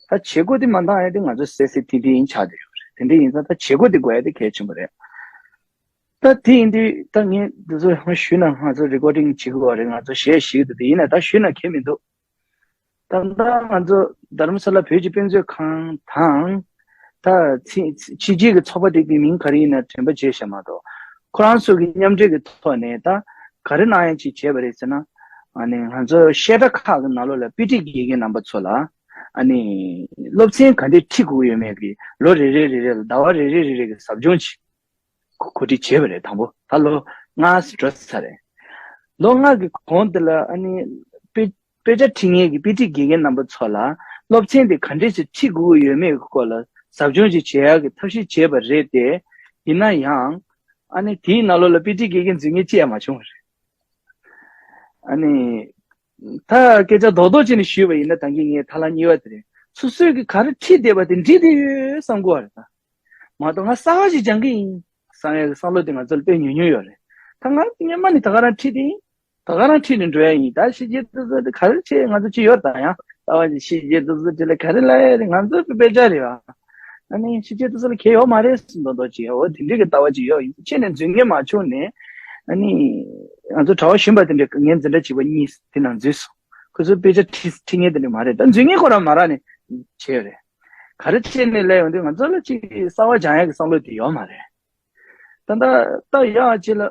ད་བྱེད་སྒོ་དེ་མ་འདང་ཡ་དེ་ང་ཚོ་སད་སད་ཐིང་ཐིང་ཆགས་བསྡད་ཡོད་རེད། དེ་འདྲ་ཡིན་ཙང་ད་བྱེད་སྒོ་དེ་དགོས་ཡ་དེ་གལ་ཆེན་པོ་རེད། ད་དེ་ཡིན་དུས་ད་ངས་འདི་ཚོ་ཞུས་ན་ང་ཚོ་རི་ཀོར་ཌིང་བྱེད་དགོས་པ་རེད། ང་ཚོ་གཞས་ཞིག་འདུག་དེ་ཡིན་ན་ད་ཞུས་ན་ཁྱད་མི་འདུག་ད་ལྟ་ང་ཚོ་རྡ་རམ་ས་ལ་བོད་ཀྱི་དཔེ་མཛོད་ཁང་དང་། ད་ཕྱི་ཕྱི་རྒྱལ་གྱི་ཚོགས་པ་དེ་གི་མིང་ག་རེ་ཡིན་ན་དྲན་པ་བརྗེད་ཤག་མ་གཏོགས། ཁོ་རང་ཚོ་གི་མཉམ་འབྲེལ་གྱི་ཐོག་ནས་ད་ག་རེ་གནང་ཡ་ཅིག་བྱས་པ་རེད་ཟེར་ན། ཨ་ནི་ང་ཚོ་བཤད་གྲྭ་ཁག་གི་ནང་ལོགས་ལ་དཔེ་ཁྲིད་དགེ་རྒན་རྣམ་པ་ཚོ་ལ་ཨ་ནི་སློབ་ཚན་ག་འདྲས་ཁྲིད་དགོས་ཀྱི་ཡོད་མེད་ཀྱི་ལོ་རེ་རེ་རེ་རེ་ལ་ཟླ་བ་རེ་རེ་རེ་རེ་གི་ཟབ་སྦྱོང་ཅིག་གོ་གོ་སྒྲིག་བྱས་པ་རེད། དང་པོ་ད་ལོ་ལྔ་འགྲོ་ཚར་རེད། ལོ་ལྔ་གི་གོང་དེ་ལ་ཨ་ནི་དཔེ་དཔེ་ཆ་ཁྲིད་མཁན་གྱི་དཔེ་ཁྲིད་དགེ་རྒན་རྣམ་པ་ཚོ་ལ་སློབ་ཚན་དེ་ག་འདྲས་ཞིག་ཁྲིད་དགོས་ཀྱི་ཡོད་མེད་ཀྱི་སྐོར་ལ་ཟབ་སྦྱོང་ཞིག་བྱེད་ཡག་གི་ཐབས་ཤེས་བྱས་པ་རེད་དེ། ཡིན་ན་ཡང་ཨ་ནི་དེའི་ནང་ལོགས་ལ་དཔེ་ཁྲིད་དགེ་རྒན་འཛུལ་མཁན་གཅིག་ཡང་མ་བྱུང་བ་རེད། ཨ་ནི། ད་སྐད་ཆ་རྡོག་རྡོག་བྱས་ནས་ཞུས་པ་ཡིན་ན་ད་གིན་ངས་ཐབས་ལམ་གཉིས་པ་དེ་རེད། སོ་སོས་ཀྱི་ག་རེ་ཁྲིད་བསྡད་པ་དེ་འགྲིག་བསྡད་ཡོད་བསམ་གྱི་ཡོད་རེད་ད། མ་གཏོགས་ང་གསར་པ་ཞིག་སྦྱང་གི་ཡིན་བསམ་ཡག་གི་བསམ་བློ་དེ་ང་ཚོ་ལ་དཔེ་ཉུང་ཉུང་ཡོད་རེད། ད་ང་སྔོན་མ་ནས་ད་ག་རང་ཁྲིད་དེ་ཡིན། ད་ག་རང་ཁྲིད་ནས་འགྲོ་ཡ་ཡིན། ད་ཕྱི་རྒྱལ་དུ་ཚོ་དེ་ག་རེ་བྱེད། ང་ཚོ་ཅི་ཡོད་ད་ཡང་ལྟ་བ་ཞིག་ཕྱི་རྒྱལ་དུ་ཚོ་དེ་ལ་ག་རེ་ལབ་ཡ་རེད། ང་ཚོ་དཔེ་དཔེ་ཆ་རེད་བ། ཨ་ནི་ཕྱི་རྒྱལ་དུ་ཚོ་ལ་གལ་ཡོད་མ་རེད་ཟེར་མདོག་མདོག་ཅིག་འོ་དེ་འདྲའི་གི་ལྟ་བ་ཅིག་ཡོད་ཡིན། ཁྱེད་ནས་འཛུལ་མཁན་མ་བྱུང་ནས་ཨ་ནི་ང་ཚོ་གྲྭ་པ་གཞོན་པ་དེ་འདྲ་ངའི་འཛིན་གྲྭ་གཅིག་པ་གཉིས་དེ་ནང་འཛུལ་སོང་། ཁོ་ཚོ་དཔེ་ཆ་ཁྲིད་ཁྲིད་མཁན་དེ་འདྲ་མ་རེད། ད་འཛུལ་མཁན་ཁོ་རང་མ་རག་ནས་བྱས་ཡོད་རེད། ག་རེ་བྱས་ནས་སླེབས་ཡོང་དུས་ང་ཚོ་ལ་ཅིག་གསར་པ་སྦྱང་ཡག་གི་བསམ་བློ་དེ་ཡོད་མ་རེད། ད་ལྟ་ད་ཡག་ཅིག་ལ།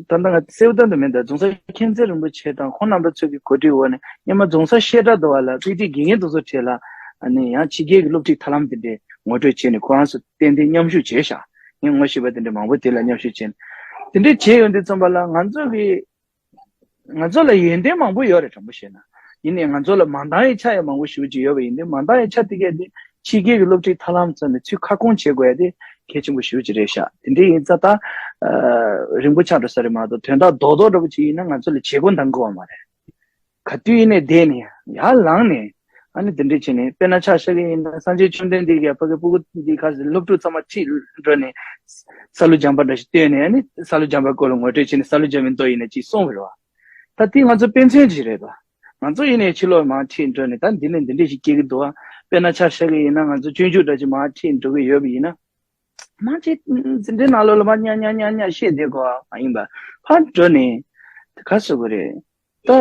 ད་ལྟ་ང་གསལ་པོ་བཏོན་དུ་མེད། ད་རྫོང་སར་མཁྱེན་བརྩེ་རིན་པོ་ཆེ་དང་ཁོང་རྣམ་པ་ཚོ་གི་གོ་སྒྲིག་འོག་ནས་སྔོན་མ་རྫོང་སར་བཤད་གྲྭ་འདྲ་བ་ལ་དཔེ་ཁྲིད་དགེ་རྒན་དེ་ཚོ་གྲས་ལ་ཨ་ནི་ཡང་ཕྱི་རྒྱལ་གྱི་སློབ་ཁྲིད་ཐབས་ལམ་དེ་འདྲས་ངོ་སྤྲོད་བྱས་ནས་ཁོ་རང་ཚོ་ཏན་ཏན་མཉམ་ཞུགས་བྱས་ཤག་ངས་ངོ་ཤེས་པ་དེ་འདྲས་མང་པོ་དེ་ལ་མཉམ་ཞུགས་བྱས་ནས་དེ་འདྲས་བྱས་ཡོང་དུས་ཙམ་པ་ལ་ང་ཚོ་གི་ང་ཚོ་ལ་ཡོན་ཏན་མང་པོ་ཡོད་རེད། དྲང་པོ་བཤད་ན། ཡིན་ནའི་ང་ཚོ་ལ་མ་འདང་བའི་ཆ་ཡང་མང་པོ་ཞེ་པོ་ཅིག་ཡོད་པ་ཡིན་དུས་མ་འདང་བའི་ཆ་དེ་གས་དེ་ཕྱི་རྒྱལ་གྱི་སློབ་ཁྲིད་ཐབས་ལམ་ཚོ་ནས་ཚུར་ཁ་སྐོང་བྱེད་དགོས་ཡ་དེ་གལ་ཆེན་པོ་ཞེ་པོ་ཅིག་རེད་ཤག་དེ་འདྲ་ཡིན་ཙང་ད་རིང་པོ་ཆགས་འགྲོ་ས་རེད་མ་གཏོགས་དོན་དག་རྡོག་རྡོག་འདྲ་པོ་ཅིག་ཡིན་ན་ང་ཚོ་ལ་བྱེད་སྒོ་འདང་དགོས་པ་མ་རེད། ག་དུས་ཡིན་ནའི་བསྡད་ནས་ཡར་ལངས་ནས། ཨ་ནི་དེ་འདྲས་བྱས་ནས། དཔེར་ན་ཆ་བཞག་གི་ཡིན་ན། སངས་རྒྱས་བཅོམ་ལྡན་འདས་ཀྱིས་ཕ་གི་སྤུ་གུ་འདི་ག་ཚོད། སློབ་ཕྲུག་ཚང་མ་ཁྲིད་འགྲོ་ནས་ས་ལུ་སྦྱངས་པ་འདྲ་ཞིག་བསྟན་ནས། ཨ་ནི་ས་ལུ་སྦྱངས་པའི་སྐོར་ལ་ངོ་སྤྲོད་བྱས་ནས། ས་ལུ་སྦྱངས་པའི་མདོ་ཡིན་ན་ཅིག་གསུངས་པ་རེད་བ། ད་དེ་ང་ཚོ་དཔེ་མཚོན་ཅིག་རེད་བ། ང་ཚོ་ཡིན་ནའི་ཕྱི་ལོགས་མར་ཁྲིད་འགྲོ་ནས། ད་འདི་ནས་འདི་འདྲས་ཞིག་སྐྱེ་གི་འདུག་བ། དཔེར་ན་ཆ་བཞག་གི་ཡིན་ན། ང་ཚོ་སྤྱོད་འཇུག་འདྲ་ཅིག་མར་ཁྲིད་འགྲོ་གི་ཡོད་པ་ཡིན་ན། མ་གཅིག་འཛིན་གྲྭའི་ནང་ལོགས་ལ་མར་ཉག་ཉག་ཉག་ཉག་བཤད་བསྡད་དགོས་པ་མ་ཡིན་པ། ཕར་འགྲོ་ནས་ག་ཟེར་དགོས་རེད། ད་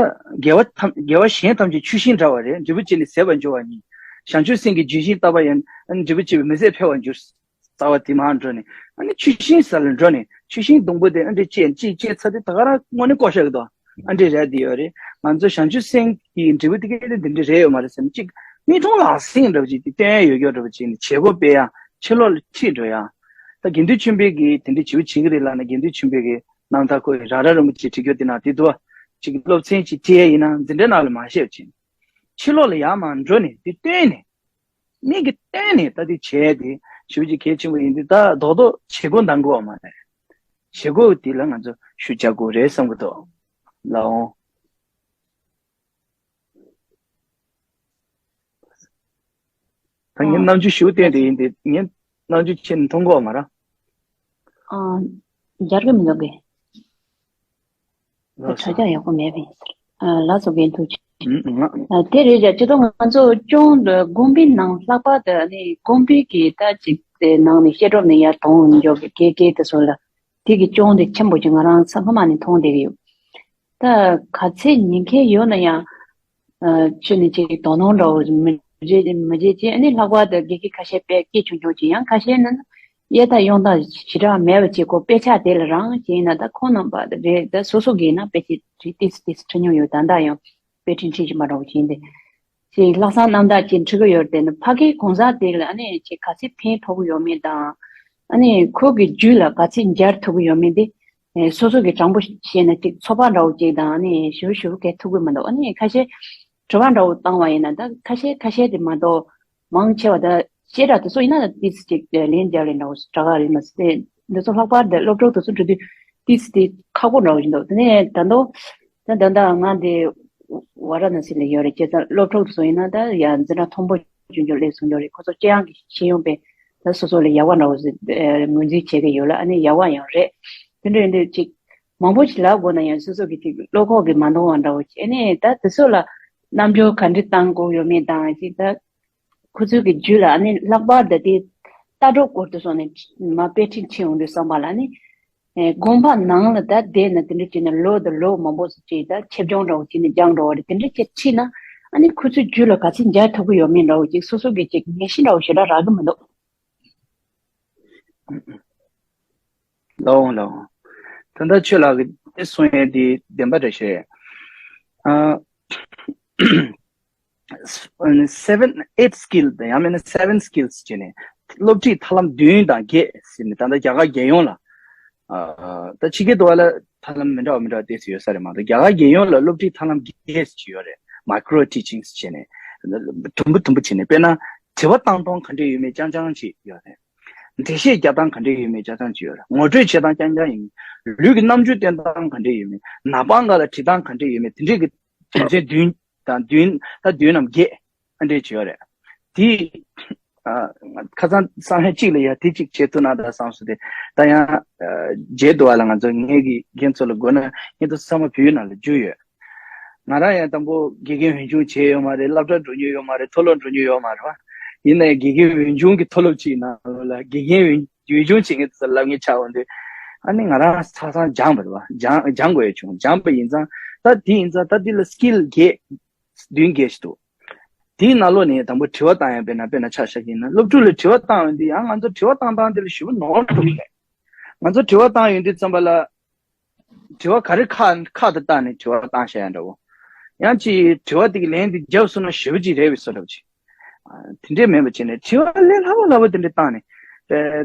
དགེ་བ་ཐམས། དགེ་བ་གཞན་ཐམས་ཅད་ཆུ་ཤིང་འདྲ་བ་རེད། འབྲས་བུ་བྱས་ནས་ཟད་པར་འགྱུར་བ་ཉིད། བྱང་ཆུབ་སེམས་ཀྱི་ལྗོན་ཤིང་བཏབ་པ་ཡང་། འབྲས་བུ་བྱས་པས་མི་ཟད་འཕེལ་བར་འགྱུར། རྩ་བ་དེ་མར་འགྲོ་ནས། ཨ་ནི་ཆུ་ཤིང་ས་ལ་འགྲོ་ནས། ཆུ་ཤིང་སྡོང་པོ་དེ་ཨ་འདྲས་བཅད། གཅིག་བཅད་ཚར་དུས་ད་ག་རང་དངོས་གནས་བཀོག་བཞག་གི་འདུག་ཨ་འདྲས་རེད་དེ་ཡོད་རེད། ང་ཚོ་བྱང་ཆུབ་སེམས་ཀྱི་འབྲས་བུ་དེ་ག་དེ་འདི་འདྲས་རེད་ཡོད་མ་རེད་ཟེར་ནས། གཅིག་རྨི་ལུག་ལག་ཟིན་འདྲ་བ་ཅིག་དེ་སྟོན་ཡོད་ཡོད་འདྲ་བ་ཅིག་ནས། བྱེད་སྒོ་སྤེལ་ཡ། ཕྱི་ལོགས་ལ་ཁྲིད་འགྲོ་ཡ། ད་དགེ་འདུན་ཆོས་འཕེལ་གྱིས་དེ་འདྲས་བྱེད་པོ་བྱེད་ཀྱི་རེད་ལབ་ན། དགེ་འདུན་ཆོས་འཕེལ་གྱི་རྣམ་ཐར། ཁོ་ཡི་རང་རེ་རིན་པོ་ཆེ་བྲིས་རྒྱུ་དེ་ནང་དེ་འདུག་བ། ཅིག་སློབ་ཚན་ཅིག་ཁྲིད་ཡ་ཡིན་ན། འཛིན་གྲྭའི་ནང་ལ་མ་བཤད་པ་བྱས་ནས། ཕྱི་ལོགས་ལ་ཡར་མར་འགྲོ་ནས་དེ་སྟོན་ནས། མིག་གིས་སྟོན་ནས་ད་དེ་བྱས་དེ་ཞེ་པོ་ཅིག་གལ་ཆེན་པོ་ཡིན་དུས། ད་རྡོག་རྡོག་བྱེད་སྒོ་འདང་དགོས་པ་མ་རེད། བྱེད་སྒོ་དེ་ལ་ང་ཚོ་ཤུགས་རྒྱག་དགོས་རེད་བསམ་གྱི་འདུག་ལགས་འོང་། ད་ངས་ཨ་རྣམ་འགྱུར་ཞེ་པོ་བསྟན་དེ་ཡིན་ཏེ། ངས་རྣམ་འགྱུར་ཁྱེད་མཐོང་གི་ཡོད་མ་རེད། ཨ། སྦྱར་གི་མི་འདུག་གས། ལགས་དྲ་སོ། རྒྱ་ཡག་པོ་མེད་པས། ཨ། ལགས་སོ། རྒན་ཐུགས་རྗེ་ཆེ། ཨ། དེ་རེད་ཡ། སྤྱིར་བཏང་ང་ཚོ་སྐྱོང་དུ་དགོན་པའི་ནང་ལྷག་པར་དུ་ནི་དགོན་པའི་གི་ད་ཅིག་དེ་ནང་ནས་བཤད་སྒྲུབ་ནས་ཡར་གཏོང་འཇོག་གི་གེ་གེ་དེ་ཚོ་ལ། དེ་གི་སྐྱོང་དེ་ཆེན་པོ་ཅིག་ང་རང་ཚང་མ་ནས་མཐོང་བསྡད་ཀྱི་ཡོད། ད་ག་ཚད་ཉན་མཁན་ཡོད་ན་ཡང་། ཨ། ཁྱོད་ནས་ཅིག་དོ་སྣང་འདྲ་བོ་མི་བྱེད་མི་བྱེད་ཅེས། ཨ་ནི་ལྷག་པར་དུ་དགེ་རྒན་ཁ་ཤས་དཔེ་སྐད་ཆུང་ཆུང་ཅིག་ཡང་ཁ་ཤས་ནི་གཡས་དང་གཡོན་དང་ཞེ་དྲག་མེད་པ་ཅིག་གོ། དཔེ་ཆ་དེ་ལ་རང་བྱས་ན། ད་ཁོང་རྣམ་པ་རེད། ད་སོ་སོ་གིས་ན་དཔེ་ཆ་ཏིས་ཏིས་འཁྲིད་མྱོང་ཡོད། ད་ལྟ་ཡང་དཔེ་ཁྲིད་ཁྲིད་བཞིན་པ་འདྲ་བོ་བྱས་ཏེ། ཅིག་ལྷག་བསམ་རྣམ་དག་ཅིག་འཁྲིད་ཀྱི་ཡོད་རེད་དེ། ཕ་གིའི་གང་ཟག་དེ་ལ་ཨ་ནི་ཅིག་ག་ཚད་ཕན་ཐོགས་ཀྱི་ཡོད་མེད་དང་། ཨ་ནི་ཁོ་གི་རྒྱུད་ལ་ག་ཚད་འབྱར་ཐུབ་ཀྱི་ཡོད་མེད་དེ། ཨེ། སོ་སོ་གི་དྲང་པོ་བཤད་ན་ཅིག་ཚོད་དཔག་འདྲ་བོ་ཅིག་དང་། ཨ་ནི་ཞུ་ཞུ་གས་ཐུབ་ཀྱི་མི་འདུག་ཨ་ནི་ཁ་ཤས་དྲི་བ་འདྲ་བོ་བཏང་བ་ཡིན་ན། ད་ཁ་ཤས་ཁ་ཤས་དེ་མ་གཏོགས་མང་ཆེ་བ་ད་བཤད་གྲྭ་དེ་ཚོ་ཡིན་ན་ཏིས་ཅིག་ལན་རྒྱག་ལེ་འདྲ་བོ་དྲག་ག་རེད་མ་ཟད། འདི་ཚོ་ལྷག་པར་དུ་སློབ་ཕྲུག་དེ་ཚོ་འགྲོ་དུས་ཏིས་དེ་ཁག་པོ་འདྲ་བོ་ཞིག་འདུག་དེ་ནས་ད་དུང་ད་ད་ད་ང་འདི་ཝཱ་ར་ཎ་སི་ལ་ཡོད་རེད། བྱས་ཙང་སློབ་ཕྲུག་དེ་ཚོ་ཡིན་ན་ད་ཡ་འཛིན་གྲྭ་མཐོན་པོ་ཆུང་ཆུང་སླེབས་སོང་འདྲ་བོ་རེད། ཁོ་ཚོ་སྤྱི་ཡོངས་ཀྱི་ཤེས་ཡོན་པས་ད་སོ་སོ་ལ་ཡག་པ་འདྲ་བོ་ཞིག་ངོས་འཛིན་བྱེད་ཀྱི་ཡོད་ལ། ཨ་ནི་ཡག་པ་ཡང་རེད། དེ་འདྲ་ཡིན་དུས་ཅིག་མང་པོ་ཞིག་ལབ་དགོས་ན་ཡང་སོ་སོ་གི་ཅིག་བློ་ཁོག་གིས་མ་འདང་བ་འདྲ་བོ་ཅིག་ཨ་ནི་ད་དེ་ཚོ་ལ་རྣམ་འགྱུར་ག་འདྲ་བཏང་དགོས་ཡོད་མེད་དང་། ཅིག་ད་ཁོ་ཚོའི་གི་རྒྱུད་ལ་ཨ་ནི་ལྷག་པར་དུ་དེ་ལྟ་གྲུབ་སྐོར་དུ་སོང་ནས་མ་དཔེ་ཁྲིད་ཕྱིན་ཡོང་དུས་བསམ་པ་ལ་ནི། ཨེ། དགོན་པ་ནང་ལ་ད་བསྡད་ན་དེ་འདྲ་བྱས་ན་ལོ་དང་ལོ་མང་པོ་ཅིག་ད་ཆེད་སྦྱོང་འདྲ་བོ་བྱས་ནས་སྦྱངས་འགྲོ་བ་རེད། དེ་འདྲ་བྱས་ཁྲིད་ན་ཨ་ནི་ཁོ་ཚོའི་རྒྱུད་ལ་ག་ཚད་འབྱར་ཐུབ་ཀྱི་ཡོད་མེད་འདྲ་བོ་ཅིག་སོ་སོ་གི་ཅིག་ངེས་ཤེས་འདྲ་བོ་ཞེ་དྲག་རག་གི་མི་འདུག་ལགས་འོང་། ལགས་འོང་། ད་ལྟ་ཁྱོད་ལགས་ཀྱིས་དེ་གསུང་ཡས་དེ་བདེན་པ་འདྲ་ཤེས། ཨ། seven eight skill དང་ཡང་མིན་ན་seven skills བྱས་ནས་སློབ་ཁྲིད་ཐབས་ལམ་བདུན་དང་བརྒྱད་ཟེར་ནས། ད་ལྟ་རྒྱ་གར་རྒྱལ་ཡོངས་ལ། ཨ། ད་ཕྱི་རྒྱལ་དུ་བ་ལ་ཐབས་ལམ་མི་འདྲ་བ་མི་འདྲ་བ་དེ་ཚོ་ཡོད་ས་རེད་མ་གཏོགས། རྒྱ་གར་རྒྱལ་ཡོངས་ལ་སློབ་ཁྲིད་ཐབས་ལམ་བརྒྱད་ཅིག་ཡོད་རེད། micro teachings བྱས་ནས་དུམ་བུ་དུམ་བུ་བྱས་ནས། དཔེར་ན་དྲི་བ་བཏང་སྟངས་ག་འདྲས་ཡོད་མེད་རྐྱང་རྐྱང་ཅིག་ཡོད་རེད། འགྲེལ་བཤད་རྒྱག་སྟངས་ག་འདྲས་ཡོད་མེད་རྐྱང་རྐྱང་ཅིག་ཡོད་རེད། ངོ་སྤྲོད་བྱེད་སྟངས་རྐྱང་རྐྱང་ཡིན། ལུས་ཀྱི་རྣམ་འགྱུར་སྟོན་སྟངས་ག་འདྲས་ཡོད་མེད། ནག་པང་སྒང་ལ་བྲིས་སྟངས་ག་འདྲས་ཡོད་མེད། དེ་འདྲས་ཀྱི་དོན་ཚན་བདུན་དང་བདུན། ད་བདུན་ནམ་བརྒྱད་ཨ་འདྲས་ཅིག་ཡོད་རེད། དེ། ཨ། ཁ་སང་སང་ཧེ་གཅིག་ལ་ཡ་དེ་གཅིག་བྱེད་ཐུབ་ན་ད་བསམ་སོང་སྟེ། ད་ཡང་། ཨ། རྗེས་ཐོག་ལ་ང་ཚོ་ངེད་ཀྱི་རྒན་ཚོ་ལ་དགོས་ན་ངེད་ཚོ་ཚང་མ་བོད་ནང་ལ་རྒྱུགས་ཡོད། ང་རང་ཡང་དང་པོ་དགེ་རྒན་འོས་སྦྱོང་བྱས་ཡོད་མ་རེད། སློབ་གྲྭ་འགྲོ་མྱོང་ཡོད་མ་རེད། མཐོ་སློབ་འགྲོ་མྱོང་ཡོད་མ་རེད་བ། ཡིན་ནའི་དགེ་རྒན་འོས་སྦྱོང་གི་མཐོ་སློབ་ཅིག་ནང་ལོགས་ལ་དགེ་རྒན་འོས་འོས་སྦྱོང་བྱེད་མཁན་དེ་ཚོ་ལབ་མཁན་ཆགས་འོང་དུས། ཨ་ནི་ང་རང་ཆ་ཚང་སྦྱངས་པ་རེད་བ། སྦྱང་སྦྱང་དགོས་ཡ་བྱུང་། སྦྱངས་པ་ཡིན་ཙང་ད་དེ་ཡིན་ཙང་ད་དེ་ལ་skill བརྒྱད་བདུན་བརྒྱད་ཞིག་འདུག་དེའི་ནང་ལོགས་ནས་དང་པོ་དྲི་བ་བཏང་ཡ། དཔེར་ན་དཔེར་ན་ཆ་བཞག་གི་ཡིན་ན། སློབ་ཕྲུག་ལ་དྲི་བ་བཏང་ཡོང་དུས་ཡང་ང་ཚོ་དྲི་བ་བཏང་སྟངས་དེ་ལ་ཞེ་པོ་ནོར་འགྲོ་གི་རེད། ང་ཚོ་དྲི་བ་བཏང་ཡོང་དུས་ཙམ་པ་ལ། དྲི་བ་ག་རེ་ཁ་ཁ་དང་བཏགས་ནས་དྲི་བ་བཏང་བཞག་ཡ་འདྲ་བོ། ཡང་ཅིག་དྲི་བ་དེ་གི་ལན་དེ་བརྒྱབ་སོང་ན་ཞེ་པོ་ཅིག་རེད་པའི་བཟོ་འདྲ་བོ་ཅིག་ཨ། དེ་འདྲས་མིན་པ་བྱས་ནས་དྲི་བ་ལས་སླ་པོ་སླ་པོ་དེ་འདྲས་བཏང་ནས། ཨ།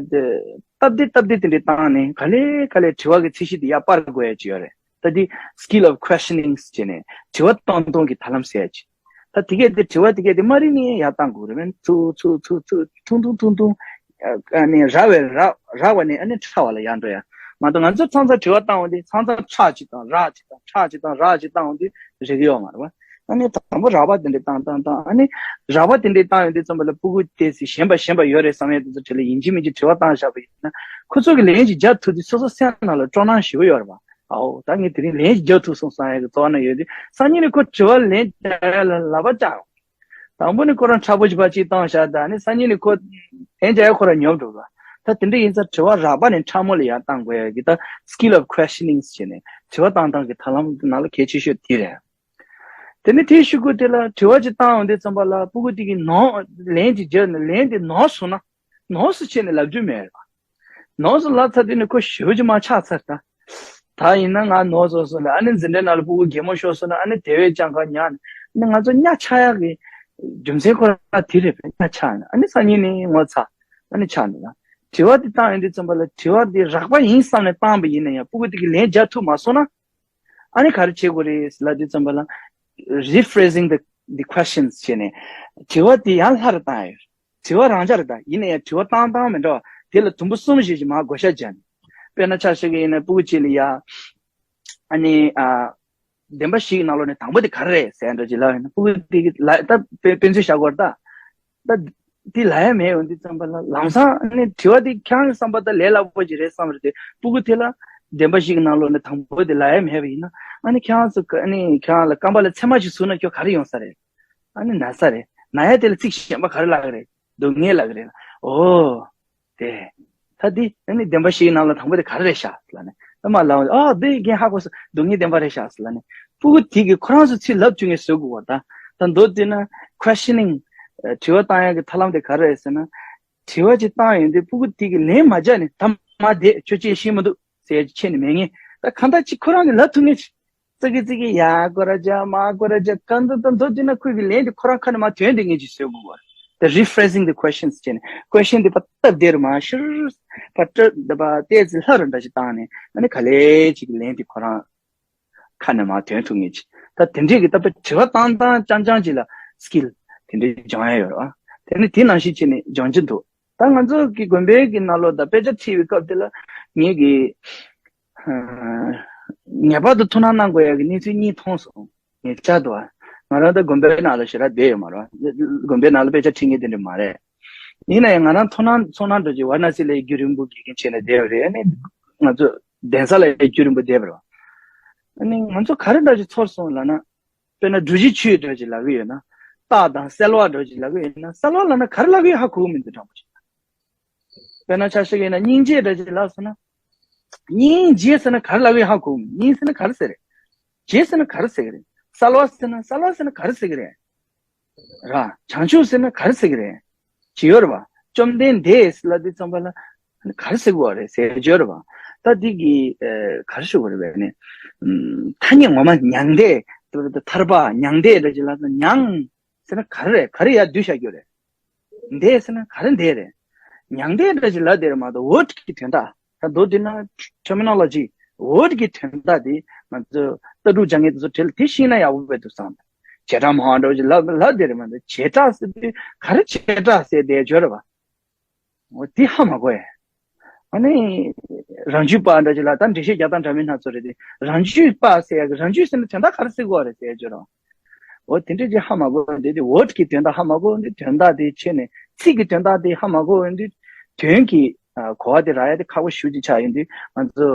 སྟབས་བདེ་སྟབས་བདེ་དེ་འདྲས་བཏང་ནས། ག་ལེ་ག་ལེ་དྲི་བ་གི་ཚད་གཞི་དེ་ཡར་སྤར་དགོས་ཡ་ཅིག་ཡོད་རེད། ད་དེ་skill of questioning བྱས་ནས་དྲི་བ་བཏང་སྟངས་ཀྱི་ཐབས་ལམ་ཟེར་ཡ་ཅིག་ད་དེ་གས་དེ་དྲི་བ་དེ་གས་དེ་མ་རིག་ནས་ཡར་བཏང་དགོས་རེད། མིན་ཚུར་ཚུར་ཚུར་ཚུར་ཐུང་ཐུང་ཐུང་ཐུང་། ཨ་ནི་རགས་པའི་རགས་རགས་པ་ནས་ཨ་ནི་ཕྲ་བ་ལ་ཡར་འགྲོ་ཡ། མ་གཏོགས་ང་ཚོ་ཚང་ཚང་དྲི་བ་བཏང་བ་དེ་ཚང་ཚང་ཁྲག་ཅིག་དང་རགས་ཅིག་དང་ཁྲག་ཅིག་དང་རགས་ཅིག་བཏང་བ་དེ་རེག་གི་ཡོད་མ་རེད་བ། ཨ་ནི་དང་པོ་རགས་པ་དེ་འདྲ་བཏང་བཏང་བཏང་། ཨ་ནི་རགས་པ་དེ་འདྲ་བཏང་ཡོང་དུས་ཙམ་པ་ལ་སྤུ་གུ་དེ་ཚོས་གཞན་པ་གཞན་པ་ཡོད་རེད་བསམ་ཡས་དེ་ཚོ་གྲས་ལ་ཡིན་གཅིག་མིན་གཅིག་དྲི་བ་བཏང་བཞག་པ་ཡིན་ན། ཁོ་ཚོ་གིས་ལན་ཅིག་རྒྱག་ཐུབ་དུས་སོ་སོ་སེམས་ནང་ལ་སྤྲོ་སྣང་ཞེ་པོ་ཡོད་རེད་པ། ཨའོ། ད་ངས་དེ་རིང་ལན་ཅིག་རྒྱག་ཐུབ་སོང་བསམ་ཡས་ཀྱི་ཚོར་སྣང་ཡོད་དུས། སང་ཉིན་ནས་ཁོ་དྲི་བ་ལན་རྒྱག་ཡས་ལ་ལག་པ་བཅག་དང་པོ་ནས་ཁོ་རང་ཁྲ་པོ་ཅིག་ཕར་ཅིག་བཏང་བཞག་ད་ནི་སང་ཉིན་ནས་ཁོ་ལན་རྒྱག་ཡ་ཁོ་རང་ཉོབ་འགྲོ་ག་ད་དེ་འདྲ་ཡིན་ཙང་དྲི་བ་རགས་པ་ནས་ཕྲ་མོ་ལ་ཡར་བཏང་དགོས་ཡ་གི་ད་skill of questioning ཟེར་ནས་དྲི་བ་བཏང་སྟངས་ཀྱི་ཐབས་ལམ་ནང་ལ་གལ་ཆེ་ཤོས་དེ་རེད། དེ་ནས་དེའི་གཞུག་གུ་དེ་ལ་དྲི་བ་ཅིག་བཏང་ཡོང་དུས་ཙམ་པ་ལ་སྤུ་གུ་དེ་གིས་ནོར་ལན་ཅིག་བརྒྱབ་ནས་ལན་དེ་ནོར་སོང་ན་ནོར་སོང་བྱས་ནས་ལབ་རྒྱུ་མེད་རེད་པ། ནོར་སོང་ལབ་ཚར་དུས་ནི་ཁོ་ཞེ་པོ་ཅིག་མར་ཆག་ཚར་ད། ད་ཡིན་ན་ང་ནོར་སོང་སོང་ལ། ཨ་ནི་འཛིན་གྲྭའི་ནང་ལ་སྤུ་གུ་གད་མོ་ཤོར་སོང་ན་ཨ་ནི་དེ་བས་ཀྱང་ཁ་ཉག་ནས། ཨ་ནི་ང་ཚོ་གཉའ་ཆག་ཡག་གི་རྒྱུ་མཚན་ཁོ་རང་དེ་རེད་པས། གཉའ་ཆག་ནས་ཨ་ནི་སང་ཉིན་ནི་ངོ་ཚ། ཨ་ནི་ཆག་ནས་ལ། དྲི་བ་དེ་བཏང་ཡོང་དུས་ཙམ་པ་ལ་དྲི་བ་དེ་རགས་པ་ཡིན་བསམ་ནས་བཏང་པ་ཡིན་ན་ཡང་སྤུ་གུ་དེ་གིས་ལན་རྒྱག་ཐུབ་མ་སོང་ན། ཨ་ནི་ག་རེ་བྱེད་དགོས་རེད་ལབ་དུས་ཙམ་པ་ལ། rephrasing the the questions བྱས་ནས་དྲི་བ་དེ་ཡང་སླར་བཏང་ཡོད། དྲི་བ་རང་འཇགས་རེད་ད། ཡིན་ན་ཡང་དྲི་བ་བཏང་སྟངས་མི་འདྲ་བ་དེ་ལ་དུམ་བུ་གསུམ་བཞི་ཞིག་མར་བགོ་བཤའ་བརྒྱབ་ནས། དཔེར་ན་ཆ་བཞག་གི་ཡིན་ན་སྤུ་གུ་གཅིག་ལ་ཡ། ཨ་ནི་ཨ། བདེན་པ་བཞི་གི་ནང་ལོགས་ནས་དང་པོ་དེ་ག་རེ་རེད་ཟེར་འདྲ་ཅིག་ལབ་ཡོད་ན་སྤུ་གུ་དེ་གིས་ལ་ད་དཔེ་དཔེ་མཚོན་བཞག་དགོས་རེད་ད། ད་དེ་ལབ་ཡ་མེད་ཡོང་དུས་ཙམ་པ་ལ་ལམ་སང་ཨ་ནི་དྲི་བ་དེ་ཁྱེད་རང་གི་བསམ་པ་ད་ལས་སླ་པོ་ཅིག་རེད་བསམ་རེད་དེ། སྤུ་གུ་དེ་ལ་བདེན་པ་བཞི་གི་ནང་ལོགས་ནས་དང་པོ་དེ་ལབ་ཡ་མེད་པ་ཡིན་ན། ཨ་ནི་ཁྱེད་རང་ཚོ་ཨ་ནི་ཁྱེད་རང་ལ་རྐང་པ་ལ་ཚེར་མ་ཞིག་ཟུག་ན་ཁྱོད་ག་རེ་ཡོང་ས་རེད། ཨ་ནི་ན་ས་རེད། ན་ཡ་དེ་ལ་ཚིག་གཞན་པ་ག་རེ་ལབ་གི་རེད། སྡུག་བསྔལ་ལབ་གི་རེད། ཨོ། དེ། ད་འདི་ཨ་ནི་བདེན་པ་བཞིའི་ནང་ལ་དང་པོ་དེ་ག་རེ་རེད་ཤག་ཟེར་ལབ་ནས། ཨ་མ་ལགས། ཨ་འདི་རྒན་ཧ་གོ་སོང་། སྡུག་བསྔལ་བདེན་པ་རེད་ཤག་ཟེར་ལབ་ནས། སྤུ་གུ་དེ་གིས་ཁོ་རང་ཚོ་ཚིག་ལབ་བཅུག་མཁན་བཟོ་དགོས་པ་ད། ད་མདོར་བསྡུས་ན་questioning དྲི་བ་བཏང་ཡག་གི་ཐབས་ལམ་དེ་ག་རེ་རེད་ཟེར་ན། དྲི་བ་ཅིག་བཏང་ཡོང་དུས་སྤུ་གུ་དེ་གིས་ལན་མ་རྒྱག་ནས་ད་མ་བསྡད་ཁྱོད་ཅིག་ཤེས་མི་འདུག་ཟེར་ཡ་ཅིག་ཁྱེར་ནས་མེད་ངེས། ད་གང་ལྟར་ཅིག་ཁོ་རང་གིས་ལབ་ཐུབ་ངེས་ཅིག་ཙི་གི་ཙི་གི་ཡ་སྐོར་ར་རྒྱག་མ་སྐོར་ར་རྒྱག་གང་འདྲ་ད་མདོར་བསྡུས་ན་ཁོས་གི་ལན་དེ་ཁོ་རང་ཁ་ནས་མར་ཐོན་དེ་ངེས་ཅིག་བཟོ་དགོས་པ། The rephrasing the questions བྱས་ནས་question དེ་ཕར་སྟབས་བདེ་རུ་མར་ཤུར་ཕར་སྟབས་བདེ་བ་ཏོག་ཙམ་ལྷག་རུ་འདྲ་ཞིག་བཏང་ནས་ཨ་ནི་ག་ལེ་ཅིག་གི་ལན་དེ་ཁོ་རང་ཁ་ནས་མར་ཐོན་ཐུབ་ངེས་ཅིག་ད་དེ་འདྲས་ཀྱི་ད་དཔེ་དྲི་བ་བཏང་སྟངས་རྐྱང་རྐྱང་ཅིག་ལ་skill དེ་འདྲས་སྦྱོང་ཡ་ཡོད་རེད་བ། དེ་ནི་དེ་ནང་བཞིན་བྱས་ནས་སྦྱོང་གི་འདུག་ད་ང་ཚོ་གི་དགོན་པའི་གི་ནང་ལོགས་ད་དཔེ་ཆ་ཁྲིད་པའི་སྐབས་དེ་ལ་ངེད་ཀྱིས། ངེས་པར་དུ་ཐུགས་སྣང་གནང་དགོས་ཡག་གི་གནས་ཚུལ་གཉིས་མཐོང་སོང་། ངེད་ཅག་ཏུ་ང་རང་ད་དགོན་པའི་ནང་ལ་ཞེ་དྲག་བསྡད་ཡོད་མ་རེད། དགོན་པའི་ནང་ལ་དཔེ་ཆ་ཁྲིད་མཁན་དེ་འདྲ་མ་རེད། ཡིན་ན་ཡང་ང་རང་ཐུགས་སྣང་ཚོར་སྣང་འདྲ་ཅིག་ཝཱ་ར་ཎ་སི་ལ་རྒྱུན་རིང་པོ་དགེ་རྒན་བྱས་ནས་བསྡད་ཡོད་རེད། ཨ་ནི་ང་ཚོ་གདན་ས་ལ་རྒྱུན་རིང་པོ་བསྡད་པ་རེད། ཨ་ནི་ང་ཚོ་ག་རེ་འདྲ་ཅིག་ཚོར་སོང་ལབ་ན། དཔེར་ན་གྲུ་བཞི་ཆོས་འདྲ་ཅིག་ལབ་ཀྱི་ཡོད་ན། རྟགས་དང་གསལ་བ་འདྲ་ཅིག་ལབ་ཀྱི་ཡོད་ན། གསལ་བ་ལབ་ན་ག་རེ་ལབ་ཀྱི་ཡོད་ཧ་གོ་གི་མི་འདུག་དྲང་པོ་བྱས་ན། དཔེར་ན་ཆ་བཞག་ཡིན་ན་སྙིང་རྗེ་འདྲ་ཅིག་ལབ་སོང་ན། སྙིང་རྗེ་ཟེར་ན་ག་རེ་ལབ་ཀྱི་ཡོད་ཧ་གོ་གི་མི་འདུག་སྙིང་ཟེར་ན་ག་རེ་ཟེར་རེད། རྗེ་ཟེར་ན་ག་རེ་ཟེར་གི་རེད། གསལ་བ་ཟེར་ན་གསལ་བ་ཟེར་ན་ག་རེ་ཟེར་གི་རེད། ར། བྱང་ཆུབ་ཟེར་ན་ག་རེ་ཟེར་གི་རེད། ཅི་ཡོད་རེད་བ། བཅོམ་ལྡན་འདས་ལབ་དུས་ཙམ་པ་ལ་ག་རེ་ཟེར་དགོས་རེད་ཟེར་ཡོད་རེད་བ། ད་འདི་གི་ཨ་ག་རེ་ཞུ་དགོས་རེད་བས་ནི། ཨམ། ཐ་སྙད་ངོ་མ་མྱང་འདས། ཐར་པ་མྱང་འདས་འདྲ་ཅིག་ལབ་ན་མྱང་ཟེར་ན་ག་རེ་རེད། ག་རེ་ཡར་བསྡུས་བཞག་རྒྱུ་རེད། འདས་ཟེར་ན་ག་རེ་འདས་རེད། མྱང་འདས་འདྲ་ཅིག་ལབ་བསྡད་རེད་མ་གཏོགས་word གི་དོན་དག་ད་མདོར་བསྡུས་ན་terminology word གི་དོན་དག་དེ་ང་ཚོ་ལྟ་གྲུབ་སྦྱང་མཁན་དེ་ཚོ་གྲས་ལ་དེ་ཤེས་ན་ཡག་པོ་བས་འདུག་བསམ། བྱེ་བྲག་སྨྲ་བ་འདྲ་ཅིག་ལབ་ལབ་བསྡད་རེད་མ་གཏོགས་བྱེ་བྲག་ཟེར་དུས་ག་རེ་བྱེ་བྲག་ཟེར་བསྡད་ཡོད་རེད་བ། འོ་དེ་ཧ་མ་གོ་ཡ། ཨ་ནི། རང་རྒྱུད་པ་འདྲ་ཅིག་ལ་ད་འགྲེལ་བཤད་རྒྱག་སྟངས་འདྲ་མིན་སྣ་ཚོགས་རེད་དེ། རང་རྒྱུད་པ་ཟེར་ཡ་གི་རང་རྒྱུད་ཟེར་ན་དོན་དག་ག་རེ་ཟེར་དགོས་རེད་ཟེར་ཡ་ཅིག་རེད། འོ་དེ་འདྲ་ཅིག་ཧ་མ་གོ་འདི་དེ་word གི་དོན་དག་ཧ་མ་གོ་འདི་དོན་དག་དེ་ཕྱེ་ནས་ཚིག་གི་དོན་དག་དེ་ཧ་མ་གོ་འདི་དོན་གྱི་ཨ་གོ་བ་དེ་རག་ཡ་དེ་ཁག་པོ་ཞེ་པོ་ཅིག་ཆགས་ཡོང་དུས་ང་ཚོ་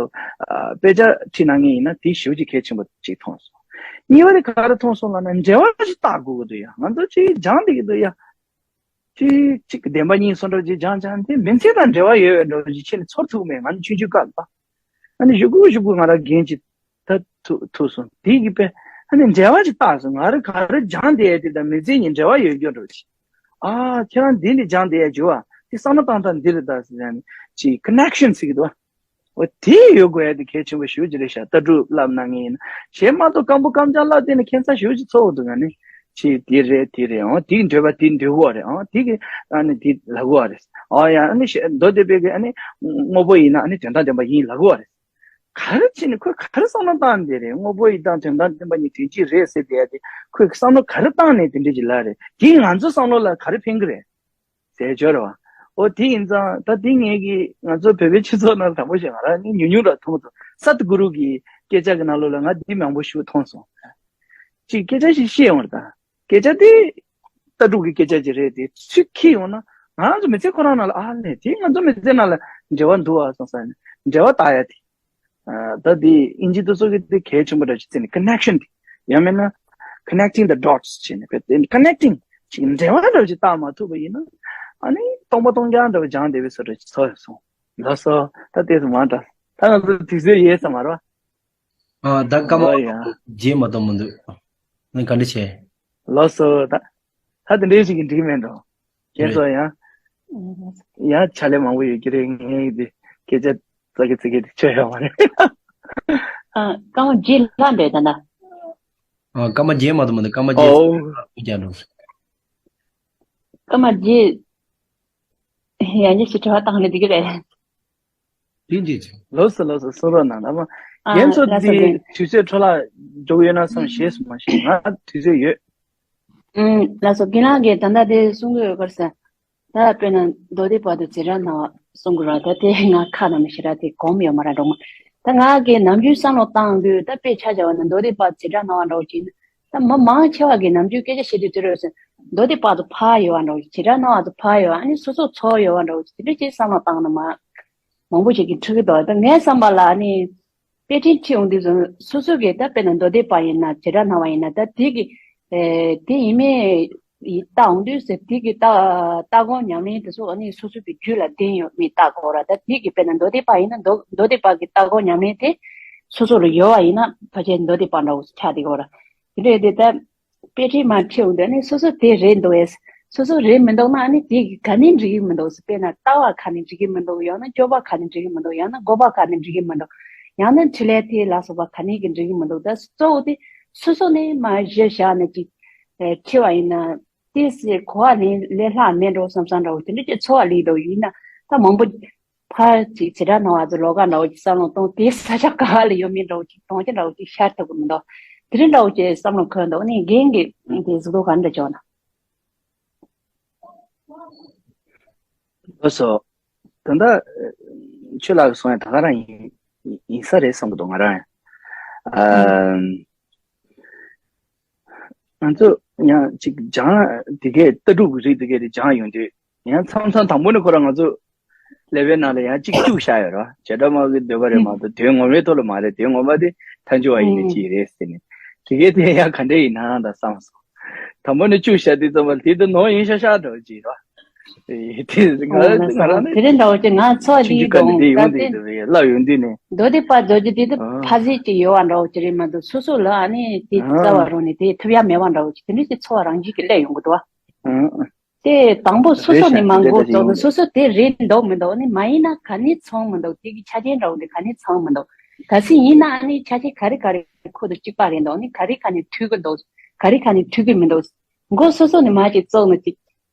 ཨ་དཔེ་ཆ་ཁྲིད་གནང་མཁན་ཡིན་ན་དེ་ཞེ་པོ་ཅིག་གལ་ཆེན་པོ་ཅིག་མཐོང་སོང་། གཉིས་པ་དེ་ག་རེ་མཐོང་སོང་ལབ་ན་འབྲེལ་བ་ཅིག་བཏགས་དགོས་ཀྱི་འདུག་ཡ། ང་ཚོ་ཅིག་སྦྱང་བསྡད་ཀྱི་འདུག་ཡ། ཅིག་ཅིག་གི་བདེན་པ་གཉིས་གསུམ་འདྲ་ཅིག་སྦྱང་སྦྱང་དེ་མིང་ཚིག་དང་འབྲེལ་བ་ཡོད་པའི་འདྲ་ཅིག་ཁྱེད་ནི་ཚོར་ཐུབ་མེད། ང་ནི་ཆུང་ཆུང་སྐབས་ལ། ཨ་ནི་གཞུག་གུ་གཞུག་གུ་ང་རང་རྒན་ཅིག་ད་ཐུག་ཐུག་སོང་དེ་གི་དཔེ། ཨ་ནི་འབྲེལ་བ་ཅིག་བཏགས་སོང་། ང་རང་ག་རེ་སྦྱང་བསྡད་ཡ་དེ་དང་མིང་ཚིག་གཉིས་འབྲེལ་བ་ཡོད་རྒྱུ་འདྲ་ཅིག་ཨ་ཁྱེད་རང་འདི་ནས་སྦྱང་བསྡད་ཡ་རྒྱུ་བ་དེ་བསམ་བློ་བཏང་སྟངས་འདི་རེད་ད་ཟེར་ནས་ཅིག་connection ཟེར་གི་འདུག་བ། འོ་དེ་ཡོད་དགོས་ཡ་དེ་གལ་ཆེན་པོ་ཞེ་པོ་ཅིག་རེད་ཤག་ལྟ་གྲུབ་བསླབ་གནང་མཁན་ཡིན་ན། གཞན་མ་གཏོགས་སྐམ་པོ་སྐམ་ལྕགས་བསླབ་བསྡད་ན་ཁྱད་མཚར་ཞེ་པོ་ཅིག་ཚོར་གི་འདུག་ང་ནི། ཅིག་དེ་རེད་དེ་རེད། འོ་དེ་གི་འདོད་པ་དེ་འདོད་གོ་རེད། འོ་དེ་གི་ཨ་ནི་དེ་ལབ་གོ་རེད། འོ་ཡ་ཨ་ནི་ཤ་མདོ་སྡེ་པའི་གི་ཨ་ནི་དངོས་པོ་ཡིན་ན་ཨ་ནི་དོན་དམ་བདེན་པ་ཡིན་ལབ་གོ་རེད། ག་རེ་བྱས་ནས་ཁོས་ག་རེ་བསམ་བློ་བཏང་བསྡད་རེད། དངོས་པོ་ཡིན་དང་དོན་དམ་བདེན་པ་གཉིས་དོན་གཅིག་རེད་ཟེར་བསྡད་ཡ་དེ་ཁོས་བསམ་བློ་ག་རེ་བཏང་ནས་དེ་འདྲ་ཅིག་ལབ་རེད། དེས་ང་ཚོའི་བསམ་བློ་ལ་ག་རེ་ཕན་གི་རེད། ཟེར་སྦྱོར་བ། འོ་དེ་ཡིན་ཙང་ད་དེ་ངེད་ཀྱིས་ང་ཚོ་བོད་པའི་སྤྱི་ཚོགས་ནང་དང་པོ་ཞིག་ང་རང་ནི་ཉུང་ཉུང་ར་མཐོང་སོང་། སད་གུ་རུ་གི་སྐད་ཆ་གི་ནང་ལོགས་ལ་ང་འདི་མང་པོ་ཞིག་མཐོང་སོང་། ཅིག་སྐད་ཆ་ཞིག་བཤད་ཡོང་བ་རེད་ད། སྐད་ཆ་དེ་ལྟ་གྲུབ་ཀྱི་སྐད་ཆ་ཅིག་རེད་དེ། ཚུར་འཁྱེར་ཡོང་ན་ང་ཚོ་མི་ཚེ་ཁོ་རང་ནང་ལ་ཨ་ལས་དེ་ང་ཚོ་མི་ཚེ་ནང་ལ་འབྲེལ་བ་འདུག་ཨ་བསམ་ས་ནས་འབྲེལ་བ་བཏགས་ཡ་དེ། ཨ་ད་དེ་ཨིན་ཇི་དེ་ཚོ་གི་དེ་གལ་ཆེན་པོ་འདྲ་ཞིག་བརྩིས་ནས་ཀོ་ནེག་ཤན་དེ། ཡང་མིན་ན་connecting the dots བྱས་ནས་བྱས་ཏེ་ཀོ་ནེག་ཊིང་ཅིག་འབྲེལ་བ་འདྲ་ཞིག་བཏགས་མ་ཐུབ་པ་ཡིན་ན་ཨ་ནི་སྟོང་པ་སྟོང་རྐྱང་འདྲ་བ་སྦྱངས་བསྡད་པའི་བཟོ་འདྲ་ཞིག་ཚོར་སོང་། ལགས་སོ། ད་དེ་ཙམ་མ་འདྲ། ད་ང་ཚོ་དུས་ཚོད་ཡོད་ས་མ་རེད་བ། ཨ་ད་སྐར་མ་ཨོ་ཡ། རྗེས་མ་གཏོང་མི་འདུག་ནི་ག་འདྲ་བྱས། ལགས་སོ། ད་ད་དེ་འདྲའི་ཞིག་གི་འགྲིག་མེད་འགྲོ། རྒན་རེད། ཚོ་ཡང་ཡང་ཕྱག་ལས་མང་པོ་ཡོད་ཀྱི་རེད། ངས་འདི་སྐད་ཆ་ཙག་གི་ཙིག་གི་དེ་ཆོད་ཡོད་མ་རེད། ཨ་སྐར་མ་བརྒྱད་ལྷག་འདྲ་ད་ན། ཨ་སྐར་མ་བརྒྱད་མ་གཏོང་མི་འདུག་སྐར་མ་བརྒྱད་ཨོ། ཙམ་རྒྱག་འགྲོ། སྐར་མ་བརྒྱད། ཡང་ཉི་ཤུ་དྲི་བ་བཏང་ནས་འགྲིག་གི་རེད། དེ་འདྲ་ཅིག་ལགས་སོ་ལགས་སོ། གསུང་རོགས་གནང་། ཨ་མ་ཨ་རྒན་ཚོ་ལགས་སོ། འདི་རྒན། དུས་ཚོད་འཕྲོ་བརླག་འགྲོ་གི་ཡོད་ན་བསམ་ཞེས་སུ་མ་ཤེས། ང་དུས་ཚོད་ཡོད། ཨུམ་ལགས་སོ། རྒན་ལགས་ཀྱིས་ད་ལྟ་དེ་གསུང་གི་ཡོད་པར་ཟེར། ད་དཔེར་ན་མདོ་སྡེ་པ་དང་འཛིན་གྲྭ་ནང་གསུང་གི་རེད། ད་དེ་ང་ཁ་ནང་མི་ཤེས་ར། དེ་གོམས་ཡོད་མ་ར་འགྲོ་མ། ད་ང་གི་ནམ་རྒྱུན་བསམ་བློ་བཏང་དུས་ད་དཔེ་ཆ་བྱ་བ་ན་མདོ་སྡེ་པ་འཛིན་གྲྭ་ནང་བ་འགྲོ་གི་ཡིན། ད་མི་མང་ཆེ་བ་གིས་ནམ་རྒྱུན་སྐད་ཆ་བཤད་དུས་དེ་རེད་ཟེར། མདོ་སྡེ་པ་ཚོ་ཕར་ཡོད་པ་འདྲ་བོ་ཅིག་འཛིན་གྲྭ་ནང་བ་ཚོ་ཕར་ཡོད་པ། ཨ་ནི་སོ་སོ་ཚོར་ཡོད་པ་འདྲ་བོ་ཅིག་དེ་འདྲ་ཅིག་བསམ་བློ་བཏང་ན་མ། མང་པོ་ཞིག་གིས་འཁྲུལ་གྱི་འདུག་ད་ངའི་བསམ་པ་ལ་ཨ་ནི་དཔེ་ཁྲིད་ཁྲིད་ཡོང་དུས་ཙམ་སོ་སོ་གིས་ད་དཔེར་ན་མདོ་སྡེ་པ་ཡིན་ན་འཛིན་གྲྭ་ནང་བ་ཡིན་ན་ད་དེ་གི་ཨེ་དེ་ཡིན་མིན་ལྟ་ཡོང་དུས་ཟེར། དེ་གི་ལྟ་ལྟ་སྒོམ་ཉམས་ལེན་དེ་ཚོ་ཨ་ནི་སོ་སོ་གི་རྒྱུད་ལ་ལྡན་ཡོད་མེད་ལྟ་དགོས་ར། ད་དེ་གི་དཔེར་ན་མདོ་སྡེ་པ་ཡིན་ན་མདོ་མདོ་སྡེ་པ་གི་ལྟ་སྒོམ་ཉམས་ལེན་དེ་སོ་སོ་ལ་ཡོད་པ་ཡིན་ན་ཕལ་ཆེར་མདོ་སྡེ་པ་འདྲ་བོ་ཆགས་བསྡད་ཀྱི་ཡོད་ར། དེ་འདྲ་ཡོད་དུས་ད། དཔེ་ཁྲིད་མར་ཁྲིད་འོང་དུས་ནི་སོ་སོ་དེ་རེད་འདུག་ཨེ། སོ་སོ་རེད་མི་འདུག་ན་ཨ་ནི་དེ་ག་ནས་འགྲིག་གི་མི་འདུག་དཔེར་ན་ལྟ་བ་ག་ནས་འགྲིག་གི་མི་འདུག་ཡང་ན་སྤྱོད་པ་ག་ནས་འགྲིག་གི་མི་འདུག་ཡང་ན་དགོས་པ་ག་ནས་འགྲིག་གི་མི་འདུག་ཡང་ན་འཕྲིན་ལས་དེ་ལ་སོགས་པ་ག་ནས་ཀྱི་འགྲིག་གི་མི་འདུག་ད་གཙོ་བོ་དེ་སོ་སོ་ནས་མར་གཞི་བཞག་ནས་ཅིག་ཨེ་ཁྲིད་པ་ཡིན་ན་དེ་སྲིད་གོ་བ་ནས་ལས་སླ་མེད་འགྲོ་བསམ་བསམ་འདྲ་བོ་དེ་འདྲ་ཅིག་ཚོར་བ་སླེབས་འདུག་ཡིན་ན་ད་མང་པོ། ཕར་ཅིག་འཛིན་གྲྭ་ནང་བ་ཚོ་ལོགས་ཀ་འདྲ་བོ་ཅིག་བསམ་བློ་གཏོང་དེ་ས་ཆ་ག་བ་ལ་ཡོད་མིན་འདྲ་བོ་ཅིག་གཏོང་ཆ་འདྲ་བོ་ཅིག་ཤར་ཐུབ་ཀྱི་མི་འདུག་དེ་རིང་འདྲ་བོ་ཅིག་བསམ་བློ་འཁོར་འདུག་ནི་རྒན་གྱིས་དེ་གཟིགས་རྟོག་ག་འདྲ་བྱུང་ན། ལགས་སོ། ད་ལྟ་ཆོས་ལགས་ཀྱིས་གསུངས་ཡ་ད་ག་རང་ཡིན་ཡིན་ས་རེད་བསམ་གྱི་འདུག་ང་རང་ཡང་། ཨ། ང་ཚོ་ཡང་ཅིག་སྦྱང་དེ་གས་ལྟ་གྲུབ་ཀྱི་རིགས་དེ་གས་དེ་སྦྱང་ཡོང་དུས་ཡང་མཚམས་མཚམས་དང་པོ་ནས་ཁོ་རང་ང་ཚོ་ཀླད་པའི་ནང་ལ་ཡང་ཅིག་བཅུག་བཞག་ཡོད་རེད་བ། བྱེ་བྲག་སྨྲ་བའི་འདོད་པ་རེད་མ་གཏོགས་དོན་ངོ་མའི་ཐོག་ལ་མ་རེད། དོན་ངོ་མ་དེ་མཐའ་འཇུག་པ་ཡིན་ནི་ཅིག་རེད་ཟེར་ནས་དེ་གས་དེ་ཡང་ག་འདྲས་ཡིན་ན་ད་བསམ་སོང་། དང་པོ་ནས་བཅུག་བཞག་དུས་ཙམ་པ་དེ་དུ་ནོར་ཡིན་ཤག་ཤག་འདྲ་བོ་ཅིག་རེད་བ། དེ་ང་ང་རང་ནི་དེ་རིང་འདྲ་བོ་ཅིག་ང་ཚོ་ཆུང་ཆུང་འདི་སྐབས་ནས་དེ་ཡོང་དེ་ད་ལྟ་ལབ་ཡོང་དུས་ནས། མདོ་སྡེ་པ་རྫོགས་རྒྱུ་དེ་ད་ཨ་ཕ་ཟིག་ཅིག་ཡོད་པ་འདྲ་བོ་ཅིག་རེད་མ་གཏོགས་སོ་སོ་ལ་ཨ་ནི་དེ་རྩ་བ་རང་ནས་དེ་ཐུབ་ཡ་མེད་པ་འདྲ་བོ་ཅིག་དེ་འདྲ་ཅིག་ཚོར་བ་རང་བཞིན་གྱིས་སླེབས་ཡོང་གི་འདུག་བ། དེ་དང་པོ་སོ་སོ་ནས་མ་འགོ་རྫོགས་ན་སོ་སོ་དེ་རེད་འདུག་མི་འདུག་ནི་མ་ཡིན་ན་ག་ནས་ཚང་མི་འདུག་དེ་གི་ཆ་རྐྱེན་འདྲ་བོ་དེ་ག་ནས་ཚང་མི་འདུག་གལ་སྲིད་ཡིན་ན་ཨ་ནི་ཆ་རྐྱེན་ག་རེ་ག་རེ་ཁོ་དང་གཅིག་པ་རེད་འདུག་ནི་ག་རེ་ག་ནས་འཁྲུལ་གི་འདུག་ག་རེ་ག་ནས་འཁྲུལ་གི་མི་འདུག་མགོ་སོ་སོ་ནས་མ་ཅིག་བཙུགས་ན་ཅིག་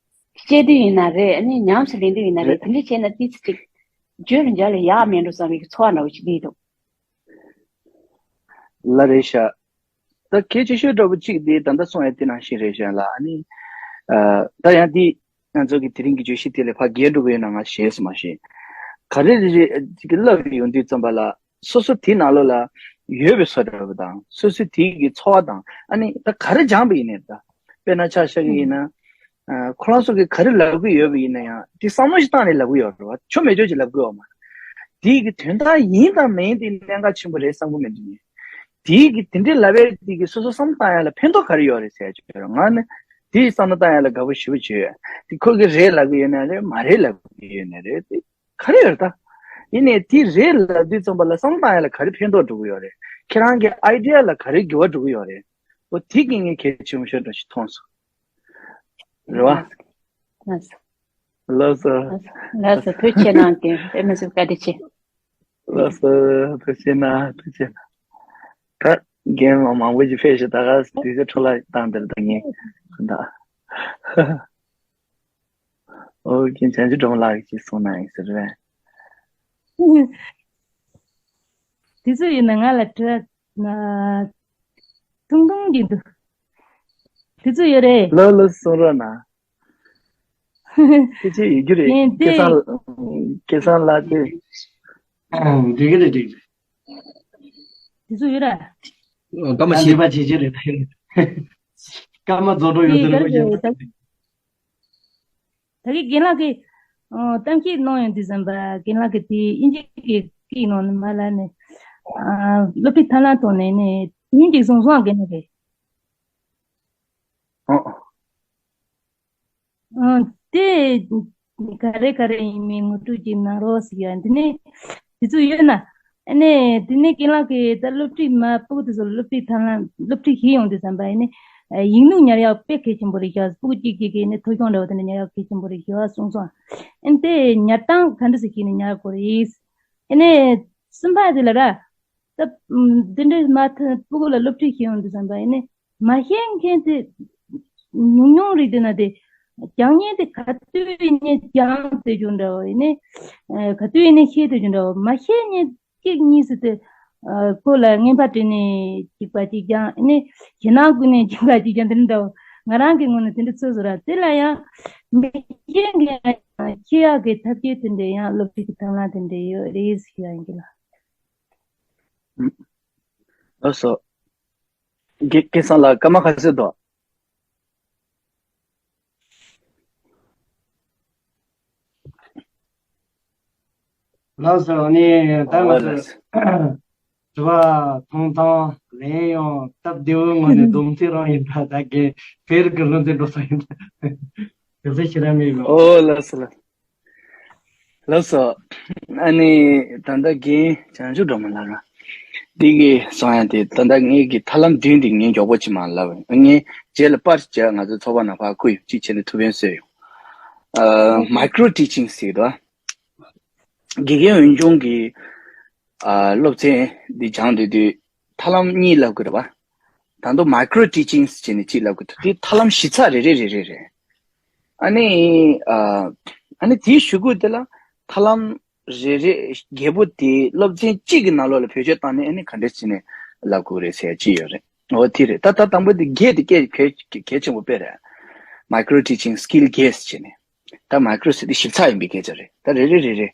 བཤད་དུས་ཡིན་ན་རེད། ཨ་ནི་ཉམས་སུ་ལེན་དུས་ཡིན་ན་རེད། རེད། དེ་འདྲ་བྱས་ན་ཏི་ཙི་ཅིག་བརྗོད་ལ་འཇལ་ལ་ཡག་མེད་འགྲོ་བསམ་པའི་ཚོར་བ་འདྲ་བོ་ཞིག་སླེབས་འདུག་ལ་རེད་ཤག་ད་གལ་ཆེ་ཤོས་འདྲ་བོ་གཅིག་དེ་ད་ལྟ་གསུངས་ཡ་དེ་ནང་བཞིན་རེད་ཤག་ལ། ཨ་ནི་ཨ་ད་ཡང་དེ་ང་ཚོ་གི་དེ་རིང་གི་བརྗོད་གཞི་དེ་ལས་ཕར་བརྒལ་འགྲོ་གི་ཡོད་ན་ང་ཞེས་སུ་མ་ཤེས། ག་རེ་རེད་ཅིག་གི་ལབ་ཡོང་དུས་ཙམ་པ་ལ། སོ་སོ་དེའི་ནང་ལོགས་ལ་ཡོད་པའི་བཟོ་འདྲ་བོ་དང་སོ་སོའི་དེའི་གི་ཚོར་བ་དང་ཨ་ནི་ད་ག་རེ་སྦྱངས་པ་ཡིན་ནའི་ད་དཔེར་ན་ཆ་བཞག་གི་ཡིན་ན་ཨ་ཁོ་རང་ཚོ་གི་ག་རེ་ལབ་གི་ཡོད་པ་ཡིན་ན་ཡང་དེ་བསམ་བློ་ཞིག་བཏང་ནས་ལབ་གི་ཡོད་རེད་བ། ཆོ་མེད་ཆོ་ཅིག་ལབ་གི་ཡོད་མ་རེད། དེའི་གི་དོན་དག་ཡིན་དང་མིན་དེ་གནད་འགག་ཆེན་པོ་རེད་བསམ་གི་མི་འདུག་དེའི་གི་དེ་འདྲའི་ལབ་པའི་དེ་གི་སོ་སོ་བསམ་བཏང་ཡ་ལ་ཕན་ཐོགས་ག་རེ་ཡོད་རེད་ཟེར་ཡ་ཅིག་ཡོད་རེད། ང་ནི་དེའི་བསམ་བློ་བཏང་ཡ་ལ་དགའ་པོ་ཞེ་པོ་བྱོས་ཡོད། དེ་ཁོ་གི་རེད་ལབ་གི་ཡོད་ན་རེད། མ་རེད་ལབ་གི་ཡོད་ན་རེད། དེ་ག་རེ་ཡོད་རེད་ད། ཡིན་ནའི་དེ་རེད་ལབ་དུས་ཙམ་པ་ལ་བསམ་བཏང་ཡ་ལ་ག་རེ་ཕན་ཐོགས་འགྲོ་གི་ཡོད་རེད། ཁྱེད་རང་གི་ཨའི་ཌི་ཡ་ལ་ག་རེ་འགྱུར་བ་འགྲོ་གི་ཡོད་རེད། འོ་དེ་གི་ངས་གལ་ཆེན་པོ་ཤོས་འདྲ་ཞིག་མཐོང་སོང་། རེད་བ། ལགས་སོ། ལགས་སོ། ལགས་སོ། ལགས་སོ། ཐུགས་རྗེ་གནང་གི་ཨེ་མ་སུ་བཀའ་དྲིན་ཆེ། ལགས་སོ། ཐུགས་རྗེ་གནང་། ཐུགས་རྗེ་གནང་། ད་རྒན་མང་མང་པོ་ཞིག་ཕེབས་ཤག་ད་ག་དུས་ཚོད་འཕྲོ་བརླག་བཏང་དེར་ད་ངས་ད། ཨོ་རྒན་བྱང་ཆུབ་སྒྲོལ་མ་ལགས་ཀྱིས་གསུངས་གནང་ཡིན་ཟེར་བས། དུས་ཚོད་ཡོད་ན་ང་ལ་དྲི་བ་ཐུང་ཐུང་ཅིག་འདུག་དུས་ཚོད་ཡོད་རེད། ལགས་ལགས་གསུང་རོགས་གནང་། སྐད་ཆ་ཡོད་རྒྱུ་རེད། ཡིན་ཏེ། སྐལ་བཟང་སྐལ་བཟང་ལགས་ཏེ། ཨང་། འགྲིག་གི་རེད། འགྲིག་གི་རེད། དུས་ཚོད་ཡོད་ར། སྐར་མ་བཞི། ཨ་ནི་པ་བྱེད་ཀྱི་རེད། སྐར་མ་རྫོགས་འགྲོ་ཡོད་དེ་རེད་ལོ་གཞན་པ་དེ། ད་གི་རྒན་ལགས་ཀྱིས་ཨ་གཏམ་བཤད་གནང་ཡོང་དུས་ཙམ་པ་རྒན་ལགས་ཀྱིས་དེ་དབྱིན་ཇི་གི་སྐད་ནང་ནས་མ་ལབ་ནས་ཨ་སློབ་ཁྲིད་ཐབས་ལམ་ཐོག་ནས་ནས་དེ་ཡིན་ཅིག་གསུངས་སོང་རྒན་ལགས་ཀྱིས། ཨོ། ཨ་དེ་ག་རེ་ག་རེ་ཡིན་མིན་ངོ་སྤྲོད་ཅིག་གནང་རོགས་ཟེར་ཡ་འདི་ནས་དུས་ཚོད་ཡོད་ན། ཨ་ནི་དེ་ནས་རྒན་ལགས་ཀྱིས་ད་སློབ་ཁྲིད་མ་ཕྲུ་གུ་དེ་ཚོ་ལ་སློབ་ཁྲིད་ཐབས་ལམ་སློབ་ཁྲིད་ཞུས་ཡོང་དུས་ཙམ་པ་ཡིན་ནི་ཡིག་ནོར་ཉར་ཡག་དཔེ་གལ་ཆེན་པོ་རེད་ཤག་ཕྲུ་གུ་གཅིག་གཅིག་གིས་ནི་ཐོ་གཞུང་འདྲ་བོ་དེ་འདྲ་ཉར་ཡག་གལ་ཆེན་པོ་རེད་ཤག་གསུངས་སོང་། ཨ་ནི་དེ་ཉར་སྟངས་ག་འདྲ་ཞིག་བྱས་ནས་ཉར་དགོས་རེད། ཨ་ནི་གསུམ་པ་དེ་ལ་ར། ད་འདི་འདྲའི་མ་མཐའ་ཕྲུ་གུ་ལ་སློབ་ཁྲིད་བྱེད་ཡོང་དུས་ཙམ་པ་ཡིན་ནི་མ་ཤེས་མཁན་དེ་ཉུང་ཉུང་རེད། དེ་ན་དེ་སྦྱང་མཁན་དེ་ག་དུས་ཡིན་ནི་སྦྱང་བསྡད་རྒྱུ་འདྲ་བོ་ཡིན་ནི་ག་དུས་ཡིན་ནི་ཤེས་བསྡད་རྒྱུ་འདྲ་བོ། མ་ཤེས་མཁན་གཅིག་གཉིས་སུ་དེ་ཁོ་ལ་བརྔན་པ་སྤྲད་ནས་གཅིག་པ་གཅིག་སྦྱང་ཡིན་ནི་ཞེད་སྣང་བསྐུལ་ནས་གཅིག་པ་གཅིག་སྦྱང་དེ་འདྲ་འདྲ་བོ། ང་རང་གི་ངོས་ནས་དེ་འདྲ་ཚོད་བཟོ་ར། དེ་ལ་ཡང་མི་ཤེས་མཁན་ཤེས་ཡག་གི་ཐབས་ཤེས་དེ་འདྲ་ཡང་སློབ་ཁྲིད་ཀྱི་ཐབས་ལམ་དེ་འདྲ་ཡོད་རེད་ཟེར་ཡ་ཡིན་གྱི་ལ། ལགས་སོ། སྐལ་སྐལ་བཟང་ལགས་སྐར་མ་ག་ཚོད་འདུག་ལགས་སོ། ཨ་ནི་ད་ང་ཨོ་ཚོས་ལགས་སོ། དྲི་བ་མཐོང་སྟངས་ལན་ཡང་སྟབས་བདེ་བོའི་ངང་ནས་སྡོམ་ཚིག་རང་ཡིན་པ་ད་གའི་བེར་གི་ལུང་འདི་འགྲོ་ས་ཡིན་པ་དེ་ཚོ་ཞེ་དྲག་མེད་པ། ཨོ་ལགས་སོ་ལགས། ལགས་སོ། ཨ་ནི་ད་ལྟ་རྒན་བྱང་ཆུབ་སྒྲོལ་མ་ལགས་རང་འདི་གི་གསུང་ཡ་དེ་ད་ལྟ་ངེད་ཀྱི་ཐབས་ལམ་བདུན་འདི་ངས་མགྱོགས་པོ་ཅིག་མར་ལབ། ངས་རྗེས་ལ་པར་བྱས་ང་ཚོ་ཚོགས་པ་ནང་ཕར་བསྐུར་ཡོང་གཅིག་བྱས་ནས་ཐུགས་ཕན་གསོས་ཡོང་། ཨ་མའི་ཀྲོ་ཊི་ཅིང་ཟེར་གི་འདུག་དགེ་རྒན་འོས་སྦྱོང་གི་ཨ་སློབ་ཚན་འདི་སྦྱང་སྡོད་དུས་ཐབས་ལམ་གཉིས་ལབ་དགོས་རེད་པ། ད་དུང་མའི་ཀྲོ་ཊི་ཅིང་ཟེར་ནས་གཅིག་ལབ་དགོས་འདུག་དེ་ཐབས་ལམ་བཞི་ཚར་རེ་རེ་རེ་རེ་རེད། ཨ་ནི་ཨ་ཨ་ནི་དེའི་གཞུག་གུ་དེ་ལ་ཐབས་ལམ་རེ་རེ་བརྒྱད་པོ་དེ་སློབ་ཚན་གཅིག་གི་ནང་ལོགས་ལ་བེད་སྤྱོད་བཏང་ནས་ཨ་ནི་ག་འདྲས་བྱས་ནས་ལབ་དགོས་རེད་ཟེར་གཅིག་ཡོད་རེད། འོ་དེ་རེད། ད་ད་དང་པོ་དེ་བརྒྱད་དེ་གལ་གལ་གལ་ཆེན་པོ་དཔེ་རེད། མའི་ཀྲོ་ཊི་ཅིང་སི་ཀིལ་བརྒྱད་ཟེར་བྱས་ནས། ད་མའི་ཀྲོ་ཟེར་དེ་ཞིབ་ཚགས་ཡིན་པའི་སྐད་ཆ་རེད། ད་རེ་རེ་རེ་རེ།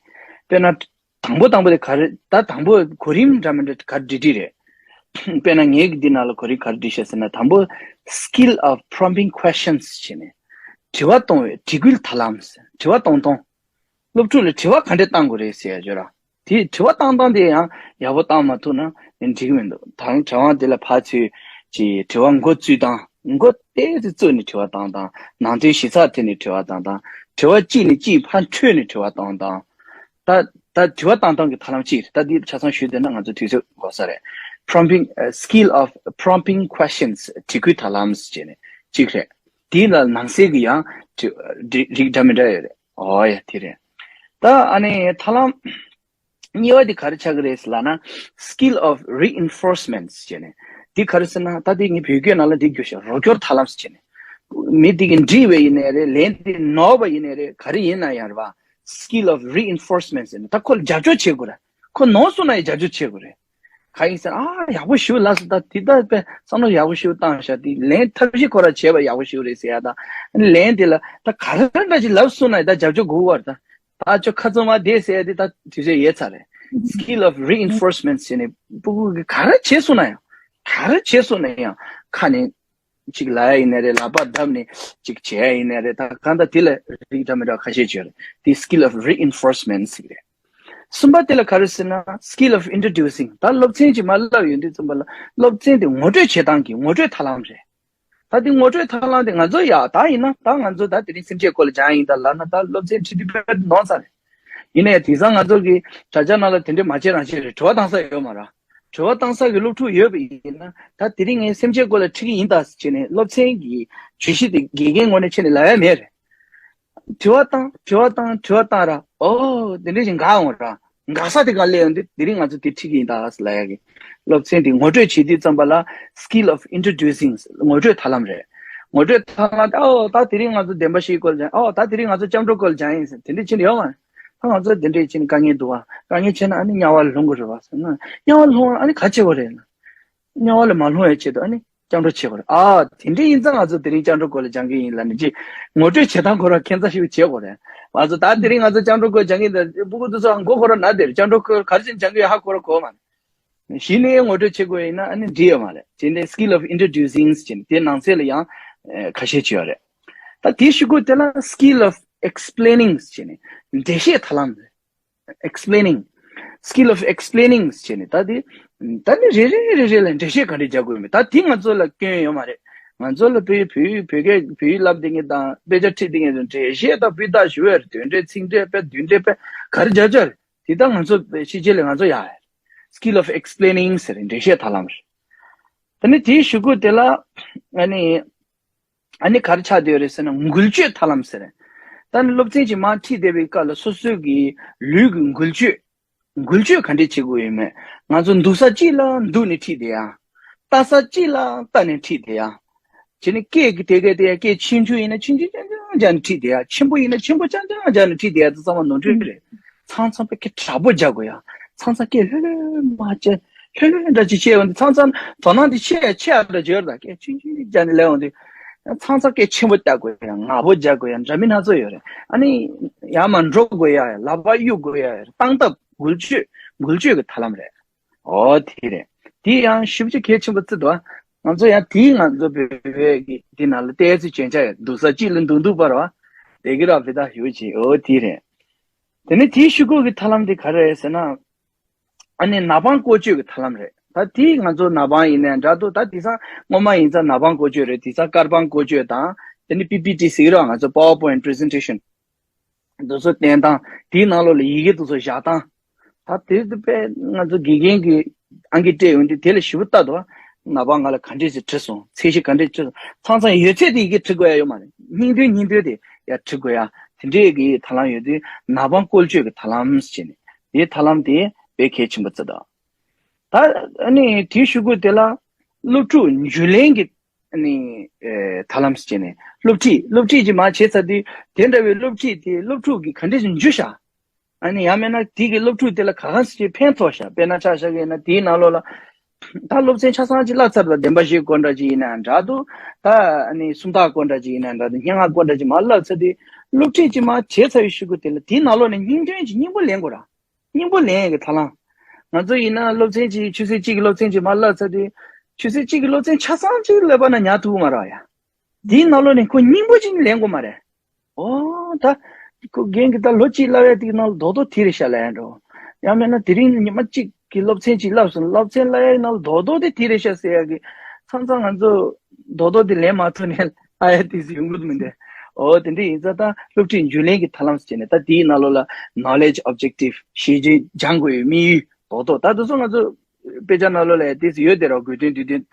དཔེར་ན། དང་པོ་དང་པོ་དེ་ག་རེ། ད་དང་པོ་གོ་རིམ་འདྲ་མི་འདྲ་ག་རེ་འབྲི་འབྲི་རེད། དཔེར་ན་ངེད་ཀྱི་འདི་ནང་ལ་གོ་རིམ་ག་རེ་འབྲི་ཤེས་ཟེར་ན་དང་པོ་skill of prompting questions བྱས་ནས། དྲི་བ་གཏོང་བའི་དྲི་སྐུལ་ཐབས་ལམ་ཟེར། དྲི་བ་གཏོང་སྟངས། སློབ་ཕྲུག་ལ་དྲི་བ་ག་འདྲས་བཏང་དགོས་རེད་ཟེར་ཡ་ཅིག་ཡོད་ར། དེ་དྲི་བ་བཏང་སྟངས་དེ་ཡང་ཡག་པོ་བཏང་མ་ཐུབ་ན་འགྲིག་གི་མི་འདུག་ད་རུང་དྲི་བ་དེ་ལ་ཕར་ཚུར་གྱི་དྲི་བ་མགོ་བཙུགས་སྟངས། མགོ་ཏོག་ཙམ་བཙུགས་ནས་དྲི་བ་བཏང་སྟངས། ནང་དོན་ཞིབ་ཚགས་ཐོན་ནས་དྲི་བ་བཏང་སྟངས། དྲི་བ་གཅིག་ནས་གཅིག་ཕར་འཕྲོས་ནས་དྲི་བ་བཏང་སྟངས། ད་ད་དྲི་བ་བཏང་སྟངས་ཀྱི་ཐབས་ལམ་གཅིག་རེད། ད་འདི་ཆ་ཚང་ཞུས་བསྡད་ན་ང་ཚོ་དུས་ཚོད་འགོར་ས་རེད། Prompting, uh, skill of prompting questions དྲི་སྐུལ་ཐབས་ལམ་ཟེར་ནས་གཅིག་རེད། དེ་ལ་ནང་གསེས་ཀྱི་ཡང་དྲི་རིགས་འདྲ་མི་འདྲ་ཡོད་རེད། ཨོ་ཡ་དེ་རེད། ད་ཨ་ནི་ཐབས་ལམ་གཉིས་པ་དེ་ག་རེ་ཆགས་ཀྱི་རེད་ཟེར་ལབ་ན། Skill of reinforcement ཟེར་ནས། འདི་ག་རེ་ཟེར་ན་ད་འདི་ངས་བོད་སྐད་ནང་ལ་འདི་བསྒྱུར་བཞག་རོགས་སྐྱོར་ཐབས་ལམ་ཟེར་ནས། མི་འདི་གིས་འདྲི་བ་ཡིན་ནའི་རེད། ལན་འདི་ནོར་བ་ཡིན་ནའི་རེད། ག་རེ་ཡིན་ན་ཡང་རེད་པ། Skill of reinforcement ཟེར་ནས་ད་ཁོ་ལ་རྒྱབ་སྐྱོར་བྱེད་དགོས་རེད། ཁོ་ནོར་སོང་ན་ཡང་རྒྱབ་སྐྱོར་བྱེད་དགོས་རེད། ག་ཡིན་ཟེར་ན། ཨ་ཡག་པོ་ཞེ་པོ་ལབ་སོང་། ད་འདི་ད་དཔེ་བསམ་བློ་ཡག་པོ་ཞེ་པོ་བཏང་ཤག་འདི་ལན་ཐབས་ཤེས་ཁོ་རང་བྱས་པ་ཡག་པོ་ཞེ་པོ་རེད་ཟེར་ཡ་དང་། ལན་དེ་ལ་ད་ག་རེ་འདྲ་ཅིག་ལབ་སོང་ན་ཡང་ད་རྒྱབ་སྐྱོར་དགོས་པ་རེད་ད། ད་ཁྱོད་ཁ་རྩང་མ་བསྡད་ཟེར་ཡ་དེ་ད་དུས་ཚོད་ཡོལ་ཚར་རེད། Skill of reinforcement ཟེར་ནས་སྤུ་གུ་གིས་ག་རེ་བྱས་སོང་ན་ཡང་། ག་རེ་བྱས་སོང་ན་ཡང་ཁ་ནས་ཅིག་ལབ་ཡ་ཡིན་ནའི་རེད། ལག་པ་བརྡབས་ནས་ཅིག་བྱས་ཡ་ཡིན་ནའི་རེད། ད་གང་ལྟར་དེ་ལ་རིགས་འདྲ་མི་འདྲ་ཁ་ཤས་ཅིག་ཡོད་རེད། དེ་skill of reinforcement ཟེར་གི་རེད། གསུམ་པ་དེ་ལ་ག་རེ་ཟེར་ན། Skill of introducing ད་སློབ་ཚན་ཅིག་མར་བསླབས་ཡོང་དུས་ཙམ་པ་ལ་སློབ་ཚན་དེ་ངོ་སྤྲོད་བྱེད་སྟངས་ཀྱི་ངོ་སྤྲོད་ཐབས་ལམ་རེད། ད་དེ་ངོ་སྤྲོད་ཐབས་ལམ་དེ་ང་ཚོ་ཡ་ད་ཡིན་ན་ད་ང་ཚོ་ད་དེ་རིང་སེམས་ཅན་སྐོར་ལ་སྦྱང་ཡིན་ད་ལབ་ན་ད་སློབ་ཚན་ཁྲིད་དུས་དཔེ་ནོར་ཚར་རེད། ཡིན་ནའི་དེང་སང་ང་ཚོ་གི་དྲ་རྒྱ་ནང་ལ་དེ་འདྲས་མ་བྱེད་རང་བྱེད་རེད། དྲི་བ་བཏང་ས་ཡོད་མ་རེད། དྲི་བ་བཏང་ས་གི་སློབ་ཕྲུག་ཡོད་པ་ཡིན་ན་ད་དེ་རིང་ངས་སེམས་ཅན་སྐོར་ལ་ཁྲིད་ཀྱི་ཡིན་ད་ཟེར་ནས་སློབ་ཚན་གྱི་བརྗོད་གཞི་དེ་དགེ་རྒན་ངོས་ནས་ཁྱེར་ནས་ལབ་ཡ་མེད་རེད། དྲི་བ་བཏང་དྲི་བ་བཏང་དྲི་བ་བཏང་ར། ཨོ་དེ་འདྲས་ཞིག་འགག་འོང་ར། འགག་ས་དེ་ག་སླེབས་ཡོང་དུས་དེ་རིང་ང་ཚོ་དེ་ཁྲིད་ཀྱི་ཡིན་ད་ཟེར་ལབ་ཡ་གི། སློབ་ཚན་དེ་ངོ་སྤྲོད་བྱེད་དུས་ཙམ་པ་ལ་skill of introducing ངོ་སྤྲོད་ཐབས་ལམ་རེད། ངོ་སྤྲོད་ཐབས་ལམ་དེ་ཨོ་ད་དེ་རིང་ང་ཚོ་བདེན་པ་བཞིའི་སྐོར་ལ་སྦྱང་། ཨོ་ད་དེ་རིང་ང་ཚོ་སྐྱབས་འགྲོ་སྐོར་ལ་སྦྱང་ཡིན་ཟེར་དེ་འདྲས་ཕྱིན་ཡོད་མ་རེད། ད་ང་ཚོ་དེ་འདྲས་ཕྱིན་དཀའ་ངལ་འདུག་བ། དཀའ་ངལ་ཆེ་ན་ཨ་ནི་དམྱལ་བ་ལ་ལྷུང་དགོས་རེད་བ་ཟེར་ན། དམྱལ་བ་ལ་ལྷུང་ཨ་ནི་ག་བྱེད་དགོས་རེད་ན། དམྱལ་བ་ལ་མ་ལྷུང་བའི་ཆེད་དུ་ཨ་ནི་སྐྱབས་འགྲོ་བྱེད་དགོས་རེད། ཨ་དེ་འདྲ་ཡིན་ཙང་ང་ཚོ་དེ་རིང་སྐྱབས་འགྲོ་སྐོར་ལ་སྦྱང་གི་ཡིན་ལབ་ནས་ཅིག་ངོ་སྤྲོད་བྱེད་སྟངས་ཁོ་རང་ཁྱད་མཚར་ཞིག་བྱེད་དགོས་རེད། ང་ཚོ་ད་དེ་རིང་ང་ཚོ་སྐྱབས་འགྲོ་སྐོར་སྦྱང་གི་ཡིན་ད་སྤུ་གུ་དེ་ཚོ་མགོ་ཁོ་རང་ན་དེར་སྐྱབས་འགྲོ་སྐོར་ག་རེ་བྱས་ནས་སྦྱང་གི་ཡོད་ཧ་གོ་ར་གོ་མ་རེད། གཞི་ནས་ངོ་སྤྲོད་བྱེད་དགོས་ཡིན་ན་ཨ་ནི་འགྲིག་ཡོད་མ་རེད། དེ་ནས་skill of introducing་ཟེར་ནས་དེ་ནང་གསེས་ལ་ཡང་ཁ་ཤས་ཅིག་ཡོད་རེད། ད་དེའི་གཞུག་གུ་དེ་ལ་skill of explaining་ཟེར་ནས་འགྲེལ་བཤད་ཐབས་ལམ་རེད། Explaining, skill of explaining་ཟེར་ནས་ད་དེ་ད་ནི་རེ་རེ་རེ་རེ་ལ་འགྲེལ་བཤད་ག་འདྲ་རྒྱག་དགོས་ཡོད་མེད་ད་དེ་ང་ཚོ་ལ་སྐྱོན་ཡོད་མ་རེད། ང་ཚོ་ལ་བོད་བོད་བོད་སྐད་བོད་ཡིག་བསླབ་བསྡད་མཁན་དང་དཔེ་ཆ་ཁྲིད་བསྡད་མཁན་ཚོ་འགྲེལ་བཤད་དང་སྤུས་དག་ཞུ་ཡ་རེད། དོན་འགྲེལ་ཚིག་འགྲེལ་དཔེ་བསྡུས་འགྲེལ་དཔེ་ག་རེ་རྒྱག་རྒྱག་རེད། དེ་ད་ང་ཚོ་ཕྱི་རྒྱལ་ལ་ང་ཚོ་ཡག་ཡ་རེད། Skill of explaining་ཟེར་རེད། འགྲེལ་བཤད་ཐབས་ལམ་རེད། དེ་ནས་དེའི་གཞུག་གུ་དེ་ལ་ཨ་ནི་ཨ་ནི་ག་རེ་ཆགས་བསྡད་ཡོད་རེད་ཟེར་ན་འགུལ་སྐྱོད་ཐབས་ལམ་ཟེར་རེད། ད་ནི་སློབ་ཚན་ཅིག་མར་ཁྲིད་བསྡད་པའི་སྐབས་ལ་སོ་སོའི་གི་ལུས་ཀྱི་འགུལ་སྐྱོད། འགུལ་སྐྱོད་ག་འདྲས་བྱེད་དགོས་ཡོད་མེད། ང་ཚོ་འདུག་ས་གཅིག་ལ་འདུག་ནས་ཁྲིད་བསྡད་ཡ། ལྟ་ས་གཅིག་ལ་ལྟ་ནས་ཁྲིད་བསྡད་ཡ། བྱས་ནས་སྐད་ཀྱི་དེ་གས་དེ་ཡ་སྐད་ཆུང་ཆུང་ཡིན་ན་ཆུང་ཆུང་རྐྱང་རྐྱང་རྒྱག་ནས་ཁྲིད་བསྡད་ཡ། ཆེན་པོ་ཡིན་ན་ཆེན་པོ་རྐྱང་རྐྱང་རྒྱག་ནས་ཁྲིད་བསྡད་ཡ་དེ་ཚང་མ་ནོར་འཁྲུལ་རེད། མཚམས་མཚམས་པའི་སྐད་དྲག་པོ་རྒྱག་དགོས་ཡ། མཚམས་མཚམས་སྐད་ལྷོད་ལྷོད་མ་བྱས། ལྷོད་ལྷོད་འདྲ་ཅིག་བྱས་ཡོང་དུས་མཚམས་མཚམས་དོ་སྣང་དེ་ཆེ་ཡ་ཆེ་ཡ་འདྲ་བརྗོད་ར། སྐད་ཆུང་ཆུང་རྒྱག་ནས་ལས་ཡོང་དུས། མཚམས་མཚམས་སྐད་ཆེན་པོ་རྒྱག་དགོས་ཡ། ངར་པོ་རྒྱག་དགོས་ཡ། འདྲ་མིན་སྣ་ཚོགས་ཡོད་རེད། ཨ་ནི་ཡར་མར་འགྲོ་དགོས་ཡ། ལག་པ་གཡུག་དགོས་ཡ། སྟངས་སྟབས་འགུལ་སྐྱོད་འགུལ་སྐྱོད་ཀྱི་ཐབས་ལམ་རེད། ཨོ་དེ་རེད། དེ་ཡང་ཞེ་པོ་ཅིག་གལ་ཆེན་པོ་བརྩི་འདུག་ང་ཚོ་ཡང་དེའི་ང་ཚོ་བོད་པའི་གི་དེ་ནང་ལ་ལྟས་ཚུལ་བྱོན་ཆ་ཡོད། འདུག་ས་གཅིག་ལ་འདུག་འདུག་པར་བ། དེ་གི་ར་བི་ད་ཞུ་བྱེད། ཨོ་དེ་རེད། དེ་ནས་དེའི་གཞུག་གུ་གི་ཐབས་ལམ་དེ་ག་རེ་རེད་ཟེར་ན། ཨ་ནི་ནག་པང་བཀོལ་སྤྱོད་ཀྱི་ཐབས་ལམ་རེད། ད་དེའི་ང་ཚོ་ནག་པང་ཡིན་ནའི་འདྲ་འདུག་ད་དེང་སང་སྔོན་མ་ཡིན་ཙང་ནག་པང་བཀོལ་སྤྱོད་རེད། དེང་སང་དཀར་པང་བཀོལ་སྤྱོད་དང་དེ་ནི་པི་པི་ཊི་ཟེར་གི་རེད། ང་ཚོ་PowerPoint presentation་འདུག་སེ་བསྟན་སྟངས། དེའི་ནང་ལོགས་ལ་ཡི་གེ་འདུག་སེ་བཞག་སྟངས། ད་དེ་དུ་དཔེ་ང་ཚོ་དགེ་རྒན་གྱི་ཨང་ཀི་སྤྲད་ཡོང་དུས་དེ་ལ་ཞིབ་པོ་ལྟ་འདུག་ནག་པང་ང་ལ་ག་འདྲས་ཞིག་བྲིས་སོང་། ཚད་གཞི་ག་འདྲས་བྲིས་སོང་། མཚམས་མཚམས་ཡོད་ཚད་དེ་ཡི་གེ་བྲི་དགོས་ཡ་ཡོད་མ་རེད། སྙིང་དོན་སྙིང་དོན་དེ་ཡ་བྲི་དགོས་ཡ། དེ་འདྲས་ཀྱི་ཐབས་ལམ་ཡོད་དུས་ནག་པང་བཀོལ་སྤྱོད་ཀྱི་ཐབས་ལམ་ཟེར་ནས་དེའི་ཐབས་ལམ་དེ་དཔེ་གལ་ཆེན་པོ་བརྩི་འདུག་ད་ཨ་ནི་དེའི་གཞུག་གུ་དེ་ལ་སློབ་ཕྲུག་འཇུ་ལེན་གྱི་ཨ་ནི་ཨེ་ཐབས་ལམ་ཟེར་ནས་སློབ་ཁྲིད་སློབ་ཁྲིད་ཅིག་མར་བྱས་ཚར་དུས་དེ་འདྲ་བའི་སློབ་ཁྲིད་དེ་སློབ་ཕྲུག་གིས་ག་འདྲས་ཞིག་འཇུ་ཤག་ཨ་ནི་ཡང་མིན་ན་དེ་གི་སློབ་ཕྲུག་དེ་ལ་ག་ག་ཟེ་ཅིག་ཕན་ཐོགས་ཤག་དཔེར་ན་ཆ་བཞག་གི་ཡིན་ན་དེའི་ནང་ལོགས་ལ་ད་སློབ་ཚན་ཆ་ཚང་ཅིག་བསླབ་ཚར་བ་བདེན་པ་བཞིའི་སྐོར་འདྲ་ཅིག་ཡིན་ན་འདྲ་འདུག་ད་ཨ་ནི་སུམ་རྟགས་སྐོར་འདྲ་ཅིག་ཡིན་ན་འདྲ་འདུག་སྙན་ངག་སྐོར་འདྲ་ཅིག་མར་བསླབ་ཚར་དུས་སློབ་ཁྲིད་ཅིག་མར་བྱས་ཚར་བའི་གཞུག་གུ་དེ་ལ་དེའི་ནང་ལོགས་ནས་སྙིང་དོན་ཅིག་སྙིང་པོ་ལེན་དགོས་ར། སྙིང་པོ་ལེན་ཡས་ཀྱི་ཐབས་ལམ། ང་ཚོ་ཡིན་ན་སློབ་ཚན་གཅིག་ཆུ་ཚོད་གཅིག་གི་སློབ་ཚན་གཅིག་མར་བསླབ་ཚར་དུས། ཆུ་ཚོད་གཅིག་གི་སློབ་ཚན་ཆ་ཚང་གཅིག་བསླབས་པ་ན་ཉར་ཐུབ་ཀྱི་མ་རེད་ཡ། དེའི་ནང་ལོགས་ནས་ཁོ་སྙིང་པོ་གཅིག་ལེན་དགོས་མ་རེད། ཨོ་ད། ཁོ་རྒན་གྱིས་ད་ལོ་གཅིག་བསླབ་ཡ་དེ་གི་ནང་ལ་རྡོག་རྡོག་དེ་རེད་ཤག་ལབ་ཡ་འགྲོ། ཡང་མིན་ན་དེ་རིང་ཉི་མ་གཅིག་གི་སློབ་ཚན་གཅིག་བསླབས་སོང་། སློབ་ཚན་བསླབ་ཡ་ནང་ལ་རྡོག་རྡོག་དེ་དེ་རེད་ཤག་ཟེར་ཡ་གི། མཚམས་མཚམས་ང་ཚོ་རྡོག་རྡོག་དེ་ལེན་མ་ཐུབ་ནས་ཨ་ཡ་དེ་ཟེར་ཡོང་གི་མི་འདུག་ཨོ་དེ་འདྲ་ཡིན་ཙང་ད་སློབ་ཁྲིད་འཇུ་ལེན་གྱི་ཐབས་ལམ་ཟེར་ནས་ད་དེའི་ནང་ལོགས་ལ་knowledge objective་ཤེས་བྱའི་སྦྱང་དགོས་ཡོད་དམིགས་ཡུལ་རྡོག་རྡོག་ད་དེ་ཚོ་ང་ཚོ་དཔེ་ཆ་ནང་ལོགས་ལ་དེ་ཚོ་ཡོད་དེ་ར། དགོས་དོན་དུས་དོན་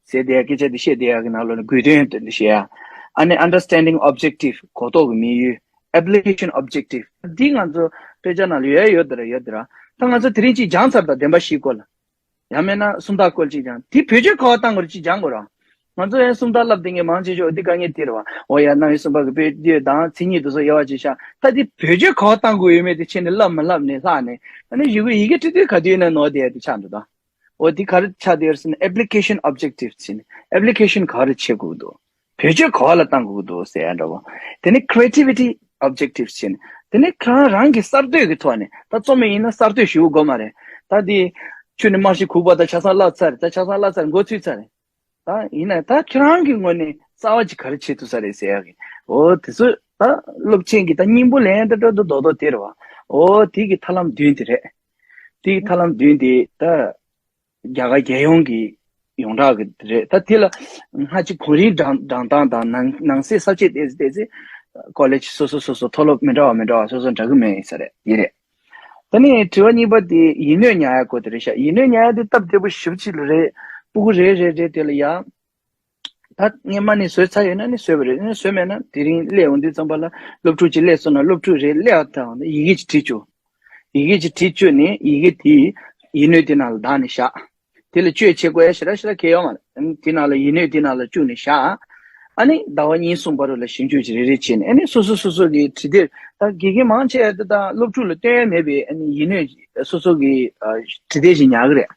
ཟེར་དེ་སྐད་ཆ་དེ་བཤད་དེ་ཡག་གི་ནང་ལོགས་ནས་དགོས་དོན་དེ་འདྲ་བཤད་ཡ། ཨ་ནི་understanding objective་གོ་རྟོགས་ཀྱི་དམིགས་ཡུལ། application objective་འདི་ང་ཚོ་དཔེ་ཆ་ནང་ལ་ཡོད་ཡོད་དེ་ར་ཡོད་དེ་ར། ད་ང་ཚོ་དེ་རིང་གཅིག་སྦྱངས་ཚར་དང་བདེན་པ་བཞིའི་སྐོར་ལ། ཡང་མིན་ན་སུམ་རྟགས་སྐོར་གཅིག་སྦྱངས། དེ་བེད་སྤྱོད་ག་པར་བཏང་དགོས་རེད་གཅིག་སྦྱང་དགོས་ར། ང་ཚོ་ཡང་སུམ་རྟགས་བསླབ་བསྡད་མཁན་མང་ཆེ་ཤོས་འདི་དཀའ་ངལ་དེ་རེད་བ། འོ་ཡ་རྣམ་དབྱེ་གསུམ་པ་གི་དཔེ་དེ་དང་མཚན་ཉིད་དེ་ཚོ་དབྱེ་བ་ཕྱེ་ཤག་ད་དེ་བེད་སྤྱོད་ག་པར་བཏང་དགོས་ཡོད་མེད་དེ་ཁྱེད་ནས་བསླབ་མ་བསླབ་ནས་ལྷག་ནས་ཨ་ནི་ཡི་གེ་ཡི་གེ་ཁྲིད་དུས་ག་དུས་ཡིན་ན་ནོར་བསྡད་ཡ་དེ་ཆགས་འགྲོ་ད། འོ་དེ་ག་རེ་ཆགས་བསྡད་ཡོད་ཟེར་ན་application objective་ཟེར་ནས་application་ག་རེ་བྱེད་དགོས་འདུག་བེད་སྤྱོད་ག་པ་ལ་བཏང་དགོས་འདུག་ཟེར་ཡ་འདྲ་བོ། དེ་ནས་creativity objectives་ཟེར་ནས་དེ་ནས་ཁྱེད་རང་རང་གི་གསར་གཏོད་ཀྱི་ཐོག་ནས་ད་རྩོམ་ཡིན་ན་གསར་གཏོད་ཞུ་དགོས་མ་རེད། ད་དེ་ཁྱོད་ནས་མར་ཞིག་གུག་པ་ད་ཆ་ཚང་བསླབ་ཚར་རེད། ད་ཆ་ཚང་བསླབ་ཚར་མགོ་ཚོས་ཚར་རེད། ད་ཡིན་ན་ད་ཁྱེད་རང་གི་ངོས་ནས་རྩ་བ་ཅིག་ག་རེ་བྱེད་ཐུབ་ས་རེད་ཟེར་ཡ་གི། འོ་དེ་ཚོ་ད་སློབ་ཆེན་གྱི་ད་སྙིང་པོ་ལེན་ཡ་ད་འགྲོ་འདུག་རྡོག་རྡོག་དེ་རེད་བ། འོ་དེ་གི་ཐབས་ལམ་བདུན་དེ་རེད། དེ་གི་ཐབས་ལམ་བདུན་དེ་ད་རྒྱ་གར་རྒྱལ་ཡོངས་ཀྱི་ཡོངས་གྲགས་ཀྱི་དེ་རེད། ད་དེ་ལ་སྔ་ཕྱི་གོང་རིམ་སྦྲང་སྦྲང་སྟངས་དང་ནང་ནང་གསེས་ས་བཅད་ཏོག་ཙམ་ཏོག་ཙམ་ཀོ་ལེ་ཇི་སོ་སོ་སོ་སོ་མཐོ་སློབ་མི་འདྲ་བ་མི་འདྲ་བ་སོ་སོ་འདྲ་གི་མེད་ཡིན་ས་རེད་ཡིན་རེད། ད་ནི་དྲི་བ་གཉིས་པ་དེ་ཡིག་སྣོད་ཉར་ཡ་སྐོར་དེ་རེད་ཤག་ཡིག་སྣོད་ཉར་ཡ་དེ་སྟབས་བདེ་པོ་ཞེ་པོ་ཅིག་ལ་རེད། སྤུ་གུ་རེ་རེ་རེ་དེ་ལ་ཡ། ད་སྔས་མ་ནས་བཟོས་ཚར་ཡོད་ན་ནི་བཟོས་པ་རེད། ཨ་ནི་བཟོས་མེད་ན་དེ་རིང་སླེབས་ཡོང་དུས་ཙམ་པ་ལ་སློབ་ཕྲུག་ཅིག་སླེབས་སོང་ན་སློབ་ཕྲུག་རེ་སླེབས་ཡག་ཐལ་ཡོང་ན་ཡི་གེ་ཅིག་བྲིས་བཅུག་ཡི་གེ་ཅིག་བྲིས་བཅུག་ནས་ཡི་གེ་དེ་ཡིག་སྣོད་དེ་ནང་ལ་བདག་ནས་བཞག་དེ་ལ་བཅོས་བྱེད་དགོས་ཡ་ཞེ་དྲག་ཞེ་དྲག་གལ་ཡོད་མ་རེད། ཨ་ནི་དེ་ནང་ལ་ཡིག་སྣོད་དེ་ནང་ལ་བཅུག་ནས་བཞག་ཨ་ནི་ཟླ་བ་གཉིས་གསུམ་བར་དུ་ལ་ཞིབ་འཇུག་ཅིག་རེ་རེ་བྱས་ནས་ཨ་ནི་སོ་སོ་སོ་སོ་གི་བྲིས་དེབ་ད་དགེ་རྒན་མང་ཆེ་བ་དེ་དང་སློབ་ཕྲུག་ལ་སྟོན་ཡ་མེད་པའི་ཨ་ནི་ཡིག་སྣོད་སོ་སོ་གི་བྲིས་དེབ་ཞིག་ཉར་གི་རེད།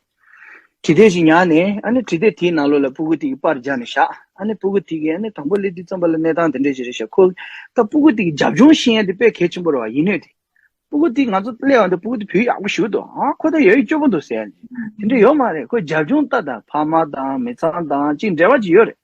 བྲིས་དེབ་ཞིག་ཉར་ནས་ཨ་ནི་བྲིས་དེབ་དེའི་ནང་ལོགས་ལ་སྤུ་གུ་དེ་གི་པར་སྦྱར་ནས་བཞག་ཨ་ནི་སྤུ་གུ་དེ་གིས་ཨ་ནི་དང་པོ་སླེབས་དུས་ཙམ་པ་ལ་གནས་སྟངས་དེ་འདྲ་ཞིག་རེད་ཤག་ཁོ་ད་སྤུ་གུ་དེ་གི་རྒྱབ་ལྗོངས་ཤེས་ཡ་དེ་དཔེ་གལ་ཆེན་པོ་རེད་བ། ཡིག་སྣོད་དེ་ སྤུ་གུ་དེ་ང་ཚོ་སླེབས་པ་འདི་སྤུ་གུ་དེ་བོད་ཡག་པོ་ཞིག་འདུག་ཨ་ཁོ་ད་ཡོད་ཡོད་སྐྱོ་པོ་འདུག་ཟེར་ཡ་དེ་འདྲ་ཡོད་མ་རེད། ཁོ་རྒྱབ་ལྗོངས་ལྟ་དང་ཕ་མ་དང་མི་ཚང་དང་ཅིག་འབྲེལ་བ་ཅིག་ཡོད་རེད།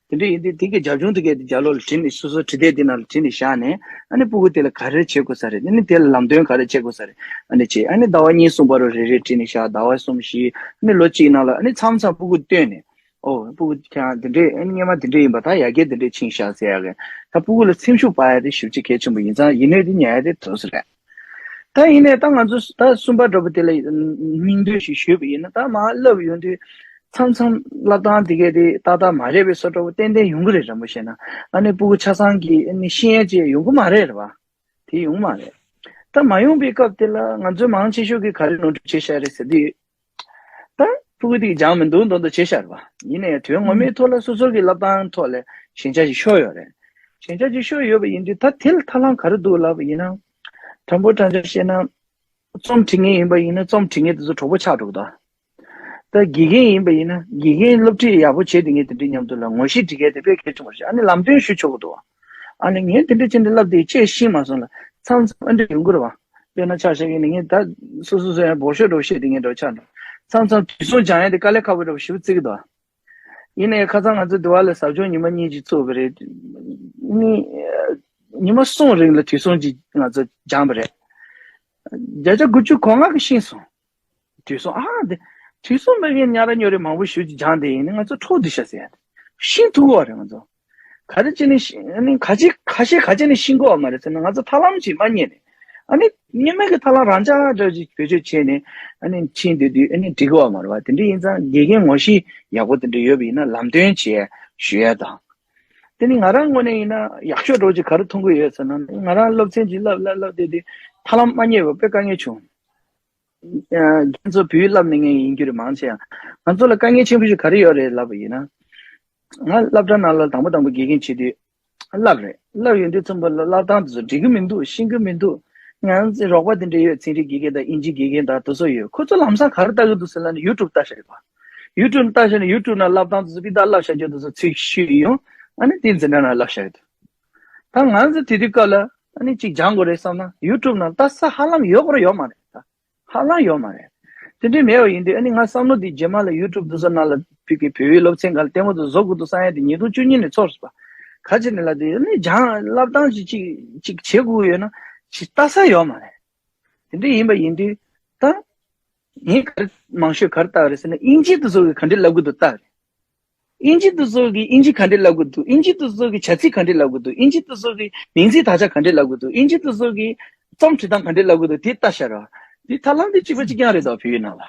དེ་འདྲ་ཡིན་དུས་དེ་གི་རྒྱབ་ལྗོངས་དེ་གའི་དེ་རྒྱབ་ལོགས་ལ་བྲིས་ནས་སོ་སོ་བྲིས་དེབ་དེ་ནང་ལ་བྲིས་ནས་བཞག་ནས་ཨ་ནི་སྤུ་གུ་དེ་ལ་ག་རེ་བྱེད་དགོས་ས་རེད། ཨ་ནི་དེ་ལ་ལམ་སྟོན་ག་རེ་བྱེད་དགོས་ས་རེད། ཨ་ནི་བྱེད་ཨ་ནི་ཟླ་བ་གཉིས་གསུམ་བར་རེ་རེ་བྲིས་ནས་བཞག་ཟླ་བ་གསུམ་བཞི་ཨ་ནི་ལོ་གཅིག་ནང་ལ་ཨ་ནི་མཚམས་མཚམས་སྤུ་གུ་བཏོན་ནས། ཨོ་སྤུ་གུ་ཁྱེད་རང་དེ་འདྲས་ཨ་ནི་སྔོན་མ་དེ་འདྲས་ཡིན་པ་ད་ཡར་རྒྱས་དེ་འདྲས་ཕྱིན་ཤག་ཟེར་ཡག་གི་ད་སྤུ་གུ་ལ་སེམས་ཤུགས་སྤར་ཡག་དེ་ཞེ་པོ་ཅིག་གལ་ཆེན་པོ་ཡིན་ཙང་ཡིན་ནའི་དེ་ཉར་ཡག་དེ་དུས་སུ་རེད། ད་ཡིན་ནའི་ད་ང་ཚོ་ད་གསུམ་པ་འདྲ་པོ་དེ་ལ་སྙིང་འདོད་ཞིག་ཞུས་པ་ཡིན་ན་ད་མར་བསླབ་ཡོང་དུས་མཚམས་མཚམས་བསླབ་སྟངས་དེ་གས་དེ་ཏག་ཏག་མ་རེད་པའི་བཟོ་འདྲ་པོ་ཏན་ཏན་ཡོང་གི་རེད། རན་པོ་བཤད་ན་ཨ་ནི་སྤུ་གུ་ཆ་ཚང་གི་ཨ་ནི་ཤེས་ཡས་ཅིག་ཡོང་གི་མ་རེད་རེད་བ། དེ་ཡོང་མ་རེད། ད་མ་ཡོང་པའི་སྐབས་དེ་ལ་ང་ཚོའི་མང་ཆེ་ཤོས་ཀྱིས་ག་རེ་ནོར་འཁྲུལ་བྱས་ཤག་རེད་ཟེར་དུས། ད་སྤུ་གུ་དེ་གིས་སྦྱངས་མི་འདུག་མདོག་མདོག་བྱས་ཤག་རེད་བ། ཡིན་ནའི་དོན་ངོ་མའི་ཐོག་ལ་སོ་སོ་གི་བསླབ་སྟངས་ཐོག་ལ་ཞན་ཆ་ཞིག་ཤོར་ཡོད་རེད། ཞན་ཆ་ཞིག་ཤོར་ཡོད་པ་ཡིན་དུས་ད་དེ་ལ་ཐབས་ལམ་ག་རེ་འདུག་ལབ་པ་ཡིན་ན། དྲང་པོ་དྲང་བཞག་བཤད་ན། རྩོམ་འབྲི་མཁན་ཡིན་པ་ཡིན་ན་རྩོམ་འབྲི་མཁན་དེ་ཚོ་གྲོགས་པོ་ཆགས་འགྲོ་གི་འདུག་ད་དགེ་རྒན་ཡིན་པ་ཡིན་ན་དགེ་རྒན་སློབ་ཁྲིད་ཡག་པོ་བྱེད་དེ་ངས་དེ་འདྲའི་མཉམ་དུ་ལ་ངོ་ཤེས་སྒྲིག་ཡས་དེ་དཔེ་གལ་ཆེན་པོ་རེད། ཨ་ནི་ལམ་སྟོན་ཞུ་ཆོག་གི་འདུག་ཨ་ནི་ངས་དེ་འདྲ་ཅི་འདྲ་ལབ་དེ་ཅེས་ཤེས་མ་སོང་ལ་མཚམས་མཚམས་ཨ་འདྲ་ཡོང་གི་རེད་བ། དཔེར་ན་ཆ་བཞག་གི་ནི་ངས་ད་སོ་སོ་སོ་ཡང་འབོར་ཤོག་འདྲ་བོ་བཤད་དེ་ངས་འདྲ་བོ་ཆགས་འགྲོ། མཚམས་མཚམས་དུས་སྲུང་སྦྱང་ཡས་དེ་དཀའ་ལས་ཁག་པོ་འདྲ་བོ་ཞེ་པོ་བརྩི་གི་འདུག་ཡིན་ནའི་ཁ་སང་ང་ཚོ་དེ་བ་ལ་ཟབ་སྦྱོང་ཉི་མ་གཉིས་ཅིག་ཚུགས་པ་རེད། ནི་ཉི་མ་གསུམ་རིང་ལ་དུས་སྲུང་ཅིག་ང་ཚོ་སྦྱངས་པ་རེད། བརྒྱ་ཆ་དགུ་བཅུ་གོ་ལྔ་གིས་ཤེས་སོང་། དུས་སྲུང་ཨ་དེ། དུས་སྲུང་མ་གིས་ཉ་ར་ཉོ་རེ་མང་པོ་ཞུ་ཅིག་སྦྱངས་དེ་ཡིན་ནི་ང་ཚོ་འཕྲོག་འདི་ཤ་ཟེར་ཡ་དེ། ཤིང་ཐུག་བ་རེད་ང་ཚོ། ག་རེ་བྱས་ནས་ཤི་ཨ་ནི་ག་ཅི་ཁ་ཤས་ག་ཅི་ནས་ཤིང་གོ་བ་མ་རེད་ཟེར་ན་ང་ཚོ་ཐབས་ལམ་ཅིག་མ་རྙེད་ནས། ཨ་ནི་སྔོན་མ་གི་ཐབས་ལམ་རང་འཇགས་འདྲ་ཅིག་བེད་སྤྱོད་བྱས་ནས་ཨ་ནི་ཕྱིན་སྡོད་དུས་ཨ་ནི་འགྲིག་གི་བ་མ་རེད་བ། དེ་འདྲ་ཡིན་ཙང་དགེ་རྒན་ངོ་ཤེས་ཡག་པོ་དེ་འདྲ་ཡོད་པ་ཡིན་ན་ལམ་སྟོན་བྱས་ཞུ་ཡ་དང་། དེ་ནི་ང་རང་ངོས་ནས་ཡིན་ན་ཡག་ཤོས་འདྲ་ཅིག་ག་རེ་མཐོང་གི་ཡོད་ཟེར་ན་ང་རང་སློབ་ཚན་ཅིག་བསླབ་བསླབ་བསླབ་བསྡད་དུས་ཐབས་ལམ་མ་རྙེད་པ་དཔེ་དཀའ་ངལ་བྱུང་། ཨ་རྒན་ཚོ་བོད་ཡིག་བསླབ་ནས་ངས་ཡིན་རྒྱུ་རེད་མང་ཆེ་ཡང་། ང་ཚོ་ལ་དཀའ་ངལ་ཆེན་པོ་ཞིག་ག་རེ་ཡོད་རེད་ལབ་པ་ཡིན་ན། ང་སློབ་གྲྭ་ནང་ལ་དང་པོ་དང་པོ་དགེ་རྒན་བྱེད་དུས། བསླབ་རེད། བསླབ་ཡོང་དུས་ཙམ་པ་ལ་བསླབ་སྟངས་དེ་ཚོ་འགྲིག་གི་མི་འདུག་ཤེས་ཀྱི་མི་འདུག་ང་ཚོའི་རོགས་པ་དེ་འདྲ་ཡོད་ཚན་རིག་དགེ་རྒན་དང་དབྱིན་ཇིའི་དགེ་རྒན་དང་དེ་ཚོ་ཡོད། ཁོ་ཚོ་ལམ་སང་ག་རེ་ལྟ་གི་འདུག་ཟེར་ལབ་ན་ཡུ་ཊུབ་ལྟ་ཤག་རེད་པ། ཡུ་ཊུབ་ལྟ་ཤག་ནས་ཡུ་ཊུབ་ནང་བསླབ་སྟངས་དེ་ཚོ་སྤི་དག་བསླབ་བཞག་རྒྱུ་དེ་ཚོ་ཚིག་ཤོད་ཡོང་། ཨ་ནི་དེ་འཛིན་གྲྭ་ནང་བསླབ་བཞག་གི་འདུག་ད་ང་ཚོ་དེ་དུས་སྐབས་ལ་ཨ་ནི་གཅིག་སྦྱང་དགོས་རེད་བསམ་ན་ཡུ་ཊུབ་ནང་ལྟ་ས་ཧ་ལམ་ཡོད་པར་ཡོད་མ་རེད་ད། ཧ་ལམ་ཡོད་མ་རེད། དེ་འདྲའི་མེད་པ་ཡིན་དུས་ཨ་ནི་ང་བསམ་བློ་འདི་རྗེས་མ་ལ་ཡུ་ཊུབ་དེ་ཚོ་ནང་ལ་ཕུད་ཀྱི་བོད་ཡིག་སློབ་ཚན་སྒང་ལ་ལྟད་མོ་དེ་བཟོ་དགོས་འདུག་བསམ་ཡ་དེ་ཉིས་སྟོང་བཅུ་གཉིས་ནས་ཚོར་སོང་བ། ག་ཅི་ནས་ལབ་དུས་ཨ་ནི་སྦྱང་བསླབ་སྟངས་ཅིག་ཅིག་ཅིག་བྱེད་དགོས་ཡོད་ན་ཅིག་ལྟ་ས་ཡོད་མ་རེད། དེ་འདྲ་ཡིན་པ་ཡིན་དུས་ད་ངས་ག་རེ་མང་ཤོས་ག་རེ་ལྟ་བ་རེད་ཟེར་ན་དབྱིན་ཇི་དེ་ཚོ་གིས་ག་འདྲ་ལབ་གི་འདུག་ལྟ་རེད། དབྱིན་ཇི་དེ་ཚོ་གིས་དབྱིན་ཇི་ག་འདྲ་ལབ་གི་འདུག་དབྱིན་ཇི་དེ་ཚོ་གིས་བྱ་ཚིག་ག་འདྲ་ལབ་གི་འདུག་དབྱིན་ཇི་དེ་ཚོ་གིས་མིང་ཚིག་དག་ཆ་ག་འདྲ་ལབ་གི་འདུག་དབྱིན་ཇི་དེ་ཚོ་གིས་རྩོམ་འབྲི་སྟངས་ག་འདྲ་ལབ་གི་འདུག་དེ་ལྟ་ཤ་ར། དེ་ཐབས་ལམ་དེ་གཅིག་པ་གཅིག་རྐྱང་རེད་དོ་བོད་ཡིག་ནང་ལ།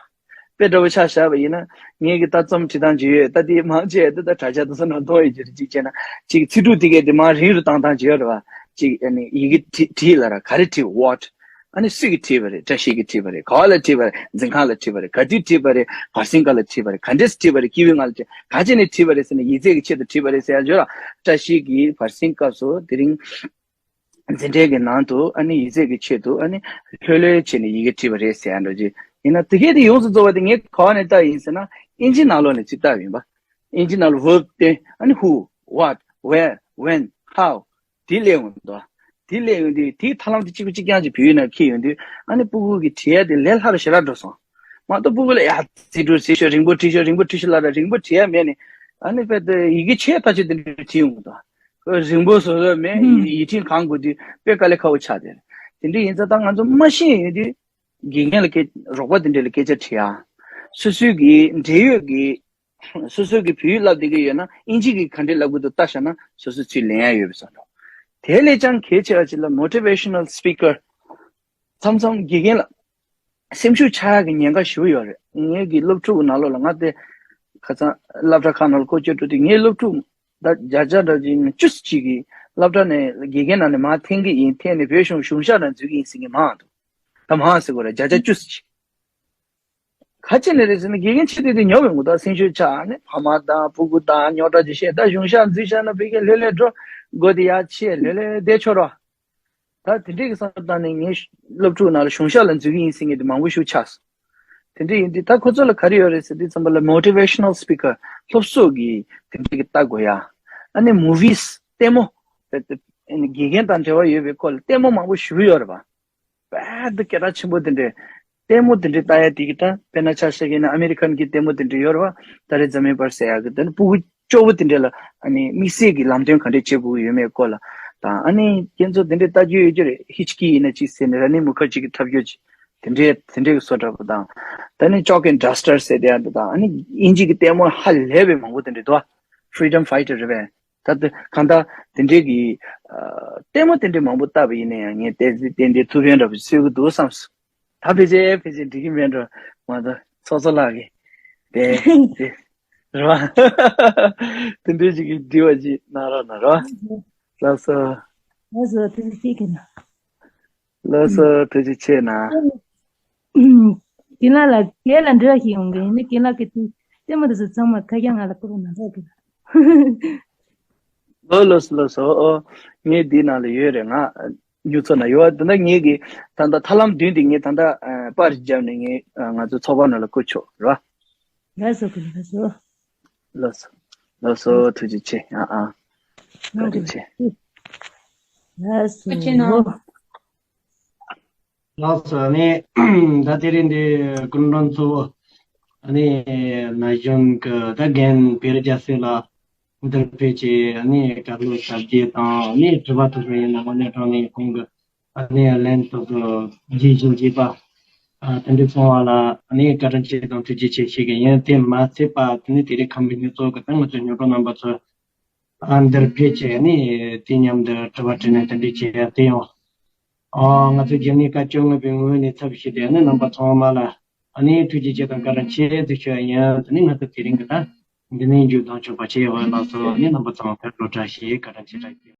དཔེ་འདྲ་བོ་ཆ་བཞག་པ་ཡིན་ན་ངས་གི་ད་རྩོམ་འབྲི་སྟངས་ཅིག་ཡོད་ད་དེ་མང་ཆེ་ད་ད་དྲ་རྒྱ་དེ་ཚོ་ནང་མཐོང་ཡོད་ཀྱི་རེད། གཅིག་བྱས་ན་གཅིག་ཚིག་གྲུབ་དེ་གས་དེ་མར་རིང་རུ་བཏང་སྟངས་ཅིག་ཡོད་རེད་བ། གཅིག་ཨ་ནི་ཡི་གེ་བྲིས་བྲིས་ལ་ར་ག་རེ་བྲིས་what། ཨ་ནི་སུས་ཀྱིས་བྲིས་པ་རེད། བཀྲ་ཤིས་ཀྱིས་བྲིས་པ་རེད། ག་བ་ལ་བྲིས་པ་རེད། འཛིན་ཁང་ལ་བྲིས་པ་རེད། ག་དུས་བྲིས་པ་རེད། བར་སེང་ག་ལ་བྲིས་པ་རེད། ག་འདྲས་སེ་བྲིས་པ་རེད། སྐྱིད་པོའི་ངང་ལ་བྲིས་ག་ཅི་ནས་བྲིས་པ་རེད་ཟེར་ན་ཡིག་ཚད་ཀྱི་ཆེད་དུ་བྲིས་པ་རེད་ཟེར་ཡ་འཇོག་ར། བཀྲ་ཤིས་ཀྱིས་བར་སེང་སྐབས་སུ་དེ་རིང་འཛིན་གྲྭའི་གི་ནང་དུ་ཨ་ནི་ཡིག་ཚད་ཀྱི་ཆེད་དུ་ཨ་ནི་ལྷོད་ལྷོད་བྱས་ནས་ཡི་གེ་བྲིས་པ་རེད་ཟེར་ཡ་འདྲ་ཅིག་ཡིན་ན་དེ་གས་དེ་ཡོངས་སུ་རྫོགས་པ་དེ་ངས་ག་བ་ནས་བལྟ་ཡིན་ཟེར་ན་ཨིན་ཇི་ནང་ལོགས་ནས་ཅིག་བལྟ་ཡིན་པ། ཨིན་ཇི་ནང་ལ་verb བསྟན་ཨ་ནི་who, what, where, when, how དེ་སླེབས་ཡོང་འདུག་དེ་སླེབས་ཡོང་དུས་དེའི་ཐབས་ལམ་དེ་གཅིག་པ་གཅིག་རྐྱང་ཅིག་བོད་ཡིག་ནང་འཁྱེར་ཡོང་དུས་ཨ་ནི་སྤུ་གུ་གི་བྲིས་ཡ་དེ་ལས་སླ་རུ་ཞེ་དྲག་འགྲོ་སོང་། མ་གཏོགས་སྤུ་གུ་ལ་ཡ་ཚིག་གྲུབ་བྲིས་ཤོག་རིང་པོ་བྲིས་ཤོག་རིང་པོ་བྲིས་ཤོག་ལབ་ར་རིང་པོ་བྲིས་ཡ་མེད་ནས་ཨ་ནི་དཔེ་དེ་ཡི་གེ་ཆེ་ཐག་ཆོད་དེ་འདྲ་བྲིས་ཡོང་གི་འདུག་རིང་པོ་བཟོ་བཟོ་མེད་ཡིག་ཕྲེང་གང་དགོས་དུས་དཔེ་དཀའ་ལས་ཁག་པོ་ཆགས་དེ། དེ་འདྲ་ཡིན་ཙང་ད་ང་ཚོ་མ་ཤེས་ཡོང་དུས་དགེ་རྒན་ལ་སྐད་རོགས་པ་དེ་འདྲ་ལ་སྐད་ཆ་དྲིས་ཡ། སོ་སོའི་གི་འབྲེལ་ཡོད་ཀྱི་སོ་སོ་གིས་བོད་ཡིག་བསླབ་བསྡད་ཀྱི་ཡོད་ན་ཨིན་ཇི་གིས་ག་འདྲས་བསླབ་ཀྱི་འདུག་ལྟ་བཞག་ན་སོ་སོའི་ཚུར་ལེན་ཡ་ཡོད་པའི་བཟོ་འདྲ། དེ་ལས་ཀྱང་གལ་ཆེ་བ་ཅིག་ལ་motivational speaker མཚམས་མཚམས་དགེ་རྒན་ལ་སེམས་ཤུགས་ཆག་ཡག་གི་ཉེན་ཁ་ཞེ་པོ་ཡོད་རེད། ངའི་གི་སློབ་ཕྲུག་ནང་ལོགས་ལ་ང་དེ་ཁ་སང་སློབ་གྲྭ་ཁག་ནང་ལ་སྐོར་སྐྱོད་འགྲོ་དུས་ངའི་སློབ་ཕྲུག་ད་བརྒྱ་ཆ་འདྲ་ཅིག་བཅུ་གཅིག་གིས་སློབ་གྲྭ་ནས་དགེ་རྒན་ནང་ནས་མར་འཐེན་གི་ཡིན་འཐེན་ནས་བོད་གཞུང་གཞུང་ཞབས་ནང་འཛུལ་གི་ཡིན་ཟེར་མཁན་མང་འདུག་ད་མང་ཟེར་དགོས་རེད་བརྒྱ་ཆ་བཅུ་གཅིག་ག་ཅི་ནས་རེད་ཟེར་ན་དགེ་རྒན་ཆེ་དེ་དེ་ཉོ་བའི་ངོ་ཐོག་སེམས་ཤུགས་ཆག་ནས་ཕ་མ་དང་ཕྲུ་གུ་དང་རྙོག་དྲ་ཅིག་བཤད་ད་གཞུང་ཞབས་འཛུལ་བཞག་ན་ཕ་གི་ལྷོད་ལྷོད་འགྲོ་སྒོ་དེ་ཡར་ཕྱེ་ལྷོད་ལྷོད་བསྡད་ཆོག་རོགས། ད་དེ་འདྲས་ཀྱི་བསམ་བློ་བཏང་ནས་ངའི་སློབ་ཕྲུག་ནང་ལ་གཞུང་ཞབས་ལ་འཛུལ་གི་ཡིན་ཟེར་མཁན་དེ་མང་པོ་ཞིག་ཆགས་སོང་། དེ་འདྲས་ཡིན་དུས་ད་ཁོ་ཚོ་ལ་ག་རེ་ཡོད་རེད་ཟེར་དུས་ཙམ་པ་ལ་motivational speaker སློབ་གསོ་གི་དེ་འདྲས་ཀྱི་ལྟ་དགོས་ཡ། ཨ་ནི་movies ལྟད་མོ། དགེ་རྒན་དང་འབྲེལ་བ་ཡོད་པའི་སྐོར་ལ་ལྟད་མོ་མང་པོ་ཞིག་ཡོད་རེད་པ། དཔེ་འདི་སྐད་གྲགས་ཆེན་པོ་དེ་འདྲས། ལྟད་མོ་དེ་འདྲས་ལྟ་ཡ་དེ་གི་ད་དཔེར་ན་ཆ་བཞག་གི་ན་ཨ་མེ་རི་ཁན་གྱི་ལྟད་མོ་དེ་འདྲས་ཡོད་རེད་བ། ད་རེས་འཛམ་གླིང་པར་ཟེར་ཡ་གི་དེ་ནི་ཕྲུ་གུ་སྐྱོ་བོ་དེ་འདྲས་ལ་ཨ་ནི་དམིགས་བསལ་གྱི་ལམ་སྟོན་ག་འདྲས་བྱེད་དགོས་ཀྱི་ཡོད་མེད་སྐོར་ལ་དང་། ཨ་ནི་ཁྱེད་ཚོ་དེ་འདྲས་ལྟ་རྒྱུ་ཡོད་རྒྱུ་རེད། ཧིཆ་ཀི་ཡིན་ན་ཅིག་ཟེར་ནས་ར་ནི་མུ་ཁར་ཇི་གི་འཁྲབ་རྒྱུ་ཅིག་དེ་འདྲས་དེ་འདྲས་ཀྱི་བཟོ་འདྲ་པོ་དང་། ད་ནི་ཅོག་ཨེན་ཌ་སི་ཊར་ཟེར་དེ་ཡང་འདུག་དང་། ཨ་ནི་དབྱིན་ཇི་གི་ལྟད་མོ་ཧ་ལས་པའི་མང་པོ་དེ་འདྲས་འདུག་ཨ། ཕི་རི་ཌམ་ཕའི་ཊར་རེད་པས། ད་ལྟ་གང་ལྟར་དེ་འདྲའི་གི་ཨ་ལྟད་མོ་དེ་འདྲའི་མང་པོ་བལྟས་པ་ཡིན་ན་ཡང་ངས་ཏན་ཏན་ཏན་ཏན་ཐུགས་ཕན་འདྲ་པོ་ཞིག་གསོས་ཀྱི་འདུག་བསམས་སོང་། ད་ཕལ་ཆེར་ཕལ་ཆེར་འགྲིག་གི་མེད་འགྲོ། མ་གཏོགས་ཚོགས་གཙོ་ལགས་ཀྱིས་དེ་དེ་རེད་བ། དེ་འདྲའི་ཞིག་གི་འདྲི་བ་ཅིག་གནང་རོགས་གནང་རོགས། ལགས་སོ། ལགས་སོ། ཐུགས་རྗེ་ཆེ་གནང་། ལགས་སོ། ཐུགས་རྗེ་ཆེ་གནང་། རྒན་ལགས་ལ་རྒན་ལ་འདྲི་བ་ཞིག་ཡོང་གི་ཡིན་ན། རྒན་ལགས་ཀྱིས་དེ་ལྟད་མོ་དེ་ཚོ་ཚང་མ་ཁ་རྒྱ་ང་ལ་བསྐུར་རོགས་གནང་རོགས་གི། ལོ་ལོ་སོ་ལོ་སོ། ཨོ། ངས་འདི་ནང་ལ་ཡོད་རེད། ང་མྱུར་ཚོ་ན་ཡོད་པ་འདི་ན་ངས་གི་ད་ལྟ་ཐབས་ལམ་བདུན་དེ་ངས་ད་ལྟ་ཨ་པར་བརྒྱབ་ནས་ངས་ཨ་ང་ཚོ་ཚོགས་པ་ནང་ལ་བསྐུར་ཆོག་རེད་བ། ལགས་སོ་ལགས་སོ། ལགས་སོ། ལགས་སོ། ཐུགས་རྗེ་ཆེ། ཨ་ཨ། བཀའ་དྲིན་ཆེ། ལགས་སོ། ཐུགས་རྗེ་གནང་། ལགས་སོ། ཨ་ནི་ད་དེ་རིང་འདི་སྐུ་མགྲོན་གཙོ་བོ་ཨ་ནི་ན་གཞོན་གྱི་ད་རྒན་བེ་རི་རྒྱལ་སྲས་ལགས་འདིར་ཕེབས་བྱས་ཨ་ནི་བཀའ་སློབ་ཞབས་ཕྱི་དང་ཨ་ནི་དྲི་བ་དྲིས་ལན་ཡིན་ན་དངོས་གནས་དྲང་གནས་ཁོང་གི་ཨ་ནི་ལན་ཐོག་ཏུ་རྒྱས་བཞིན་བྱས་པ་ཨ་དེ་འདྲ་གསུངས་པ་ལ་ཨ་ནི་བཀའ་དྲིན་ཆེ་དང་ཐུགས་རྗེ་ཆེ་ཞུ་གི་ཡིན། དེ་མ་ཚད་པ་དེ་ནི་དེ་རིང་ཁམས་པའི་སྨྱུག་ཚོགས་ཀྱི་ད་ང་ཚོའི་སྨྱུག་གྲོགས་རྣམ་པ་ཚོ་ཨ་འདིར་ཕེབས་བྱས་ནས་དེ་མཉམ་དུ་དྲི་བ་དྲིས་ལན་དེ་འདྲ་བྱེད་ཡ་དེ་ཡང་ཨ་ང་ཚོ་རྒྱུན་ལས་བཀའ་བཅོ་ལྔ་པའི་ངོས་ནས་ཚབ་ཞུས་ཏེ་ནི་རྣམ་པ་ཚང་མ་ལ་ཨ་ནི་ཐུགས་རྗེ་ཆེ་དང་བཀའ་དྲིན་ཆེ་ཟེར་ཞུ་ཡ་ཡིན། དེ་ནི་ང་ཚོ་དེ་རིང་གི་ད་འདི་ནས་མཇུག་བསྡོམས་ཆོག་པ་བྱེད་ཡོད་ལགས་སོ། ཨ་ནི་རྣམ་པ་ཚང་མ་ཕེབས་རོགས་བཀྲ་ཤིས་བཀའ་དྲིན་ཆེ་བཀྲ་ཤིས།